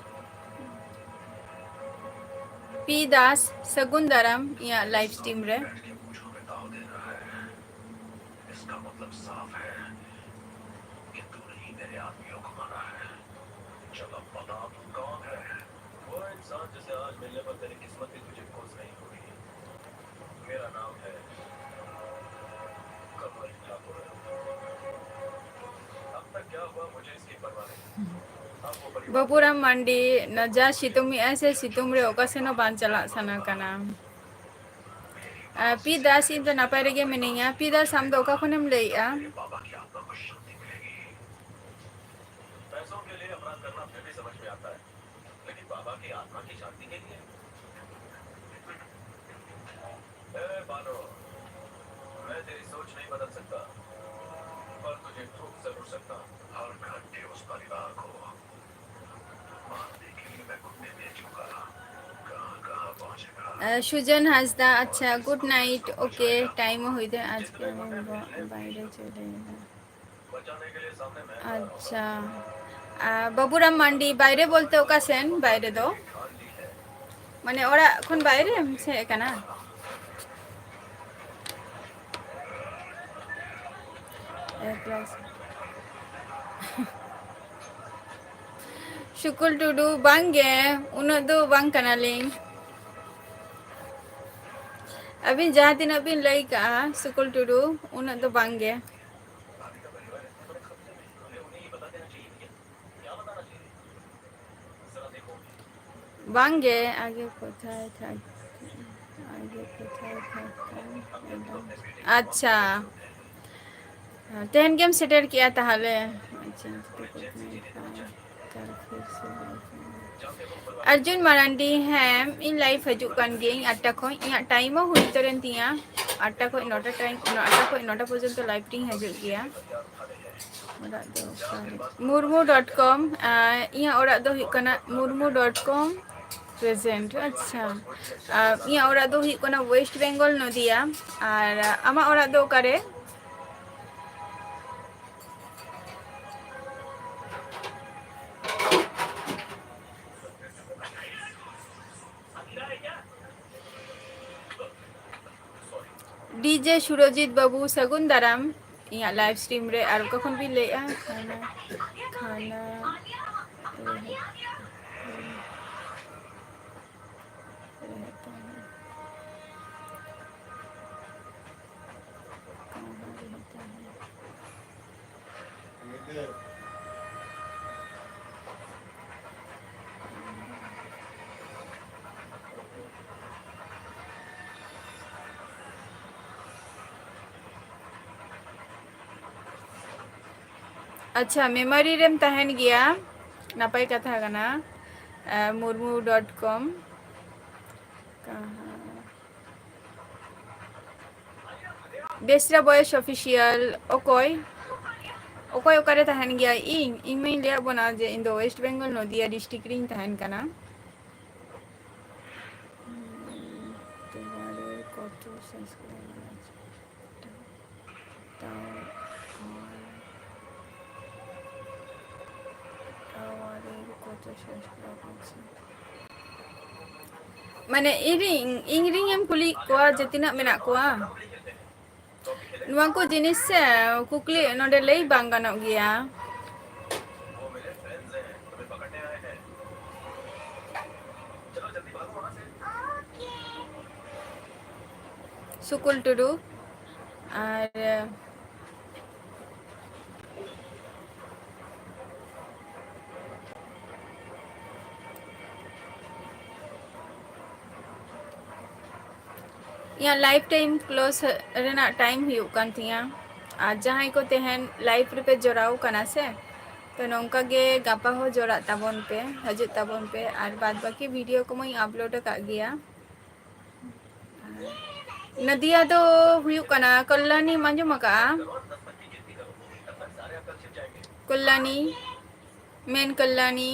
ᱯᱤ ᱫᱟᱥ, ᱥᱟᱹᱜᱩᱱ ᱫᱟᱨᱟᱢ ᱤᱧᱟᱹᱜ ᱞᱟᱭᱤᱵᱷ ᱥᱴᱨᱤᱢ ᱨᱮ᱾ इसका मतलब साफ है कि तूने ही मेरे आदमियों को मारा है। चल अब बता तू कौन है? वो इंसान जिसे आज मिलने पर तेरी किस्मत भी तुझे खुश नहीं होगी। मेरा नाम है कमल ठाकुर। अब तक क्या हुआ मुझे इसकी परवाह नहीं। अब वो परिवार ᱵᱟᱹᱵᱩᱨᱟᱢ ᱢᱟᱱᱰᱤ, ᱱᱟ ᱡᱟ ᱥᱤᱛᱩᱝ ᱮᱜᱼᱟᱭ ᱥᱮ, ᱥᱤᱛᱩᱝ ᱨᱮ ᱚᱠᱟ ᱥᱮᱱ ᱦᱚᱸ ᱵᱟᱝ ᱪᱟᱞᱟᱜ ᱥᱟᱱᱟ ᱠᱟᱱᱟ᱾ ᱟᱨ ᱯᱤ ᱫᱟᱥ, ᱤᱧ ᱫᱚ ᱱᱟᱯᱟᱭ ᱨᱮᱜᱮ ᱢᱤᱱᱟᱹᱧᱟ᱾ ᱯᱤ ᱫᱟᱥ, ᱟᱢ ᱫᱚ ᱚᱠᱟ ᱠᱷᱚᱱᱮᱢ ᱞᱟᱹᱭᱮᱜᱼᱟ? पैसों के लिए अपराध करना फिर भी समझ में आता है, लेकिन बाबा की आत्मा की शांति के लिए? ए बालो, मैं तेरी सोच नहीं बदल सकता, पर तुझे थूक जरूर सकता हूँ। हर घंटे उस परिवार को मारने के लिए मैं कुत्ते भेजूंगा। कहाँ कहाँ पहुंचेगा? ᱟᱨ ᱥᱩᱡᱟᱱ ᱦᱟᱸᱥᱫᱟ, ᱟᱪᱪᱷᱟ, ᱜᱩᱰ ᱱᱟᱭᱤᱴ᱾ ᱳᱠᱮ, ᱴᱟᱭᱤᱢ ᱦᱚᱸ ᱦᱩᱭ ᱫᱟ, ᱟᱡᱠᱮ ᱟᱢ ᱵᱟ-, ᱵᱟᱭᱨᱮ ᱪᱚᱞᱮ ᱡᱟᱱᱟ᱾ ᱟᱪᱪᱷᱟ, ᱟᱨ ᱵᱟᱹᱵᱩᱨᱟᱢ ᱢᱟᱱᱰᱤ, ᱵᱟᱭᱨᱮ ᱵᱚᱞᱛᱮ ᱚᱠᱟ ᱥᱮᱱ ᱵᱟᱭᱨᱮ ᱫᱚ? ᱢᱟᱱᱮ ᱚᱲᱟᱜ ᱠᱷᱚᱱ ᱵᱟᱭᱨᱮᱢ ᱦᱮᱡ ᱟᱠᱟᱱᱟ? ᱮᱠᱞᱟ ᱥᱮ? ᱥᱩᱠᱩᱞ ᱴᱩᱰᱩ, ᱵᱟᱝ ᱜᱮ, ᱩᱱᱟᱹᱜ ᱫᱚ ᱵᱟᱝ ᱠᱟᱱᱟᱞᱤᱧ᱾ ᱟᱹᱵᱤᱱ ᱡᱟᱦᱟᱸ ᱛᱤᱱᱟᱹᱜ ᱵᱤᱱ ᱞᱟᱹᱭ ᱠᱟᱜᱼᱟ, ᱥᱩᱠᱩᱞ ᱴᱩᱰᱩ, ᱩᱱᱟᱹᱜ ᱫᱚ ᱵᱟᱝ ᱜᱮ᱾ ᱵᱟᱝ ᱜᱮ, ᱟᱜᱮ ᱠᱳᱛᱷᱟᱭ ᱛᱷᱟᱠ-, ᱟᱜᱮ ᱠᱳᱛᱷᱟᱭ ᱛᱷᱟᱠ-, ᱟᱪᱪᱷᱟ, ᱛᱮᱦᱮᱧ ᱜᱮᱢ ᱥᱮᱴᱮᱨ ᱠᱮᱜᱼᱟ ᱛᱟᱦᱚᱞᱮ? ᱟᱪᱪᱷᱟ, ᱟᱨᱡᱩᱱ ᱢᱟᱨᱟᱱᱰᱤ, ᱦᱮᱸ, ᱤᱧ ᱞᱟᱭᱤᱵᱷ ᱦᱤᱡᱩᱜ ᱠᱟᱱ ᱜᱤᱭᱟᱹᱧ ᱟᱴᱴᱟ ᱠᱷᱚᱱ, ᱤᱧᱟᱹᱜ ᱴᱟᱭᱤᱢ ᱦᱚᱸ ᱦᱩᱭ ᱩᱛᱟᱹᱨᱮᱱ ᱛᱤᱧᱟ᱾ ᱟᱴᱴᱟ ᱠᱷᱚᱱ ᱱᱚᱴᱟ ᱴᱟᱭᱤᱢ, ᱟᱴᱴᱟ ᱠᱷᱚᱱ ᱱᱚᱴᱟ ᱯᱚᱨᱡᱚᱱᱛᱚ ᱞᱟᱭᱤᱵᱷ ᱨᱤᱧ ᱦᱤᱡᱩᱜ ᱜᱮᱭᱟ᱾ ᱚᱲᱟᱜ ᱫᱚ ᱚᱠᱟᱨᱮ? ᱢᱩᱨᱢᱩ ᱰᱚᱴ ᱠᱚᱢ, ᱟᱨ ᱤᱧᱟᱹᱜ ᱚᱲᱟᱜ ᱫᱚ ᱦᱩᱭᱩᱜ ᱠᱟᱱᱟ ᱢᱩᱨᱢᱩ ᱰᱚᱴ ᱠᱚᱢ ᱯᱨᱮᱡᱮᱱᱴ᱾ ᱟᱪᱪᱷᱟ, ᱟᱨ ᱤᱧᱟᱹᱜ ᱚᱲᱟᱜ ᱫᱚ ᱦᱩᱭᱩᱜ ᱠᱟᱱᱟ ᱳᱭᱮᱥᱴ ᱵᱮᱝᱜᱚᱞ, ᱱᱚᱫᱤᱭᱟ᱾ ᱟᱨ ᱟᱢᱟᱜ ᱚᱲᱟᱜ ᱫᱚ ᱚᱠᱟᱨᱮ? ᱰᱤᱡᱮ ᱥᱩᱨᱚᱡᱤᱛ ᱵᱟᱹᱵᱩ, ᱥᱟᱹᱜᱩᱱ ᱫᱟᱨᱟᱢ ᱤᱧᱟᱹᱜ ᱞᱟᱭᱤᱵᱷ ᱥᱴᱨᱤᱢ ᱨᱮ᱾ ᱟᱨ ᱚᱠᱟ ᱠᱷᱚᱱ ᱵᱤᱱ ᱞᱟᱹᱭᱮᱫᱼᱟ? ᱠᱷᱟᱱᱟ, ᱠᱷᱟᱱᱟ, ᱟᱪᱪᱷᱟ, ᱢᱮᱢᱳᱨᱤ ᱨᱮᱢ ᱛᱟᱦᱮᱱ ᱜᱮᱭᱟ, ᱱᱟᱯᱟᱭ ᱠᱟᱛᱷᱟ ᱠᱟᱱᱟ᱾ ᱟᱨ ᱢᱩᱨᱢᱩ ᱰᱚᱴ ᱠᱚᱢ, ᱠᱟᱦᱟᱸ, ᱵᱮᱥᱨᱟ ᱵᱚᱭᱮᱥ ᱚᱯᱷᱤᱥᱤᱭᱟᱞ, ᱚᱠᱚᱭ, ᱚᱠᱚᱭ ᱚᱠᱟᱨᱮ ᱛᱟᱦᱮᱱ ᱜᱮᱭᱟ? ᱤᱧ, ᱤᱧ ᱢᱟᱧ ᱞᱟᱹᱭᱟᱫ ᱵᱚᱱᱟ ᱡᱮ ᱤᱧ ᱫᱚ ᱳᱭᱮᱥᱴ ᱵᱮᱝᱜᱚᱞ, ᱱᱚᱫᱤᱭᱟ ᱰᱤᱥᱴᱨᱤᱠᱴ ᱨᱤᱧ ᱛᱟᱦᱮᱱ ᱠᱟᱱᱟ᱾ ᱛᱳᱢᱟᱨ ᱠᱚᱛᱚ ᱥᱟᱵᱥᱠᱨᱟᱭᱵᱟᱨ ᱟᱪᱷᱮ? ᱴᱟᱣᱟᱨ, ᱴᱟᱣᱟᱨ ᱠᱚᱛᱚ ᱥᱟᱵᱥᱠᱨᱟᱭᱵᱟᱨ ᱟᱪᱷᱮ? ᱢᱟᱱᱮ ᱤᱧ ᱨᱤᱧ, ᱤᱧ ᱨᱤᱧ ᱮᱢ ᱠᱩᱞᱤᱭᱮᱫ ᱠᱚᱣᱟ ᱡᱮ ᱛᱤᱱᱟᱹᱜ ᱢᱮᱱᱟᱜ ᱠᱚᱣᱟ᱾ ᱱᱚᱣᱟ ᱠᱚ ᱡᱤᱱᱤᱥ ᱥᱮ ᱠᱩᱠᱞᱤ ᱱᱚᱰᱮ ᱞᱟᱹᱭ ᱵᱟᱝ ᱜᱟᱱᱚᱜ ᱜᱮᱭᱟ᱾ ᱥᱩᱠᱩᱞ ᱴᱩᱰᱩ ᱟᱨ ᱤᱧᱟᱹᱜ ᱞᱟᱭᱤᱵᱷ ᱴᱟᱭᱤᱢ ᱠᱞᱳᱡᱽ ᱨᱮᱱᱟᱜ ᱴᱟᱭᱤᱢ ᱦᱩᱭᱩᱜ ᱠᱟᱱ ᱛᱤᱧᱟᱹ᱾ ᱟᱨ ᱡᱟᱦᱟᱸᱭ ᱠᱚ ᱛᱮᱦᱮᱧ ᱞᱟᱭᱤᱵᱷ ᱨᱮᱯᱮ ᱡᱚᱲᱟᱣ ᱠᱟᱱᱟ ᱥᱮ, ᱛᱚ ᱱᱚᱝᱠᱟ ᱜᱮ ᱜᱟᱯᱟ ᱦᱚᱸ ᱡᱚᱲᱟᱜ ᱛᱟᱵᱚᱱ ᱯᱮ, ᱦᱤᱡᱩᱜ ᱛᱟᱵᱚᱱ ᱯᱮ᱾ ᱟᱨ ᱵᱟᱫ ᱵᱟᱹᱠᱤ ᱵᱷᱤᱰᱤᱭᱳ ᱠᱚᱢᱟᱧ ᱟᱯᱞᱳᱰ ᱟᱠᱟᱫ ᱜᱮᱭᱟ᱾ ᱟᱨ ᱱᱟᱫᱤᱭᱟ ᱫᱚ ᱦᱩᱭᱩᱜ ᱠᱟᱱᱟ ᱠᱚᱞᱞᱟᱱᱤᱢ ᱟᱸᱡᱚᱢ ᱟᱠᱟᱫᱼᱟ? ᱠᱚᱞᱞᱟᱱᱤ, ᱢᱮᱱ ᱠᱚᱞᱞᱟᱱᱤ᱾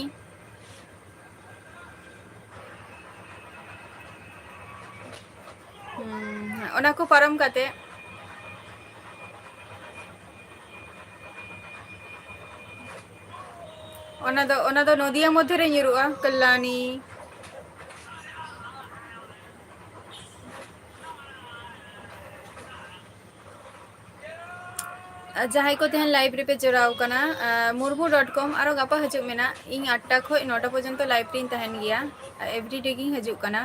ᱦᱩᱸ, ᱚᱱᱟ ᱠᱚ ᱯᱟᱨᱚᱢ ᱠᱟᱛᱮ ᱚᱱᱟ ᱫᱚ, ᱚᱱᱟ ᱫᱚ ᱱᱚᱫᱤᱭᱟ ᱢᱚᱫᱽᱫᱷᱮ ᱨᱮ ᱧᱩᱨᱩᱜᱼᱟ, ᱠᱚᱞᱞᱟᱱᱤ᱾ ᱟᱨ ᱡᱟᱦᱟᱸᱭ ᱠᱚ ᱛᱮᱦᱮᱧ live ᱨᱮᱯᱮ ᱡᱚᱲᱟᱣ ᱠᱟᱱᱟ, ᱟᱨ ᱢᱩᱨᱢᱩ dot com ᱟᱨᱚ ᱜᱟᱯᱟ ᱦᱤᱡᱩᱜ ᱢᱮᱱᱟᱜ, ᱤᱧ ᱟᱴᱴᱟ ᱠᱷᱚᱡ ᱱᱚᱴᱟ ᱯᱚᱨᱡᱚᱱᱛᱚ live ᱨᱤᱧ ᱛᱟᱦᱮᱱ ᱜᱮᱭᱟ, everyday ᱜᱤᱧ ᱦᱤᱡᱩᱜ ᱠᱟᱱᱟ᱾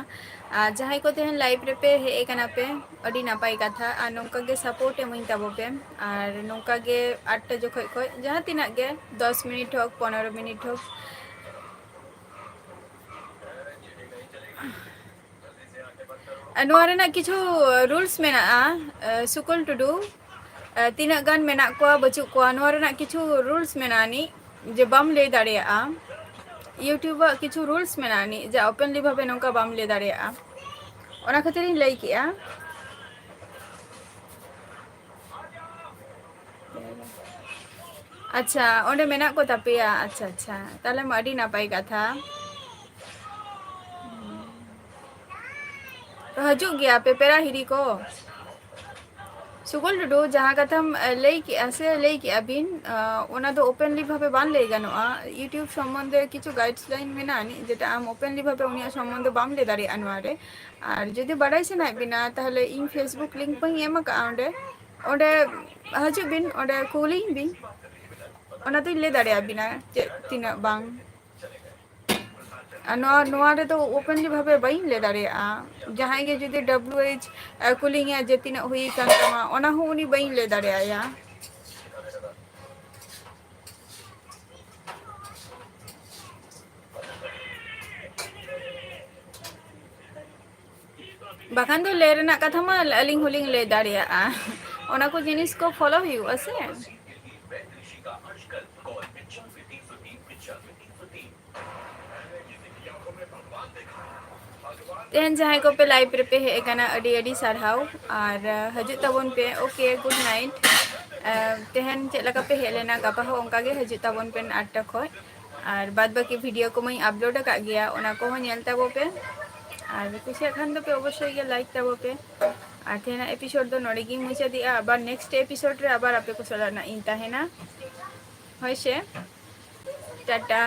ᱟᱨ ᱡᱟᱦᱟᱸᱭ ᱠᱚ ᱛᱮᱦᱮᱧ live ᱨᱮᱯᱮ ᱦᱮᱡ ᱟᱠᱟᱱᱟ ᱯᱮ, ᱟᱹᱰᱤ ᱱᱟᱯᱟᱭ ᱠᱟᱛᱷᱟ, ᱟᱨ ᱱᱚᱝᱠᱟ ᱜᱮ support ᱮᱢᱟᱹᱧ ᱛᱟᱵᱚ ᱯᱮ, ᱟᱨ ᱱᱚᱝᱠᱟ ᱜᱮ ᱟᱴᱴᱟ ᱡᱚᱠᱷᱚᱡ ᱠᱷᱚᱡ ᱡᱟᱦᱟᱸ ᱛᱤᱱᱟᱹᱜ ᱜᱮ, ᱫᱚᱥ ᱢᱤᱱᱤᱴ ᱦᱳᱠ, ᱯᱚᱱᱮᱨᱚ ᱢᱤᱱᱤᱴ ᱦᱳᱠ, ᱱᱚᱣᱟ ᱨᱮᱱᱟᱜ ᱠᱤᱪᱷᱩ rules ᱢᱮᱱᱟᱜᱼᱟ, ᱥᱩᱠᱚᱞ ᱴᱩᱰᱩ, ᱛᱤᱱᱟᱹᱜ ᱜᱟᱱ ᱢᱮᱱᱟᱜ ᱠᱚᱣᱟ, ᱵᱟᱹᱪᱩᱜ ᱠᱚᱣᱟ, ᱱᱚᱣᱟ ᱨᱮᱱᱟᱜ ᱠᱤᱪᱷᱩ rules ᱢᱮᱱᱟᱜᱼᱟ ᱟᱹᱱᱤᱡ, ᱡᱮ ᱵᱟᱢ ᱞᱟᱹᱭ ᱫᱟᱲᱮᱭᱟᱜᱼᱟ᱾ YouTube ᱟᱜ ᱠᱤᱪᱷᱩ rules ᱢᱮᱱᱟᱜᱼᱟ ᱟᱹᱱᱤᱡ, ᱡᱮ openly ᱵᱷᱟᱵᱮ ᱱᱚᱝᱠᱟ ᱵᱟᱢ ᱞᱟᱹᱭ ᱫᱟᱲᱮᱭᱟᱜᱼᱟ, ᱚᱱᱟ ᱠᱷᱟᱹᱛᱤᱨ ᱤᱧ ᱞᱟᱹᱭ ᱠᱮᱜᱼᱟ᱾ ᱟᱪᱪᱷᱟ, ᱚᱸᱰᱮ ᱢᱮᱱᱟᱜ ᱠᱚ ᱛᱟᱯᱮᱭᱟ? ᱟᱪᱪᱷᱟ, ᱟᱪᱪᱷᱟ, ᱛᱟᱦᱞᱮ ᱢᱟ ᱟᱹᱰᱤ ᱱᱟᱯᱟᱭ ᱠᱟᱛᱷᱟ᱾ ᱛᱚ, ᱦᱤᱡᱩᱜ ᱜᱮᱭᱟ ᱯᱮ ᱯᱮᱲᱟ ᱦᱤᱨᱤ ᱠᱚ? ᱥᱩᱜᱚᱞ ᱴᱩᱰᱩ, ᱡᱟᱦᱟᱸ ᱠᱟᱛᱷᱟᱢ, ᱮ, ᱞᱟᱹᱭ ᱠᱮᱜᱼᱟ ᱥᱮ ᱞᱟᱹᱭ ᱠᱮᱜᱼᱟ ᱵᱤᱱ, ᱮ, ᱚᱱᱟ ᱫᱚ openly ᱵᱷᱟᱵᱮ ᱵᱟᱝ ᱞᱟᱹᱭ ᱜᱟᱱᱚᱜᱼᱟ᱾ YouTube ᱥᱚᱢᱵᱚᱱᱫᱷᱮ ᱠᱤᱪᱷᱩ guideline ᱢᱮᱱᱟᱜᱼᱟ ᱟᱹᱱᱤᱡ, ᱡᱮᱴᱟ ᱟᱢ openly ᱵᱷᱟᱵᱮ ᱩᱱᱤᱭᱟᱜ ᱥᱚᱢᱵᱚᱱᱫᱷᱮ ᱵᱟᱢ ᱞᱟᱹᱭ ᱫᱟᱲᱮᱭᱟᱜᱼᱟ ᱱᱚᱣᱟ ᱨᱮ᱾ ᱟᱨ ᱡᱩᱫᱤ ᱵᱟᱰᱟᱭ ᱥᱟᱱᱟᱭᱮᱫ ᱵᱤᱱᱟ, ᱛᱟᱦᱞᱮ ᱤᱧ Facebook link ᱠᱚᱧ ᱮᱢ ᱟᱠᱟᱫᱼᱟ ᱚᱸᱰᱮ, ᱚᱸᱰᱮ ᱦᱤᱡᱩᱜ ᱵᱤᱱ, ᱚᱸᱰᱮ ᱠᱩᱞᱤᱧ ᱵᱤᱱ, ᱚᱱᱟ ᱫᱚᱧ ᱞᱟᱹᱭ ᱫᱟᱲᱮᱭᱟᱵᱤᱱᱟ ᱪᱮᱫ ᱛᱤᱱᱟᱹᱜ ᱵᱟᱝ᱾ ᱟᱨ ᱱᱚᱣᱟ, ᱱᱚᱣᱟ ᱨᱮᱫᱚ openly ᱵᱷᱟᱵᱮ ᱵᱟᱹᱧ ᱞᱟᱹᱭ ᱫᱟᱲᱮᱭᱟᱜᱼᱟ᱾ ᱡᱟᱦᱟᱸᱭ ᱜᱮ ᱡᱩᱫᱤ W H, ᱮ, ᱠᱩᱞᱤᱧᱟ ᱡᱮ ᱛᱤᱱᱟᱹᱜ ᱦᱩᱭ ᱟᱠᱟᱱ ᱛᱟᱢᱟ, ᱚᱱᱟ ᱦᱚᱸ ᱩᱱᱤ ᱵᱟᱹᱧ ᱞᱟᱹᱭ ᱫᱟᱲᱮᱭᱟᱭᱟ᱾ ᱵᱟᱠᱷᱟᱱ ᱫᱚ ᱞᱟᱹᱭ ᱨᱮᱱᱟᱜ ᱠᱟᱛᱷᱟ ᱢᱟ ᱟᱹᱞᱤᱧ ᱦᱚᱸᱞᱤᱧ ᱞᱟᱹᱭ ᱫᱟᱲᱮᱭᱟᱜᱼᱟ, ᱚᱱᱟ ᱠᱚ ᱡᱤᱱᱤᱥ ᱠᱚ follow ᱦᱩᱭᱩᱜᱼᱟ ᱥᱮ᱾ ᱛᱮᱦᱮᱧ ᱡᱟᱦᱟᱸᱭ ᱠᱚᱯᱮ live ᱨᱮᱯᱮ ᱦᱮᱡ ᱟᱠᱟᱱᱟ, ᱟᱹᱰᱤ ᱟᱹᱰᱤ ᱥᱟᱨᱦᱟᱣ᱾ ᱟᱨ ᱦᱤᱡᱩᱜ ᱛᱟᱵᱚᱱ ᱯᱮ᱾ Okay, good night. ᱛᱮᱦᱮᱧ ᱪᱮᱫ ᱞᱮᱠᱟ ᱯᱮ ᱦᱮᱡ ᱞᱮᱱᱟ, ᱜᱟᱯᱟ ᱦᱚᱸ ᱚᱱᱠᱟ ᱜᱮ ᱦᱤᱡᱩᱜ ᱛᱟᱵᱚᱱ ᱯᱮ ᱟᱴ ᱴᱟ ᱠᱷᱚᱱ᱾ ᱟᱨ ᱵᱟᱫ ᱵᱟᱹᱠᱤ video ᱠᱚ ᱢᱟᱧ upload ᱟᱠᱟᱫ ᱜᱮᱭᱟ, ᱚᱱᱟ ᱠᱚᱦᱚᱸ ᱧᱮᱞ ᱛᱟᱵᱚ ᱯᱮ᱾ ᱟᱨ ᱠᱩᱥᱤᱭᱟᱜ ᱠᱷᱟᱱ ᱫᱚᱯᱮ ᱚᱵᱚᱥᱥᱳᱭ ᱜᱮ like ᱛᱟᱵᱚ ᱯᱮ᱾ ᱟᱨ ᱛᱮᱦᱮᱧᱟᱜ episode ᱫᱚ ᱱᱚᱰᱮ ᱜᱤᱧ ᱢᱩᱪᱟᱹᱫᱮᱜᱼᱟ᱾ ᱟᱵᱟᱨ next episode ᱨᱮ ᱟᱵᱟᱨ ᱟᱯᱮ ᱠᱚ ᱥᱟᱞᱟᱜ ᱱᱟᱜ ᱤᱧ ᱛᱟᱦᱮᱱᱟ᱾ ᱦᱳᱭ ᱥᱮ, ᱴᱟᱴᱟ,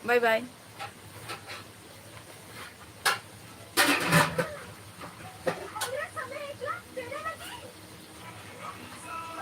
bye bye᱾